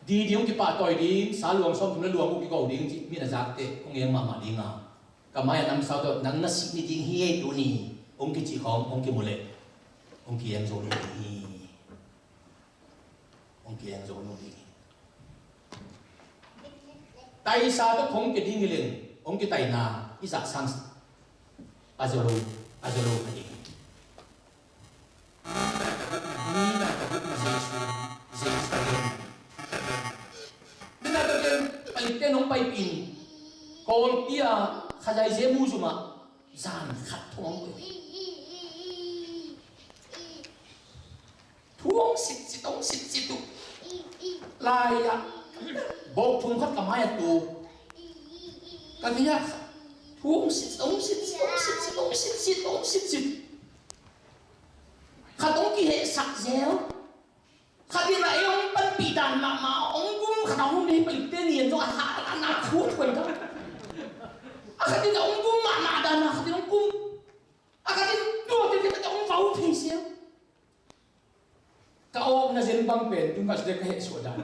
Didi hong kipahtawi ding, sa luang sawmthum le luang uh kigo ding cih mi na zakte hong eng mahmah ding a, ka mai-ah namsau tawh nang na sih ni ding hi ei tuni hong kicih khawng hong kimu leh hong kieng zo lo ding hi. Hong kieng zo lo ding hi. Taisa tawh hong kia ding hi leng hong kitaina i zahsang a zo lo, a zo lo kha ding hi. Ni na ka buk na Jesu, Jesu a gen. Ni na ka gen, Palikte nong paipih in, Kawlpi a Khazaizem museum ah zan khat thong ang koih. Thu hong sitsit, hong sitsit uh. Lai-ah bawk thum khat ka mai-ah tu. Ka vei-ah thu hong sitsit, hong sitsit, hong sitsit, hong sitsit, hong sitsit. Khat hong kihehsak zel. Khat in a ei hong panpih dan mahmah hong gum, khat a hong nei Palikte ni an zong a hal a na thu thuan ka. A khat in a hong gum mahmah dan a khat in hong gum. A khat in tua tete khat a hong vau thei zel. Ka awkna zen bang pen tung ka sute ka heh suah dan.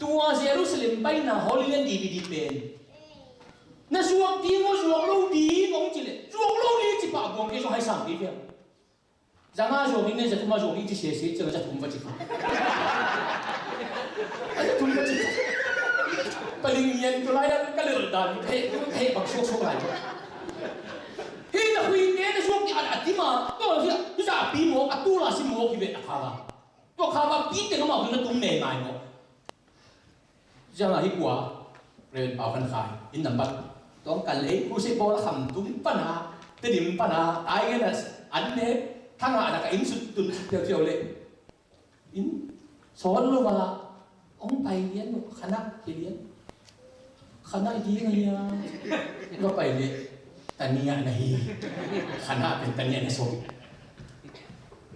Tua Jerusalem paina Holy Land D V D pen na zuak ding maw, zuak lo ding hong ci leh, zuak lo ding ci pah buang kei zong hai sang kei viang. Za nga zuak ding ne, za thum a zuak ding ci sese ciang za thum va ci kha. A za thum va ci kha. Paling yan tu lai ka lel dan heh, heh bang suak suak lai. Hih na huite na zuak ding a, a tim a, tua zia, zapi mawk, a tul a si mawk hi ve a kha va. Tua kha va pi teng amau na tum mei mai mawk. Ziang a hi kua, Reverend Pau Khan Khai, in nambat. Tawng kan lei, khu se bawl a kham tum pan a, Tedim pan a, tai ngen a, an ne, thang a, na ka inn sut tun sut thiau thiau le. In, sawn lo va, hong pai lian, khanak hi lian. Khanak hi ngai a, va pai le, tania na hi. Khanak pen tania na sawm.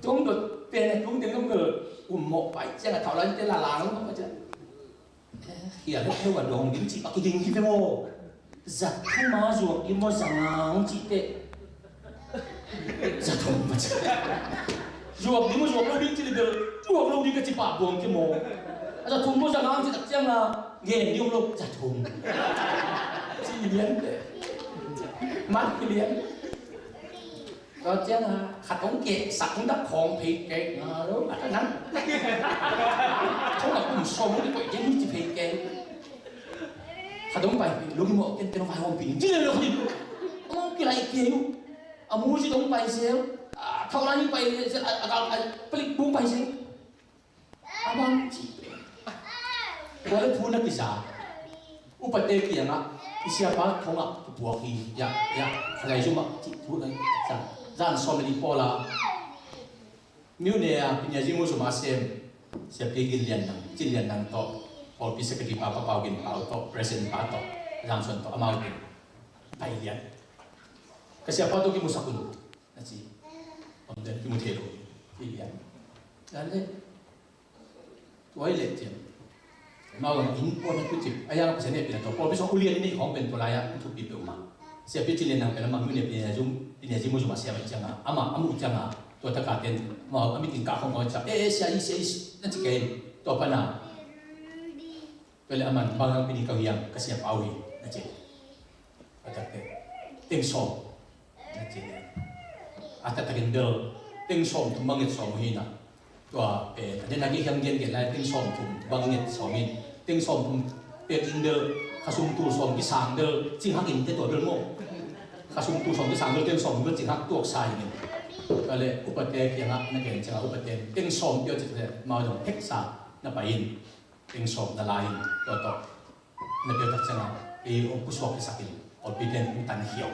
Tung dot pen a tung teng gam gel, um mawh pai ciang a thau lan te la la lo mawh ciang. Hia le theu a dong ding cih bak i ding hi ve maw? Za thum a zuak ding maw, za nga hong cih teh. Za thum maw cih. Zuak ding maw, zuak lo ding cih le bel, zuak lo ding ka cih pah buang kei maw? Za thum maw, za nga hong cih tak ciang a, ngen ding om lo, za thum. Cih lian teh. Mat hi lian. Tua ciang a, khat hong kehsak hong dak khawng phei kei, nga lo, a ta nang. Thong a kum sawm hong koih kei, hong ci phei kei. Khat hong pai phei, lung mawh ken ken hong vai hong pin, ci le lo khat in. Hong kilaih kei uh. A mu ci hong pai sel, a thau lai hong pai sel, a, a, a, a palik bung pai sel. A bang ci. Tua le thu na kiza. Upate kiangah, i siapa thongah kipuak hi, ya, ya, khalai zumah cih thu na kiza. Zan sawm le nih pawl a, Myone a, Piniazimu zuma sem, Siapi Gin Lian Nang, Cin Lian Nang tawh, pawlpi secretary pa, Pa Pau Gin Pau tawh, president pa tawh, zan sawm tawh, amau gin. Pai lian. Ka siapa tawh kimusak un, na ci. Om den kimu thei lo, ci lian. Dan le, Tua hi leh ciang. Amau in puan a tucip a yang Pasian hehpihna tawh pawlpi sung ulian i neih khawng pen tua lai-ah hong thupi peuhmah. Siapi Cin Lian Nang pen amah Myone Piniazimu zumah siam ahih ciangin amah a muh ciangin tua taka ten amau a mitin kah khawng khawng ciah, eh, eh, sia i, sia i, na ci kei. Tua pana tua leh amah in, bang hang pi ding ka hiam, ka siapa uh hi, na ci. A takte, teng sawm. Na ci. A taktakin bel teng sawm thum bang nget sawm uh hi na. Tua, eh, a den a kikhiam gengen lai teng sawm thum bang nget sawm in. Teng sawm thum pek in bel khasum tul sawm kisang bel cinghak in te tua bel maw. Khasum tul sawm kisang bel teng sawm thum bel cinghak tuaksa in. Tua leh upate kiangah na gen ciangah upate teng sawm pia cih leh mau zong heksa na pai in. Teng sawm na la in tua tawh. Na pia tak ciangah ei hong pusuak kisak in pawlpi ten hong tan khiau.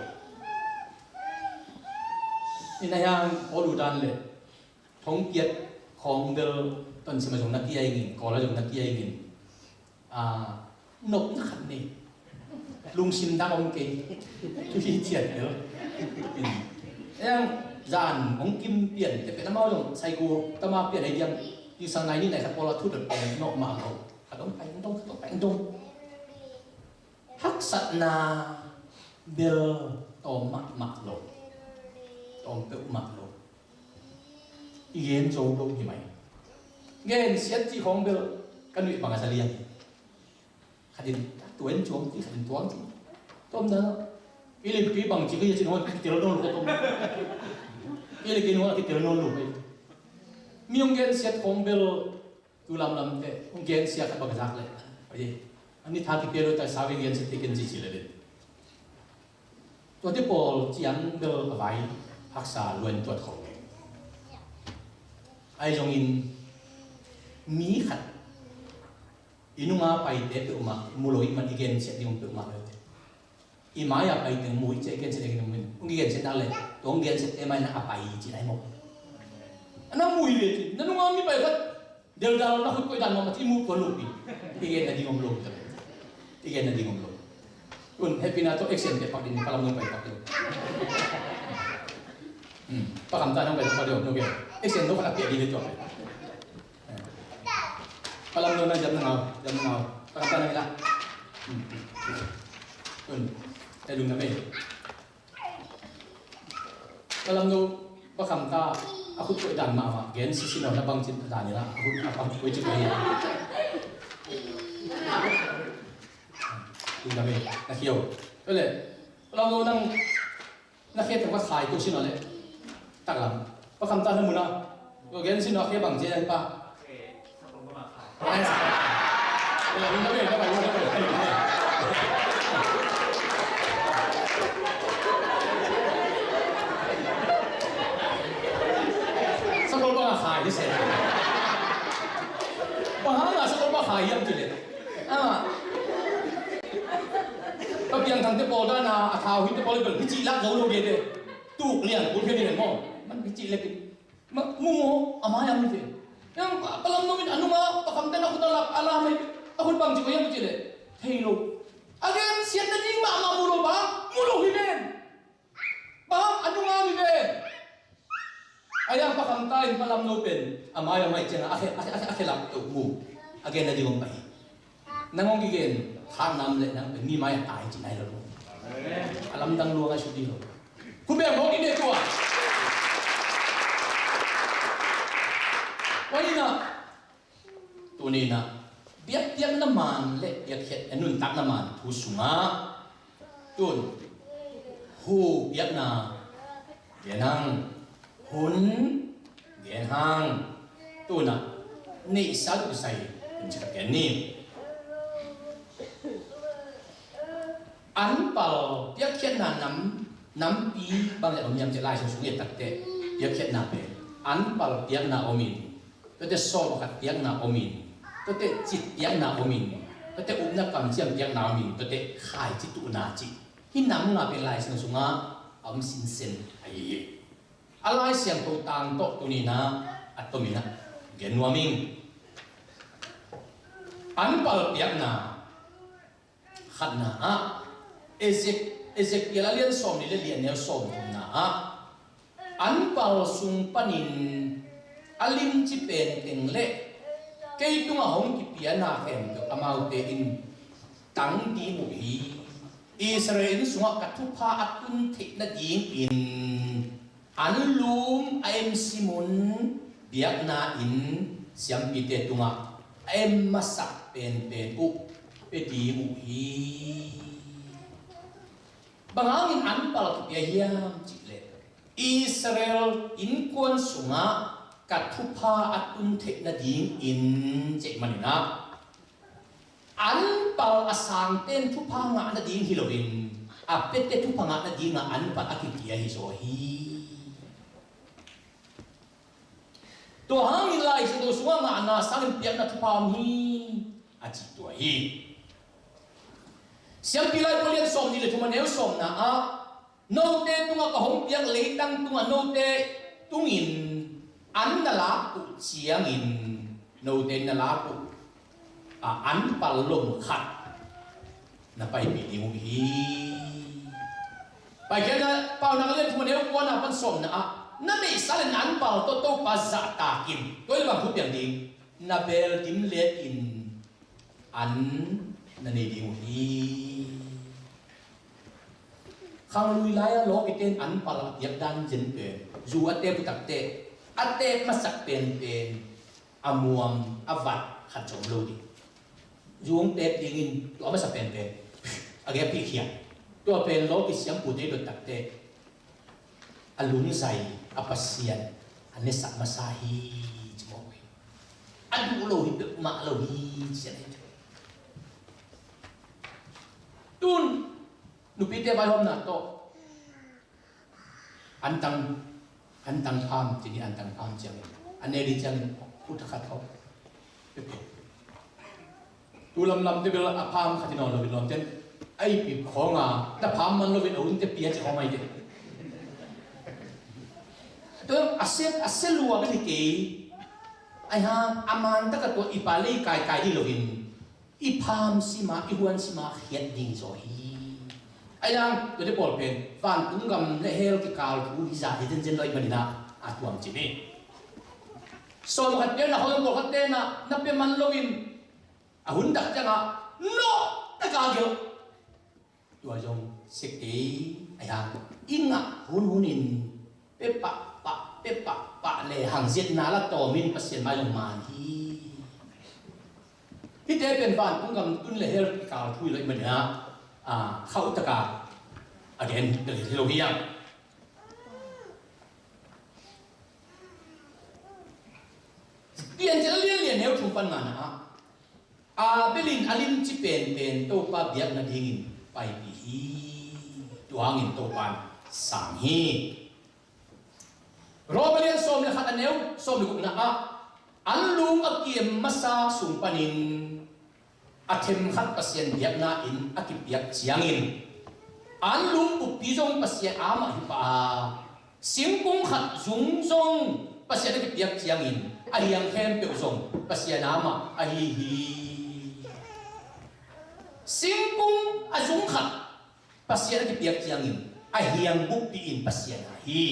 Ina hiang pawl uh dan le thong kiat khawng bel Tonsim a zong na kia ingin, Kawl a zong na kia ingin. Ah, nopna khat nei. Lungsim dang om kei. Thu hi ciat bel. Eng zan hong kim pian te pen amau zong Saigo tama pian ai diam. Yu sang nai ni nai khat pawl a thu dot pen nop mah lo. Khat hong pai hong dong, khat hong pai hong dong. Haksatna Bel tawm mahmah lo. Tawm peuhmah lo. I gen zo lo hi mai. Gensiat cih khawng bel ka nuih bang a sa liang hi. Khatin tua in cuang cih, khatin tuang cih. Tawm na. I lip kei bang cih kei cih nuai kitel nawn lo tawm. I lip kei nuai kitel nawn lo mai. Mi hong gensiat khawng bel tu lamlamte hong gensia khat bang zak leh, a ni tha kipia lo ta sau i gensia te ken ci ci le den. Tuate pawl ciang bel a vai haksa luan tuat khol keng. Ahi zongin mi khat i nunga paite peuhmah mu lo i man i gensia ding peuhmah lo te. I mai-a pai teng mu i ciah i gensia ding mu in. Hong i gensia nak le, tua hong gensia te mai na a pai ci nai maw. A na mu i ve ci, na nunga mi pai khat deldal na khut koih dan mah ci i mu tua lupi. I gen na ding om lo. I gen na ding om lo. Un, happy na to action te pak din, palam nong pai pak din. Hmm, pakam ta nong pai pak din, no ke. Action no khat a pia di ve tua. Palam no na jam na ngau, jam na ngau. Pakam ta na ila. Hmm. Un, te lung na me. Ka lam no, va kham ta, a khut koih dan mahmah, gen sisi no na bang cin dan ina, a khut a bang koih cin koih ina. Ina me, na khiau. Tole, ka lam no nang, na khia teng va khai ko sino le. Tak lam. Va kham ta na muna. Ko gen sino khia bang cin pa. Sakol bang a khai hi se. Bang hang a sakol bang a khai hiam cih leh, a, Papiang Thangte pawl dan a, a thau hinte pawl bel hi cih lak zo lo ge te. Tuk lian kul khe ni hen maw. Man hi cih lek. Ma, mu maw, a mai-a mi ve. Yang, pa, palam no in a nunga, pa kham ten a khut a lap, a lam hi, a khut bang ci ko yang ci le. Thei lo. A gen siat na ding mahmah mu lo bang, mu lo hi ven. Bang, a nunga mi ven. A yang pa kham ta in palam no pen, a mai-a mai ciang a, a khe, a khe, a khe, a khe lap to mu. A gen na ding om pa hi. Nang hong kigen khak nam le nang pen mi mai-ah tai ci nai lo. A lamdang lua ngai suk ding lo. Khu beng mawk i ne tua. Tua inah, tuni inah, biakpiakna man le biakkhiat, eh, nuntakna man thu sungah Tun, hu biakna, genang, hun, genhang, tunah, neihsa lusai, hun cika gen ni. Anpal piakkhiatna nam, nampi bang le om hiam cih Lai Siangtho sung i et takteh, piakkhiatna pen, anpal piakna om in, tuate sawm khat piakna om in, tuate cit piakna om in, tuate upna kamciam piakna om in, tuate khaici tuhna cih. Hih nam nga pen Lai Siangtho sungah a om sinsen ahi hi. A Lai Siangtho tang tawh tuni inah a tomin ah gen nuam ing. Anpal piakna khatna ah, Ezek-, Ezekiel a lian sawm nih le lian neu sawm thumna ah, anpal sung panin a limci pen teng le kei tungah hong kipiana khempeuh amaute in tang ding uh hi. Israel inn sungah ka thupha a tun theih nadingin anlum a emsimun biakna inn siampite tungah a em masak penpen uh pia ding uh hi. Bang hangin anpal kipia hiam cih leh Israel innkuan sungah ka thupha a tun theih nadingin cih maninah anpal a sangten thupha ngah nading hi loin a piate thupha ngah nadingah anpal a kipia hi zaw hi. Tua hangin Lai Siangtho sungah ngahna sangin piakna thupha om hi a cih tua hi. Siampi Lai Pawlian sawm nih le thum a neu sawmna ah note tungah ka hong piak leitang tungah note tungin an na lak uh ciangin note in na lak uh a anpal lom khat na paipih ding uh hi. Paikhiatna Paunak a lian thum a neu kuana pan sawmna ah na neihsa le na anpal tawh Topa zahtakin tua hi le bang thu piang ding, na beel dim letin an na nei ding uh hi. Khanglui lai-a lawkite in an pal a piak dan zen pen, zu a tep uh takteh, a tep masak penpen a muam a vat khat zong om lo ding. Zu hong tep dingin tua a masak penpen a gei a pihkhiat. Tua pen lawki siampute i dot takteh, a lungzai a Pasian a nesak masa hi, ci mawk hi. A duh lo hi peuhmah lo hi, ci a nei. Tun nupite vaihawmna tawh antang, antang pham, ci ni, antang pham ciangin, a ne ding ciangin, khut a khat khawh. Tu lamlam te bel a pham khat hi nawn lo in lawmten, a ipip khawng a, na pham man lo in a hunte pia ci khawng mai te. Tu a se, a se lua bel hi kei. Ai hang, a man taka tua i pa lei kaikai ding lo in, i pham sima, i huan sima khiat ding zaw hi. Ai hang, tuate pawl pen vantung gam le hell kikal thu hi zah hi zenzen lo ahih manin ah, a tuam cih ni. Sawm khat pia na, hong pawl khat te na, na pia man lo in, a hun dak ciangah nawh taka gelh. Tua zong sia kei, ai hang, i ngah hunhun in pia pahpah, pia pahpah le hangziatna la tawm in Pasian mai zong man hi. Hihte pen vantung gam tun le hell kikal thu hi lo ahih manin ah, a, khauh taka a gen hi lo hi a. Piancil a lianlian neu thum pan ngana ah, Abel in a limci penpen Topa biak nadingin paipih hi. Tua hangin Topa in sang hi. Rom a lian sawm le khat a neu sawm le gukna ah, an lum a kiam masa sung panin a themkhat Pasian biakna in a kipiak ciangin, an lum buppi zong Pasian amah hi pah a, singkung khat zung zong Pasian a kipiak ciangin, a hiang khempeuh zong Pasian amah ahi hi. Singkung a zung khat Pasian a kipiak ciangin, a hiang buppi in Pasian a hi.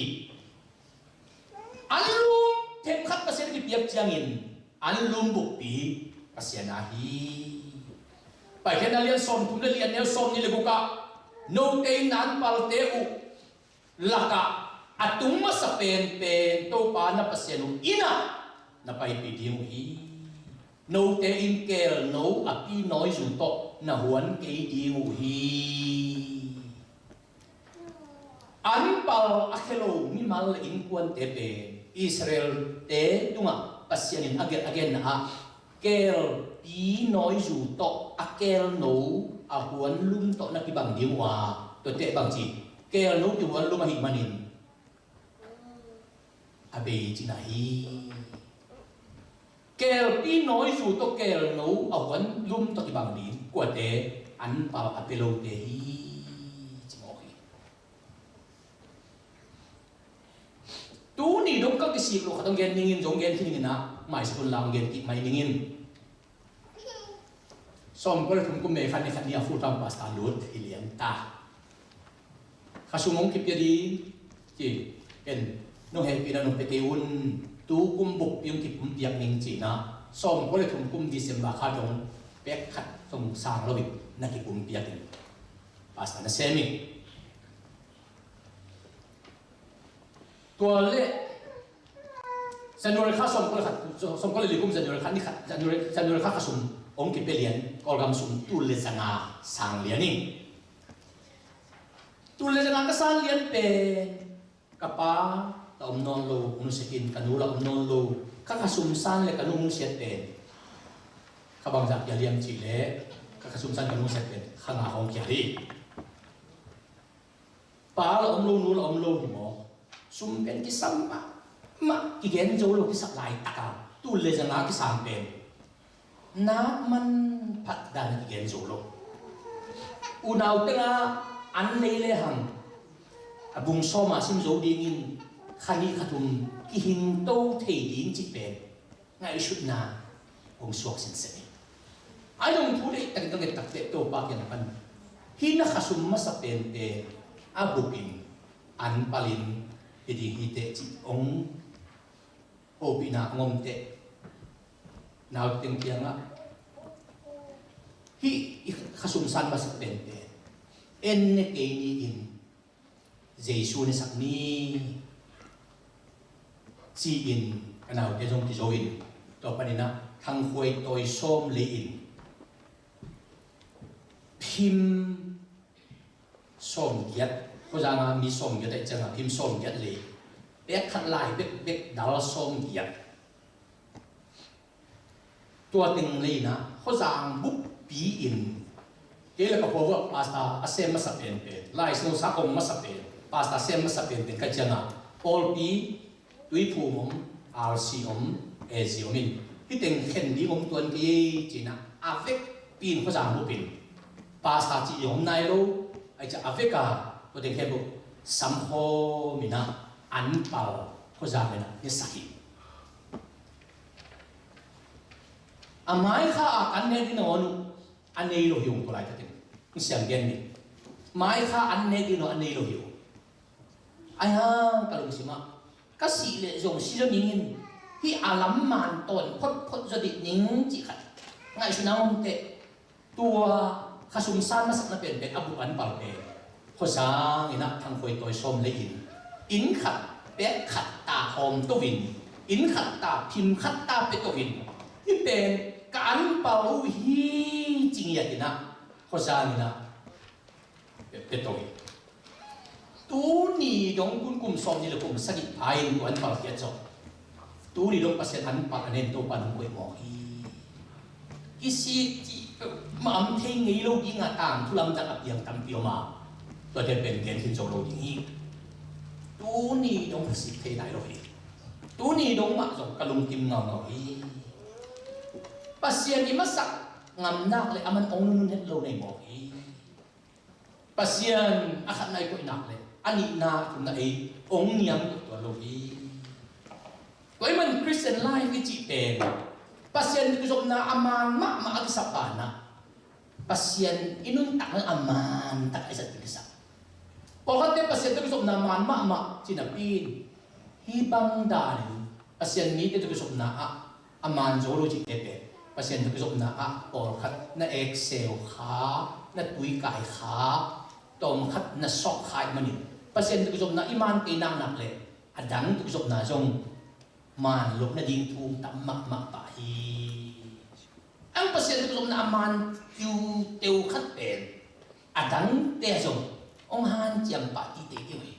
An lum themkhat Pasian a kipiak ciangin, an lum buppi Pasian a hi. Paikhiatna lian sawmthum le lian neu sawmnih le gukah, note in na an palte uh lakah a tung masa penpen Topa na Pasian uh inn ah na paipih ding uh hi. Note in kelno a pi nawizu tawh na huan kei ding uh hi. An pal a khia lo mimal le innkuante pen Israel-te tungah Pasian in a gen, a genna ah, kelpi nawizu tawh a kelno a huan lum tawh na kibang ding uh a, tuate bangci, kelno kihuan lum ahih manin a bei cihna hi. Kelpi nawizu tawh kelno a huan lum tawh kibang ding kuate, an pal a pia lote hi, ci mawk hi. Tuni dong ka kisik lo khat hong gen ningin, zong gen khin ningin ah, mai sukun la hong gen kik mai ningin. Sawmkua le thum kum May kha ni khat ni a full time pastor lut hi lian ta. Khasum hong kipia ding ci, ken nong hehpihna nong pia kei un, tu kum buppi hong kipumpiak ning ci-in ah, sawmkua le thum kum December kha dong pek khat zong sang lo in na kipumpiak in pastor na sem in. Tua le January kha sawmkua le khat, sawmkua le li kum January kha ni khat, January, January kha khasum hong kipia lian, Kawlgam sum tul le zanga sang lian in. Tul le zanga ka san lian pen ka pa la om nawn lo, hong nusiat in, ka nu la om nawn lo, ka khasum san le ka nu hong nusiat pen kha bangzah pia liam cih leh, ka khasum san ka nu hong nusiat pen kha nga hong kia hi. Pa la om lo, nu la om lo hi maw? Sum pen kisam mahmah, kigen zo lo kisap laitaka tul le zanga kisam pen nak manphat dan a kigen zo lo. Unau tenga an nei lehang a bung sawma sim zo dingin kha nih kha thum kihingto thei ding cih pen ngaihsutna hong suak sinsen hi. Ai dong thu deihtakin ka nget takteh Topa kiang pan hih na khasum masa penpen a bupin an palin hi ding hi teh cih hong hopihna hong om teh, nauteng kiangah hih i khasum san masa penpen en ne kei ni in, Jesu na sak ni, ci-in ka naute zong kizo in, tua panin ah thangkhuai tawi sawm lei in phim sawmgiat, Khuazang a mi sawmgiat ahih ciangin phim sawmgiat lei, pek khat lai bekbek dal sawmgiat. Tua teng lei in ah Khuazang buppi in, kei le ka khuavak pastor a sem masa penpen, Lai Siangtho sak om masa pen, pastor sem masa penpen ka hih ciangin pawlpi Tuiphum om, R C om, A Z om in, hih teng khen ding om tuan kei ei ci-in ah a vekpi in Khuazang bup in, pastor cih zong om nai lo, ahih ciang a vek a, tua teng khempeuh samkhawm in ah anpal Khuazang in ah na sak hi. A maikha a kan nek ding nangawn uh a nei lo hi ung, tua laitakin. Hong siang gen ni. Maikha an nek ding nangawn a nei lo hi ung. Ahi hang ka lungsim ah, ka sih leh zong si zaw ning in, hih a lam man tawn photphot zaw dih ning cih khat ngaihsutna om teh. Tua khasum san masakna penpen a bup anpal pen Khuazang in ah thangkhuai tawi sawm lei in, inn khat pek khat ta hawm to in, inn khat ta phim khat ta pia to in, hih pen ka anpal uh hi ci ngiat in ah Khuazang in ah pia, pia to hi. Tuni dong tun kum sawmnih le kum sagih pha in tua anpal khiat zong, tuni dong Pasian anpal a nen Topa in hong koih mawk hi. Kisik cih peuhmah om thei ngei lo ding a, tangthu lamdang a piang tampi om a, tuate pen gen khin zo lo ding hi. Tuni dong kisik thei nai lo hi. Tuni dong mah zong ka lungkim ngaungau hi. Pasian i masak ngamnak le aman hong nunun het lo nei mawk hi. Pasian a khatna i koih nak leh a nihna, a thumna ei hong niam tuan lo hi. Tua ahih man Christian life i cih pen Pasian tawh kizopna a man mahmah a kisap banah, Pasian i nuntakna a man tak a i zat ding kisap. Pawlkhatte Pasian tawh kizopna a man mahmah ci napi in, hih bang danin Pasian mite tawh kizopna ah a man zo lo cihte pen, Pasian tawh kizopna ah pawlkhat na ekseu kha, na tuikai kha, tawmkhat na sawk kha ahih manin, Pasian tawh kizopna i man kei naknak leh a dang tawh kizopna zong man loh nading thu tam mahmah pah hi. Ang Pasian tawh kizopna a man kiuteu khat pen a dangte zong hong hanciam pah tite kei uh hi.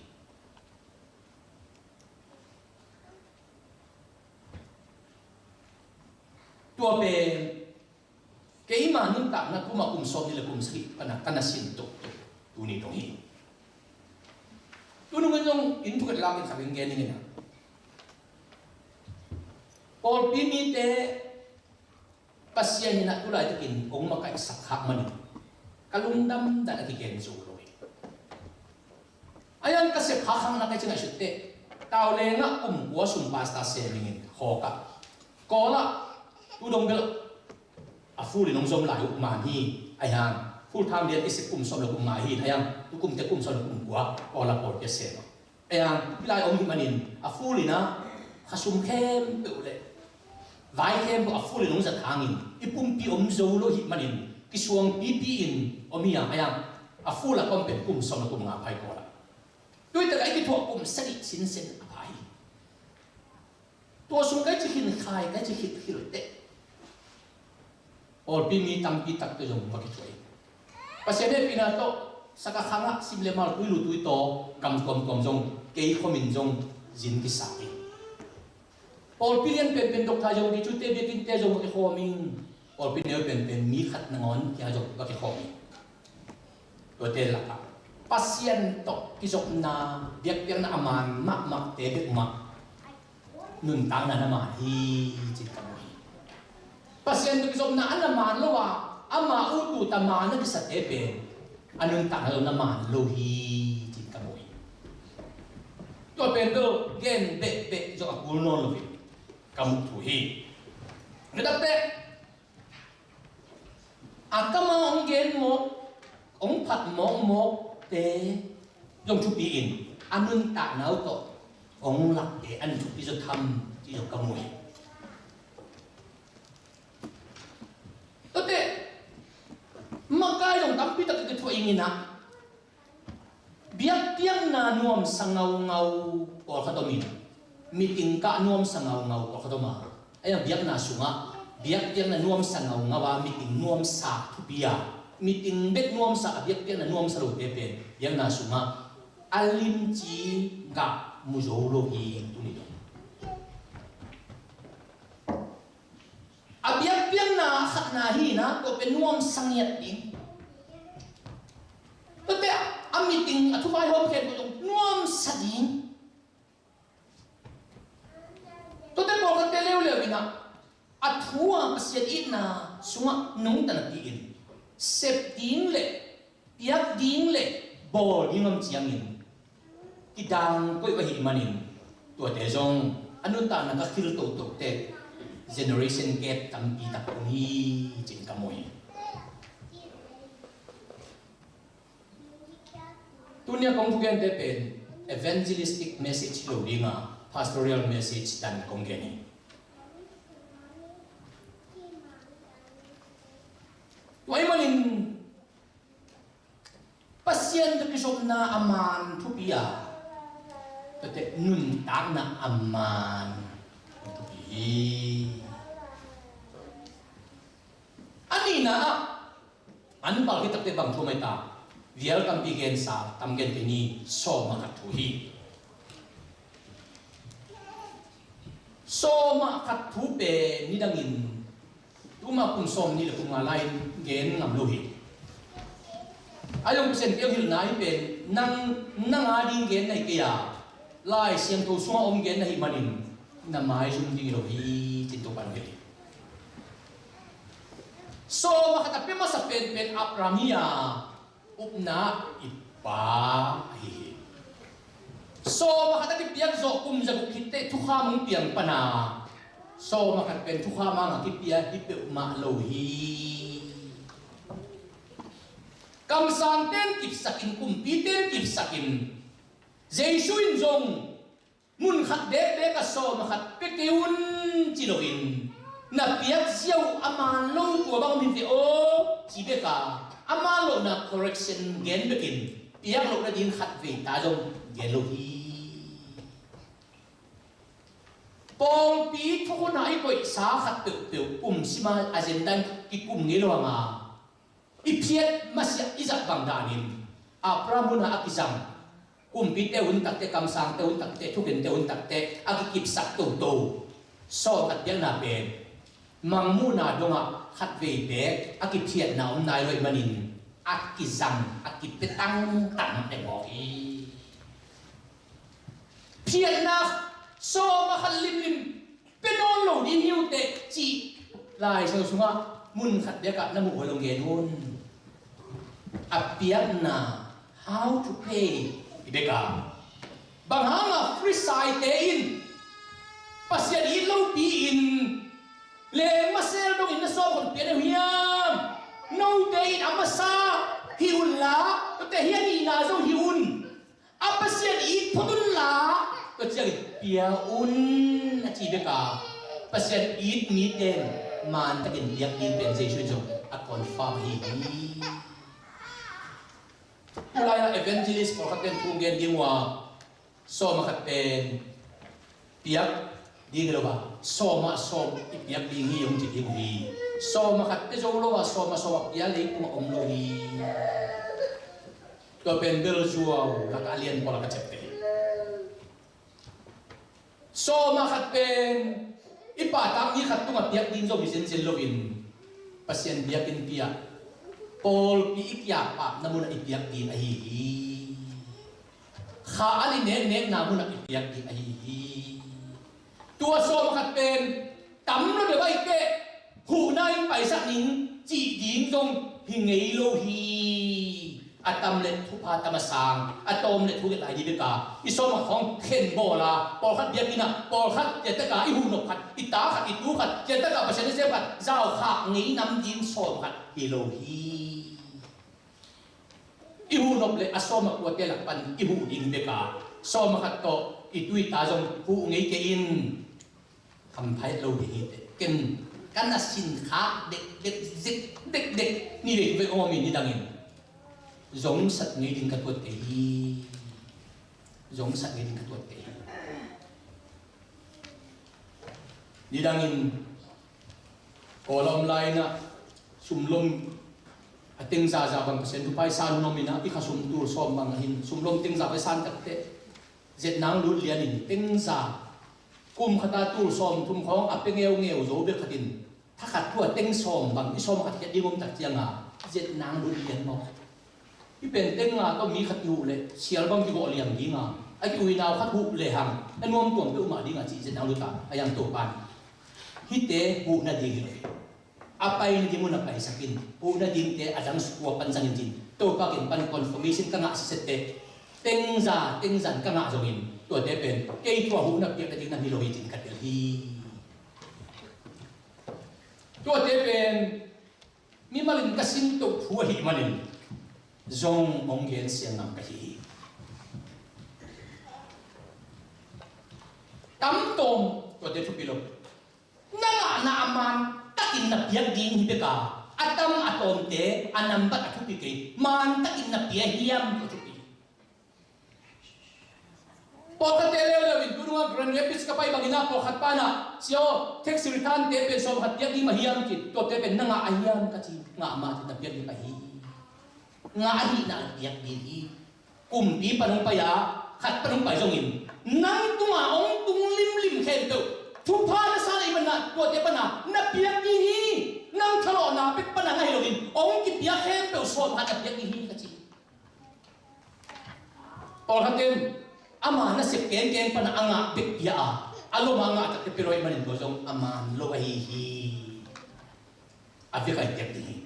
Tua pen keima nuntakna kum a kum sawmnih le kum sagih pan a ka na sin tuktuk tuni dong hi. Tunung in zong inn thukhat lak in khat gen ning in a, pawlpi mite Pasian in a tu laitakin hong makaihsak khak manin ka lungdam dan a kigen zo lo hi. A yang ka sep khak khakna ka ci ngaihsut teh, Tauleng ah kum kua sung pastor sem ning in Kawlgam ah, Kawl ah tu dong bel a full in hong zom lai uh man hi. A yang full time lian i sep kum sawm le kum nga hi. A yang tu kum teh kum sawm le kum kua Kawl ah pawlpi a sem a. Ei ang, hih lai om hih manin, a full in a, khasum khempeuh le vai khempeuh a full in hong zat hangin, i pumpi om zo lo hih manin, kisuang pipi in om hi a, ei ang, a full a ka om pen kum sawm le kum nga pha hi Kawl ah. Tuitak a i kithuah kum sagih sinsen a pha hi. Tua sung ka i ci khin khai, ka i ci khit khil teh, pawlpi mi tampi tak tawh zong va kithuah hi. Pasian hehpihna tawh Sagaing khang ah sim le mal, tui lu tui taw, gam tuamtuam zong, kei khawm in zong zin kisa hi. Pawlpi lian penpen dok thei zong, kei cu te biakinnte zong va kikhawm in, pawlpi neu penpen mi khat nangawn kia zong va kikhawm hi. Tuate lakah Pasian tawh kizopna, biakpiakna a man mahmahte bek mah nuntakna na man hi ci-in ka mu hi. Pasian tawh kizopna a na man lo a, ama ut ut a man a kisate pen a nuntakna lo na man lo hi ci-in ka mu hi. Tua pen bel gen behbeh zong a kul nawn lo hi, ka muh thu hi. Nidakte a kam a hong gen mawk, hong phat mawkmawkte zong thupi in a nuntakna uh tawh hong lakte an thupi zaw tham ci zong ka mu hi. Tuate makai zong tampi tak ka thuah ing in a, biak biakpiakna nuamsa ngaungau pawlkhat om in, meeting kah nuamsa ngaungau pawlkhat om a, a iang biakna sungah biakpiakna nuamsa ngaungau a meeting nuamsa thupi a, meeting bek nuamsa a biakpiakna nuamsa lote pen biakna sungah a limci gah mu zo lo hi tuni dong. A biakpiakna khatna hi na, tua pen nuamsa ngiat ding. Tuate a meeting a thuvaihawm khempeuh zong nuamsa ding. Tuate pawlkhatte leuleu in ah a thu a Pasian itna sungah nungta napi-in sep ding le piak ding le bawl ding om ciangin kidang koih va hih manin, tuate zong a nuntakna ka khil toto teh generation gap tampi tak om hi cin ka mu hi. Tunia kong thugente pen evangelistic message hi lo dinga, pastoral message dan kong gen hi. Tua ahih manin Pasian tawh kizopna a man thupi a, tuate nuntakna a man thupi hi. A nihna ah an pal khit takte bang thu mai ta, vial tampi gensa tam gen kei ni, sawm a khat thu hi. Sawm a khat thu pen nidangin tuma kum sawm nih le kum nga lai-in gen ngam lo hi. A zong Pasian piang hilhna hi pen nang, nang a ding gen na hi kei a, Lai Siangtho sungah om gen na hih manin na maizum ding hi lo hi cin Topa'n hilh hi. Sawm a khat a pia masa penpen Abraham hi a, upna i pa ahi hi. Sawm a khat a kipiak zawh kum zaguk khit teh thukham hong piang pan a, sawm a khat pen thukham hang a kipia hi peuhmah lo hi. Kamsangte in kipsakin, kumpite in kipsakin, Jesu in zong mun khat bekbek a sawm a khat pia kei un ci loin, na piak ziau a man lo tua bang om hi ve aw ci bek a, a man lohna correction gen bekin piak loh nading khatvei ta zong gen lo hi. Pawlpi thukhun a i koihsa khat peuhpeuh kum sima agenda in kikum ngei lo hang a, i phiat masiah i zat bang danin Abraham hun a a kizang kumpite hun takte, kamsangte hun takte, thukente hun takte a kikipsak toto sawm khat piakna pen mangmuhna dongah khatvei bek a kiphiatna om nai lo ahih manin a kizang a kipia tangtang deng mawk hi. Phiatna sawm a khat limlim pia nawn lo ding hi uh teh cih Lai Siangtho sungah mun khat biakah na muh uh a zong gen un. A piakna, how to pay i bek a, bang hanga Farisaite in Pasian it lopi-in leng masel dongin na sawm khat pia deuh hiam? Note in a masa hih unla, note hi a nihna zong hih un. A Pasian it phot unla, tua ciangin pia un a ci bek a, Pasian it mite in mantakin piak ding pen Jesu in zong a confirm ahi hi. Tulai-a evangelist pawlkhat pen thu gen ding uh a, sawm a khat pen piak ding hi lo a, sawm ah sawm i piak ding hi hong ci ding uh hi. Sawm a khat pia zo lo a, sawm ah sawm a pia leitungah om lo hi. Tua pen belzuau lakah a lian pawl a ka ciapteh hi. Sawm a khat pen i pahtak mi khat tungah piak ding zong hi zenzen loin Pasian biakinn piak, pawlpi i kiapahna munah i piak ding ahi hi. Kha an i neknekna munah i piak ding ahi hi. Tua sawm a khat pen tam lo deuh ahih teh huhna in paisak ning cih ding zong hi ngei lo hi. A tam le thupha tam a sang, a tawm le thu gelh lai ding bek a, i sawm a khat khawng khen bawl a, pawlkhat biakinn ah, pawlkhat ciatak a i huhnop khat, i ta khat, i tu khat, ciatak a Pasian nasem khat zaukhak ngei nam ding sawm khat hi lo hi. I huhnop le a sawm a kuate lak pan i huh ding bek a, sawm a khat tawh i tu i ta zong huh ngei kei in. Hampha het lo ding hi teh. Ken ka na sinkhak dekdek, zik dekdek ni vei vei om in, nidangin zong sat ngei ding ka tuat kei hi. zong sak ngei ding ka tuat kei hi. Nidangin Kawl a om lai-in ah sumlom a tengza za bang Pasian thupha i san hun om in ah i kha sum tul sawm bang ah hin sumlom tengza bang i san takteh, zet nang lut lianin tengza kum khat a tul sawm thum khawng a pia ngeungeu zo bek khatin, thakhat thu a teng sawm bang i sawm khat khiat ding om tak ciang a, zet nang lut lian maw? I pen teng nga tawh mi khat i huh leh sial bang kigawh liang ding a, a ki-ui nau khat huh lehang a nuam tuam peuhmah ding a cih zet nang lut a, a yang Topa in hihte huh nading hi lo hi. A pai nading mun a paisak in, huh nadingte a dang sukua pan zangin cin, Topa ken pan confirmation ka ngah sisette, tengza tengzan ka ngah zongin tuate pen kei tua huhna piak nading na hi lo hi cin ka tel hi. Tuate pen mimalin ka sintoh thu ahih manin zong hong gen siang ngam ka hi hi. Tam tawm tuate thupi lo. Na ngahna a man takin na piak ding hi bek a, a tam a tawmte a nambat a thupi kei, man takin na pia hiam tua thupi. Pawlkhatte leuleu in tunung a Grand Rapids ka pai bangin ah pawlkhat pan ah, "Sia aw, taxi return-te pen sawm khat piak ding mah hiam?" ci. "Tuate pen na ngah a hiam?" ka ci. "Ngah mah," ci, "na piak ding mah hi." Ngah ahihna piak ding hi. Kumpi pan hong pai a, khat pan hong pai zongin nang tungah hong tung limlim khempeuh thupha na sa ahih manin ah tuate pan a na piak ding hi. Nang thalawhna bek pan a ngah hi loin hong kipia khempeuh sawm khat na piak ding hi, ka ci. Pawlkhat in ama nasep kengkeng pan a ngah bek pia a, a lom a ngah tak pia lo ahih manin tua zong a man lo ahi hi. A vek a i piak ding hi.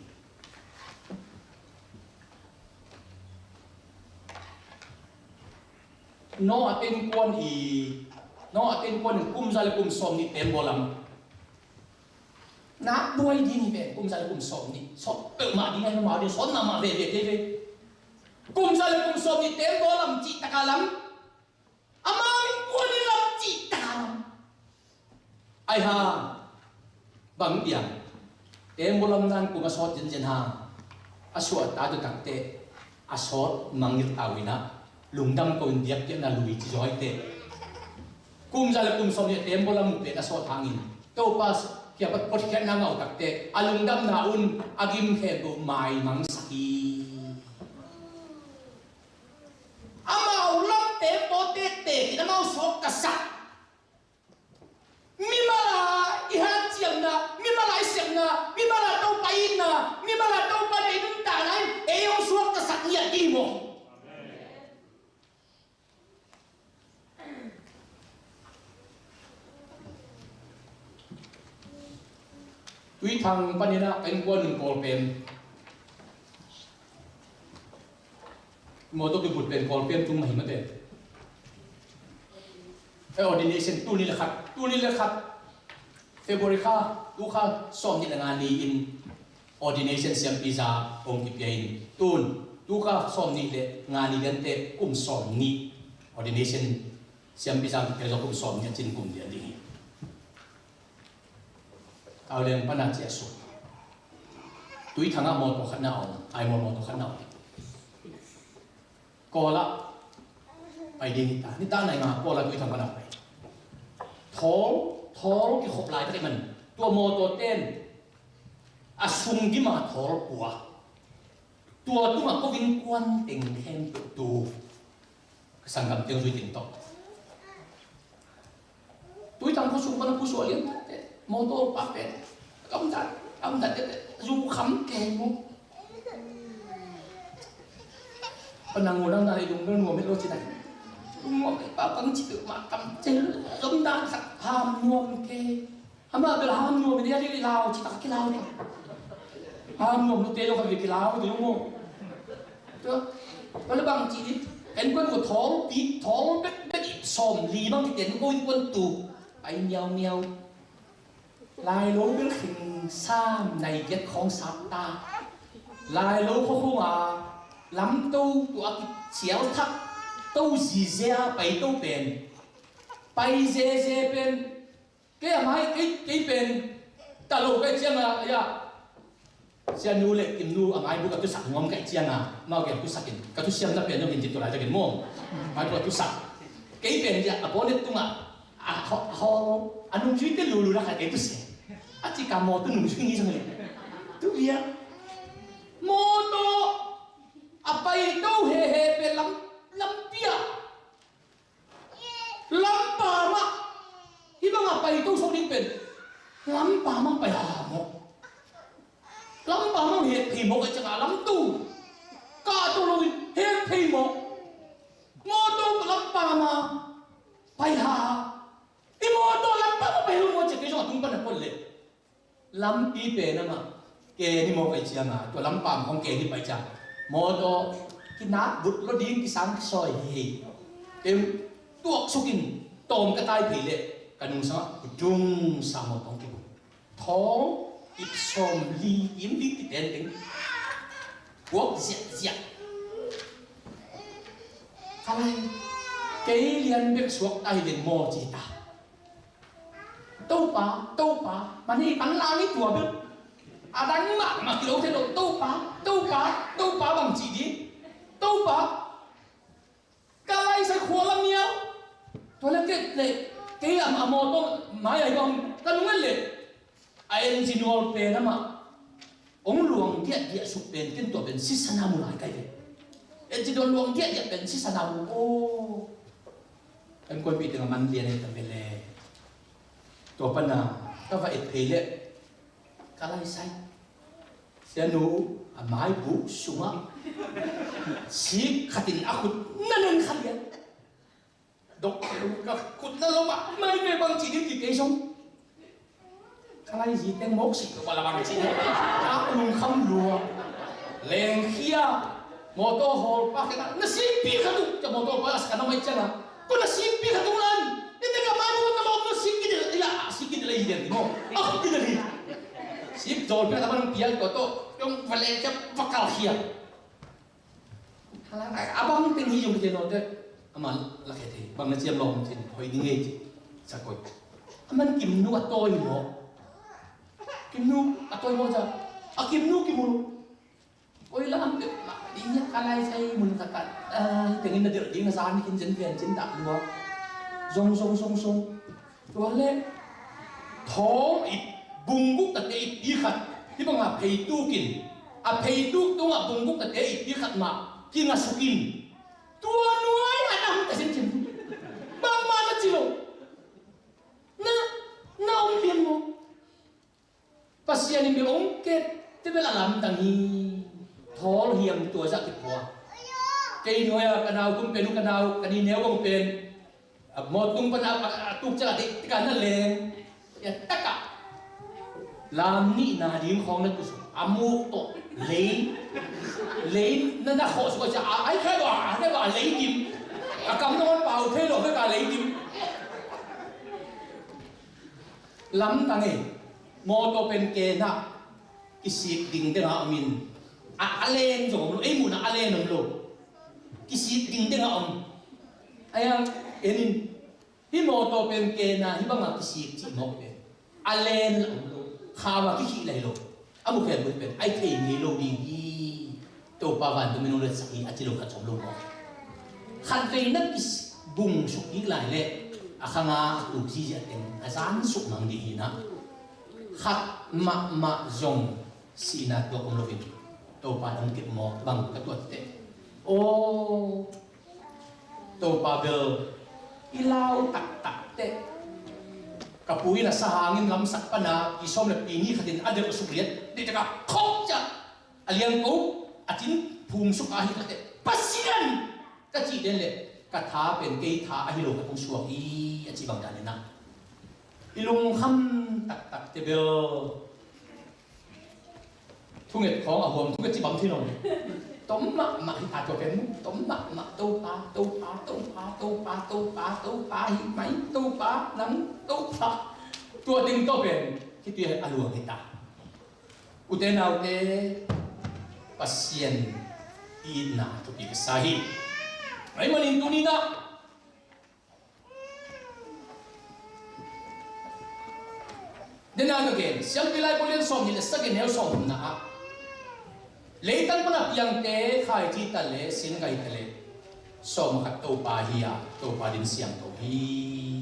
Noah te innkuan i, Noah te innkuan in kum za le kum sawm nih tembaw lam na buai ding hi pen, kum za le kum sawm nih, sawm peuhmah ding ahi, mahmah ding, sawt mahmah veve kei ve. Kum za le kum sawm nih tembaw lam cih taka lam, amau innkuan in lam cih taka lam. Ai ha, bang piang, tembaw lam dan kum a sawt zenzen ha, a suah ta tu takteh, a sawt mangngilh ta uh in ah, lungdam ko in biakpiakna lui ci zaw hi teh. Kum za le kum sawm nih tembaw lam uh pen a sawt hangin Topa kiang pan hotkhiatna ngah uh takteh a lungdamna un a gim khempeuh maimangsak hi. Amau lam tembaw tektek in amau suak ka sak. Mimal a i hanciamna, mimal a i sepna, mimal a Topa i itna, mimal a Topa i nuntakna in ei hong suak ka sak ngiat ding maw? Tuithang panin ah ka innkuan un Kawl pen, mawtaw kibut pen Kawl pen tung mah hi mate. Eh, ordination tul nih le khat, tul nih le khat, February kha, tu kha sawm nih le nga ni-in ordination siampi za hong kipia in, tun tu kha sawm nih le nga ni liante kum sawm nih ordination siampi za hong kipia zaw, kum sawm nih a cin kum lian ding hi. Kau leng pana ciah suk. Tuithang ah mawtaw khat na om, ai maw mawtaw khat na om. Kawl ah pai ding hi ta. Nitak nai nga Kawl ah Tuithang pana pai. Thawl, thawl kikhop laitak i man. Tua mawtaw ten a sung gima thawl pua. Tua tungah ko innkuan teng khempeuh tu. Ka sanggam teng zui teng tawh. Tuithang khua sung pan a phusuah lian teh, mawtaw pa pen. Kam dan, kam dan teh, zu kham keng mu. Panang ngu nang na lei lung nuam het lo ci nai. Lung nuam het pa pang ci tu ma kam cel, zom dan sak ham nuam keng. Amah bel ham nuam in a dik lau ci tak kilau ni. Ham nuam nute zong khat kilau ni maw. Tua bang ci ni, en kuan ko thawl pi, thawl bek bek i sawm li bang kiten ko in kuan tu. Ai miau miau. Lailo bel khing sam nai giat khawng sap ta. Lailo khua khung a lam to tua kicial thak to zizia pai to pen. Pai zeze pen. Kei a mai, kei, kei pen ta lo kai ciang a, ya. Sianu le Kimnu a mai bu ka tusak nuam kai ciang a, mau ke tusak in, ka tusiam na pen nuam in ci tu lai takin maw. Mai bu ka tusak. Kei pen dia a bonnet tungah a ho, a ho, a nungzuite lulu na khat kei tu se. A ci ka mawtaw nungzui ni zong le. Tu bia. Mawtaw a paito hehe pe lam, lampi ah. Lampam ah. Hih bang a paito sawk ding pen. Lampam ah pai ha mawk. Lampam ah hek thei mawk a ciang a lamto. Kahto lo in hek thei mawk. Mawtaw lampam ah pai ha. I mawtaw lampam ah pai lo maw ci kei zong a tung pan a pon le. Lampi pen amah ke ni mawk a ciang a, tua lampam khong ke ni pai ciang. Mawtaw kinak but lo ding kisang kisawi hi. Em, tuak sukin tawm ka tai phei le ka nungsang ah kudung sa mawtaw kibut. Thawng ip sawm li in ding kiten ding. Buak ziakziak. Ka lai, kei lian bek suak ta hi ding maw ci ta. Topa, Topa, mani pan la ni tua bek. A dang mahmah kilo thei lo, Topa, Topa, Topa bang ci ding. Topa. Ka laisai khua lam niau. Tua le kei le, kei a mawtaw mai ai bang ka nung le. A engine oil pen amah hong luang diahdiah suk pen ken tua pen sisana mu lai kai ve. Engine oil luang diahdiah pen sisana mu aw. Kan kuanpih teng a man lian ei ta ve le. Tua pana ka va et phei le. Ka laisai. Sianu a maibuk sungah sik khatin a khut na nen kha lian. Dok ka khut na lom ah mai ve bang ci ding kikei song. Ka lai zi teng mawk sik ka la bang ci ding. Ka lungkham lua. Lengkhia. Mawtaw hawl pa kena na sikpi khat uh. Ca mawtaw pa a sa ka na mai ciang a. Ko na sikpi khat uh lan. Ite ka mai mawtaw lawm na sikpi dil. Ila sikpi dil a hi den mo. A sikpi dil a hi. Sik zol pia taman pia ko to. Yong vale ca vakal khia. Hala a bang teng hi yong kite no te. Aman la khe te. Bang na ciam lawm cin. Hoi ding ei ci. Sa koi. Aman kimnu a toi mo. Kimnu a toi mo ca. A kimnu kimu. Oi la am peuh mah ding hiah ka laisai mun khat ah, ah, hih tengin na delh ding a zan ni khin zen ven cin dah lua. Zong, zong, zong, zong. Tua le thawng ip bungguk tate ip pi khat hih bangah pheituk in a pheituk tungah bungguk tate ip pi khat mah kinga suk in tua nuai a nam ta sin cin. Bangmah na ci lo. Na, na om lian maw? Pasian in bel hong ket te bel a lamdang hi. Thawl hiam tua zah kipua. Kei nuai a ka nau tum pen uh ka nau ka ni neu hong pen. A mawt tung pan a, a, a tuk ciang a dik dik a na leng. Ya taka. Lam nihna ding khawng na tus a muk tawh lei. Lei na na khawh suk a ciang a ai khai lo a, a khai lo a lei dim. A kam na hon pau thei lo vek a lei dim. Lamdang e, mawtaw pen ken ah kisik ding deng a om in, a, a len zong om lo, ei muhna a len om lo. Kisik ding deng a om. Ai a, en in, hih mawtaw pen ken ah hih bangah kisik cih mawk pen a len a om lo. Khau a kikhih lai lo. A mukhen mun pen ai thei ngei lo ding hi. Topa vantung in hong letsak hi a ci lo khat zong lo maw? Khatvei na kibung suk kik lai leh a khang a tuk ziahziah teng a zan suk mang ding hi na. Khat mahmah zong sihna tuak om loin Topa in hong kep maw bang ka tuat teh. Aw, Topa bel i lau taktak teh. Ka pu in a sahang in lamsak pana pi sawm le pi nih khatin a delh suk liat dih taka khawk ciah a liangko a cin phum suk a hi kha teh. Pasian ka cih den le ka tha pen kei tha a hi lo ka tung suak hi a ci bang dan in ah i lungkham taktak te bel. Thunget khawng a huam thunget ci bang thei lo. Tom mahmah hi ta tua pen mu. Tom mahmah Topa, Topa, Topa, Topa, Topa, Topa hi mai Topa, nang Topa. Tua ding tua pen khitui a luang hi ta. Ute naute Pasian itna thupi ka sa hi. Mai manin tuni na Dena ka gen, Siampi Lai Pawlian sawm nih le sagih neu sawm thumna ah. Leitang pana piangte khaici ta le, sin ngai ta le. Sawm khat Topa hi a, Topa ding siangtho hi.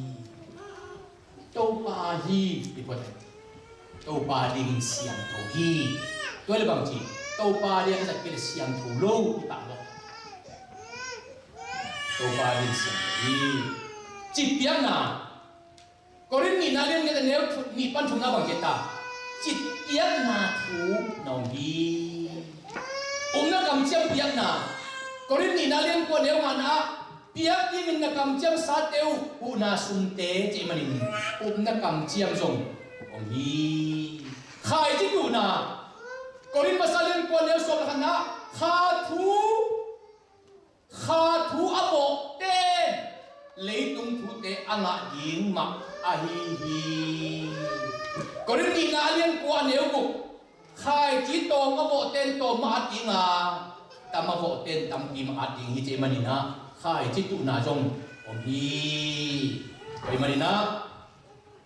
Topa hi, i puat hi. Topa ding siangtho hi. Tua le bang ci, Topa ding a zat kei le siangtho lo i ta lo. Topa ding siangtho hi. Ci piakna. Korin nihna lian giat a neu nih pan thumna bang ci ta? Citpiakna thu na om hi. Upna kamciam piakna. Korin nihna lian kua neu ngana ah, piak dingin na kamciamsate uh huhna sumte cih manin upna kamciam zong om hi. Khaici tuhna. Korin masa lian kua neu sawm le khatna ah, kha thu Kha thu a vawh ten leitung thute a ngah ding mah ahi hi. Korin nihna a lian kua a neu guk. Khaici tawm a vawh ten tawm mah at ding a, tam a vawh ten tampi mah at ding hi cih manin ah, khaici tuhna zong om hi. Tua ahih manin ah,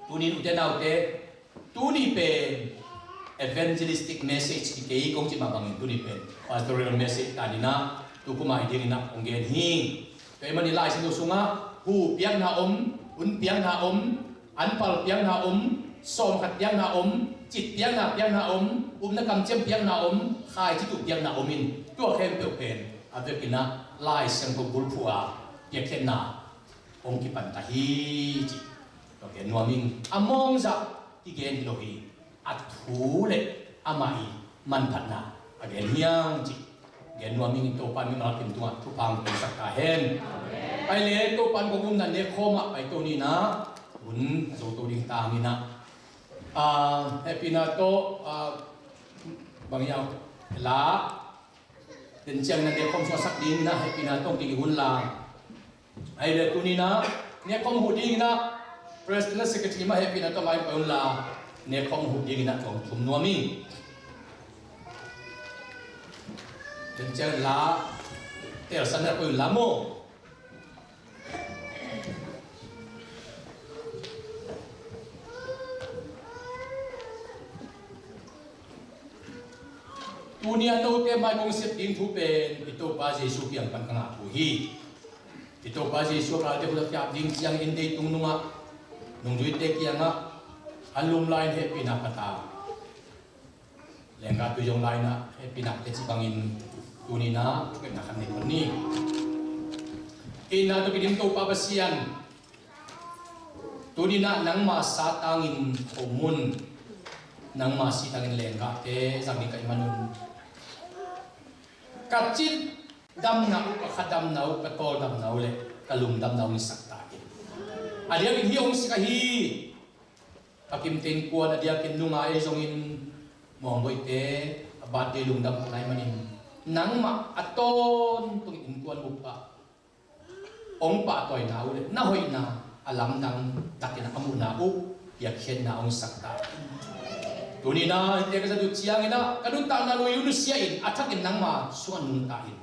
tuni in ute naute, tuni pen evangelistic message hi kei, kong cih mah bangin tuni pen pastoral message ta ni in ah, tu kum a hi dingin ah kong gen hi. Tua ahih manin Lai Siangtho sungah hu piakna om, hun piakna om, anpal piakna om, sawm khat piakna om, cit piakna piakna om, upna kamciam piakna om, khaici tuh piakna om in, tua khempeuh pen a vekin ah Lai Siangtho bulphuh a piakkhiatna hong kipan ta hi, ci. Tua gen nuam ing. A mawngzah kigen hi lo hi. A thu le amah i manphatna a gen hi hang, ci. Gen nuam ing. Topa in mimal kim tungah thupha hong piaksak ta hen. Amen. Ahih leh Topa in kong umna nekkhawm ah pai to ni in ah, hun a zo to ding hi ta hang in ah. Ah, hehpihna tawh, ah, bang hiam, la, den ciangin ah nekkhawm suaksak dingin ah hehpihna tawh kiging un la. Ahih leh tuni in ah nekkhawm huh dingin ah President le Secretary mah hehpihna tawh lai pai un la, nekkhawm huh dingin ah kong thum nuam ing. Den ciangin la telsan na pai un la maw. Tuni a note mai kong sep ding thu pen i Topa Jesu kiang pan ka ngah thu hi. I Topa Jesu a galte khut a kiap ding ciangin leitung nungah nungzuite kiangah an lum lai-in hehpihna phat a, lenggahte zong lai-in ah hehpihna pia cih bangin tuni in ah thungetna khat nei phot ni. Itna tawh kidim Topa Pasian, tuni in ah nangma sangin khomun, nangma sangin lenggahte zang ding ka hih manun, ka cit damna uh, ka kha damna uh, ka tawl damna uh le ka lung damna uh hong hisak ta in. A diakin hih hong sik ahi. Ka kimte innkuan a diakin nunga ei zongin, Muang Boih te a birthday lungdam ka ngai manin, nangmah a tawntungin innkuan bup ah hong pahtawina uh le na hoihna a lamdang takin a muhna uh piakkhiatna hong sak ta. Tuni in ah hihte ka zat uh ciangin ah ka nuntakna lui uh nusia in, a thakin nangma sungah nungta in,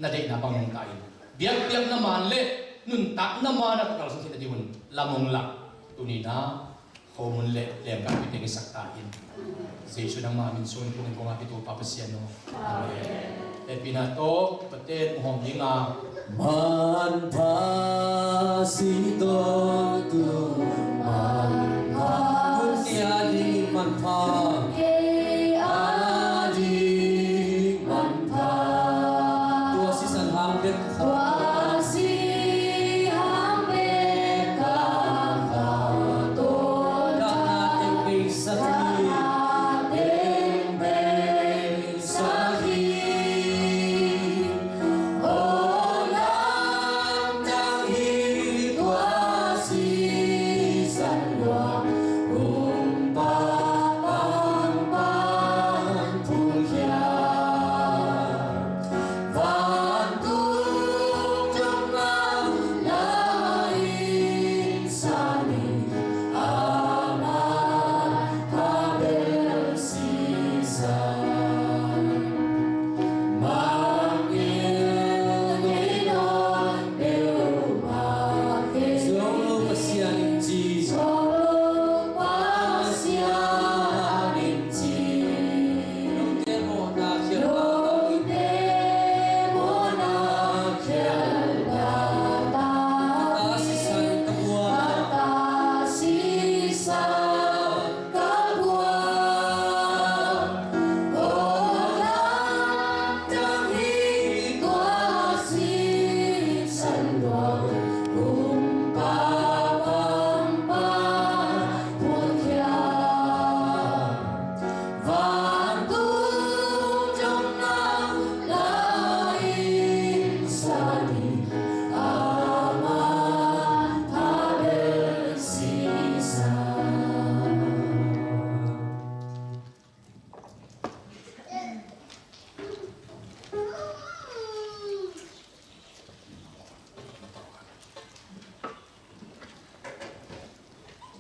na deihna bang nungta in, biakpiakna man le nuntakna man a ka kalsuan theihna ding un lam hong lak. Tuni in ah khomun le lenggahpihte hong hisak ta in. Jesu nangma min suangin thungen kong ap hi, Topa Pasian aw. Amen. Hehpihna tawh tate hong hawm ding a. Manpha si tawntung manpha. Tuni a ding manpha. Kei a ding manpha. Tua sisan hang bek. Tua si hang bek ka kha tawn. Ka na teng bei sa hi. Ka na teng bei sa hi. O lamdang hi tua si.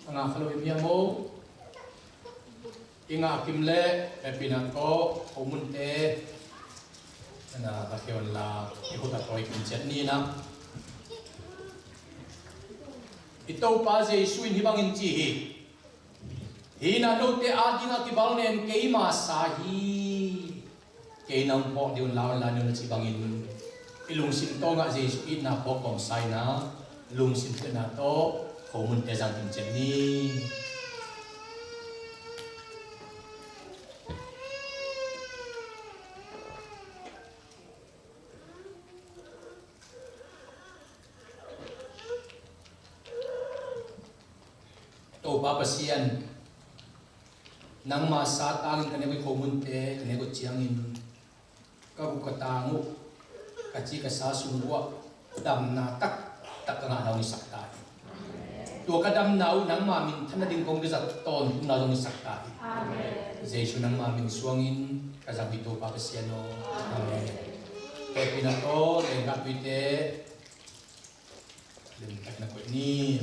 Ngah kha lo i miam o. I ngah kim le hehpihna tawh khomunte na ka khe unla i khut a tawi kim ciat ni na. I Topa Jesu in hih bangin ci hi. Hih na note adingah kivalnen keima sa hi. Kei nang phawk dih un, la un, la un, na cih bangin i lungsim tawngah Jesu itna phawk kawmsa in a, lungsim thuhilhna tawh khomunte zang kim ciat ni. Topa Pasian, nangma sa tangin ka nek uh i khomunte ka nek uh ciangin ka guk ka tang uh, ka ci ka sa sung uh ah damna taktak ka ngahna hong hisak ta in. Tua ka damna uh nangma minthanna ding kong kizat tawntungna hong hisak ta in. Jesu nangma min suangin ka zang hi Topa Pasian aw. Amen. Hehpihna tawh lenggah tuite limtak na koih ni.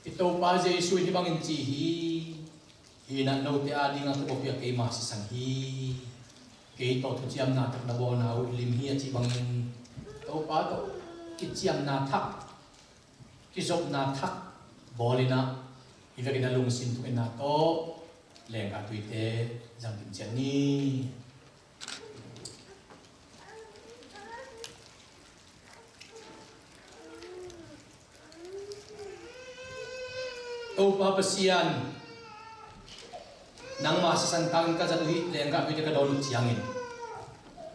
I Topa Jesu in hih bangin ci hi. Hih na note adingah thukhupna keima sisan hi. Kei tawh thuciamna thak na bawlna uh lim hi a cih bangin Topa tawh kiciamna thak, kizopna thak bawl in a, hih vekin a lungsim thuhilhna tawh lenggah tuite zang kim ciat ni. Topa Pasian, nangma sisan tangin ka zat uh hih lenggah tuite ka dawn uh ciangin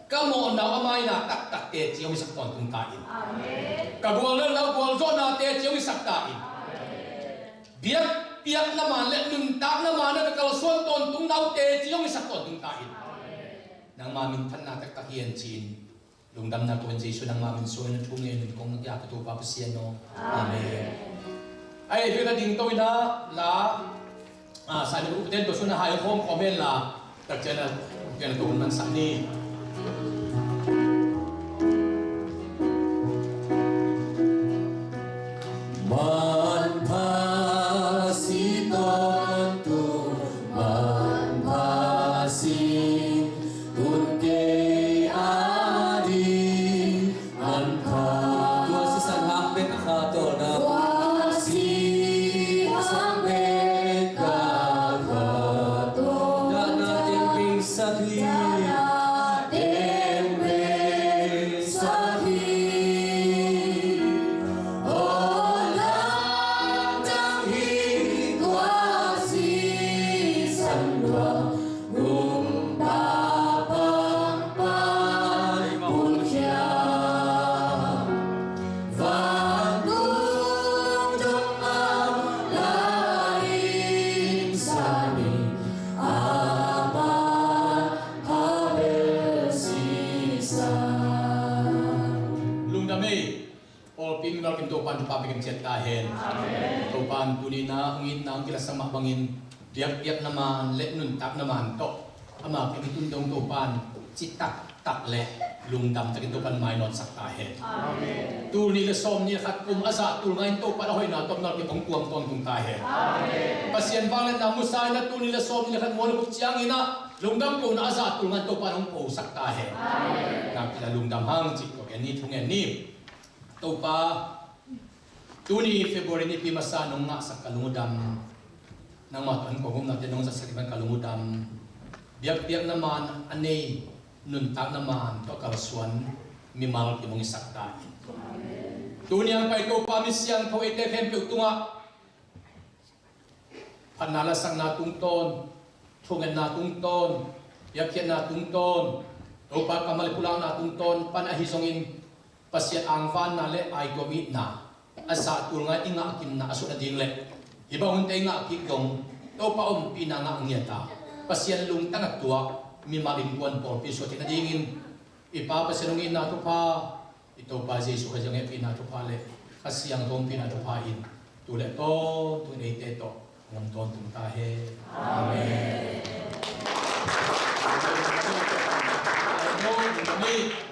ka mawhna uh a maina taktak teci hong hisak tawntung ta in. Ka guallelhna uh gualzawhna teci hong hisak ta in. Biakpiakna man le nuntakna man a ka kalsuan tawntungna uh teci hong hisak tawntung ta in. Nangma minthanna taktak hi hen ci-in lungdamna tawh in Jesu nangma min suangin a thu ngen in kong na kia ka Topa Pasian aw. Amen. Ahi, hih vekin a ding to in a la, ah, sani uk ten to sun a hai khawm khawm hen la. Takcian a, takcian a to hun man sak ni. Manpha si tawntung, manpha si tun kei a ding manpha. Tua sisan hang bek a kha tawlna. Tua sisan bek a kha tawlna. Dahna teng pingsak hi. Dahna teng pingsak hi. Lungdam ei. Pawlpi mimal kim Topa'n thupha pia kim ciat ta hen. Amen. Topa'n tuni-in a hong itna hong kilatsak mah bangin biakpiakna man le nuntakna man tawh ama kiang i tun dong Topa'n ci taktak le lungdam takin Topa'n mainawtsak ta hen. Amen. Tul nih le sawmnih le khat kum a zah tul nga-in Topa'n a hoihna tawh mimal kim hong tuam tawntung ta hen. Amen. Pasian vangliatna musa in a tul nih le sawmnih le khat mual a khup ciangin a lungdam kohna a zah tul nga-in Topa'n hong posak ta hen. Amen. Nakpi-in a lungdam hang cih tua ken ni, thu ngen ni. Topa, tuni February nipi masa nong ngahsak ka lungdam, nangmah tawh an kong upnate nong zatsak i ban ka lungdam, biakpiakna man a nei, nuntakna man tawh kalsuan mimal kim hong hisak ta in. Tuni a pai Topa, mi siangtho eite khempeuh tungah phatna lasakna tungtawn, thungetna tungtawn, biakpiakna tungtawn, Topa kammal i pulakna tungtawn pan ahi zongin Pasian angvanna le aituam itna a zah tul nga-in i ngahkimna a sut nading le hih bang hunte i ngah kik dong Topa ompihna ngah ngiat a, Pasian lungtang a tuak mimal innkuan pawlpi suah theih nadingin i Pa Pasian hong itna thupha, i Topa Jesu Khrih hehpihna thupha le Kha Siangtho ompihna thupha in tu le tawntung in eite tawh hong om tawntung ta hen. Amen. Amen.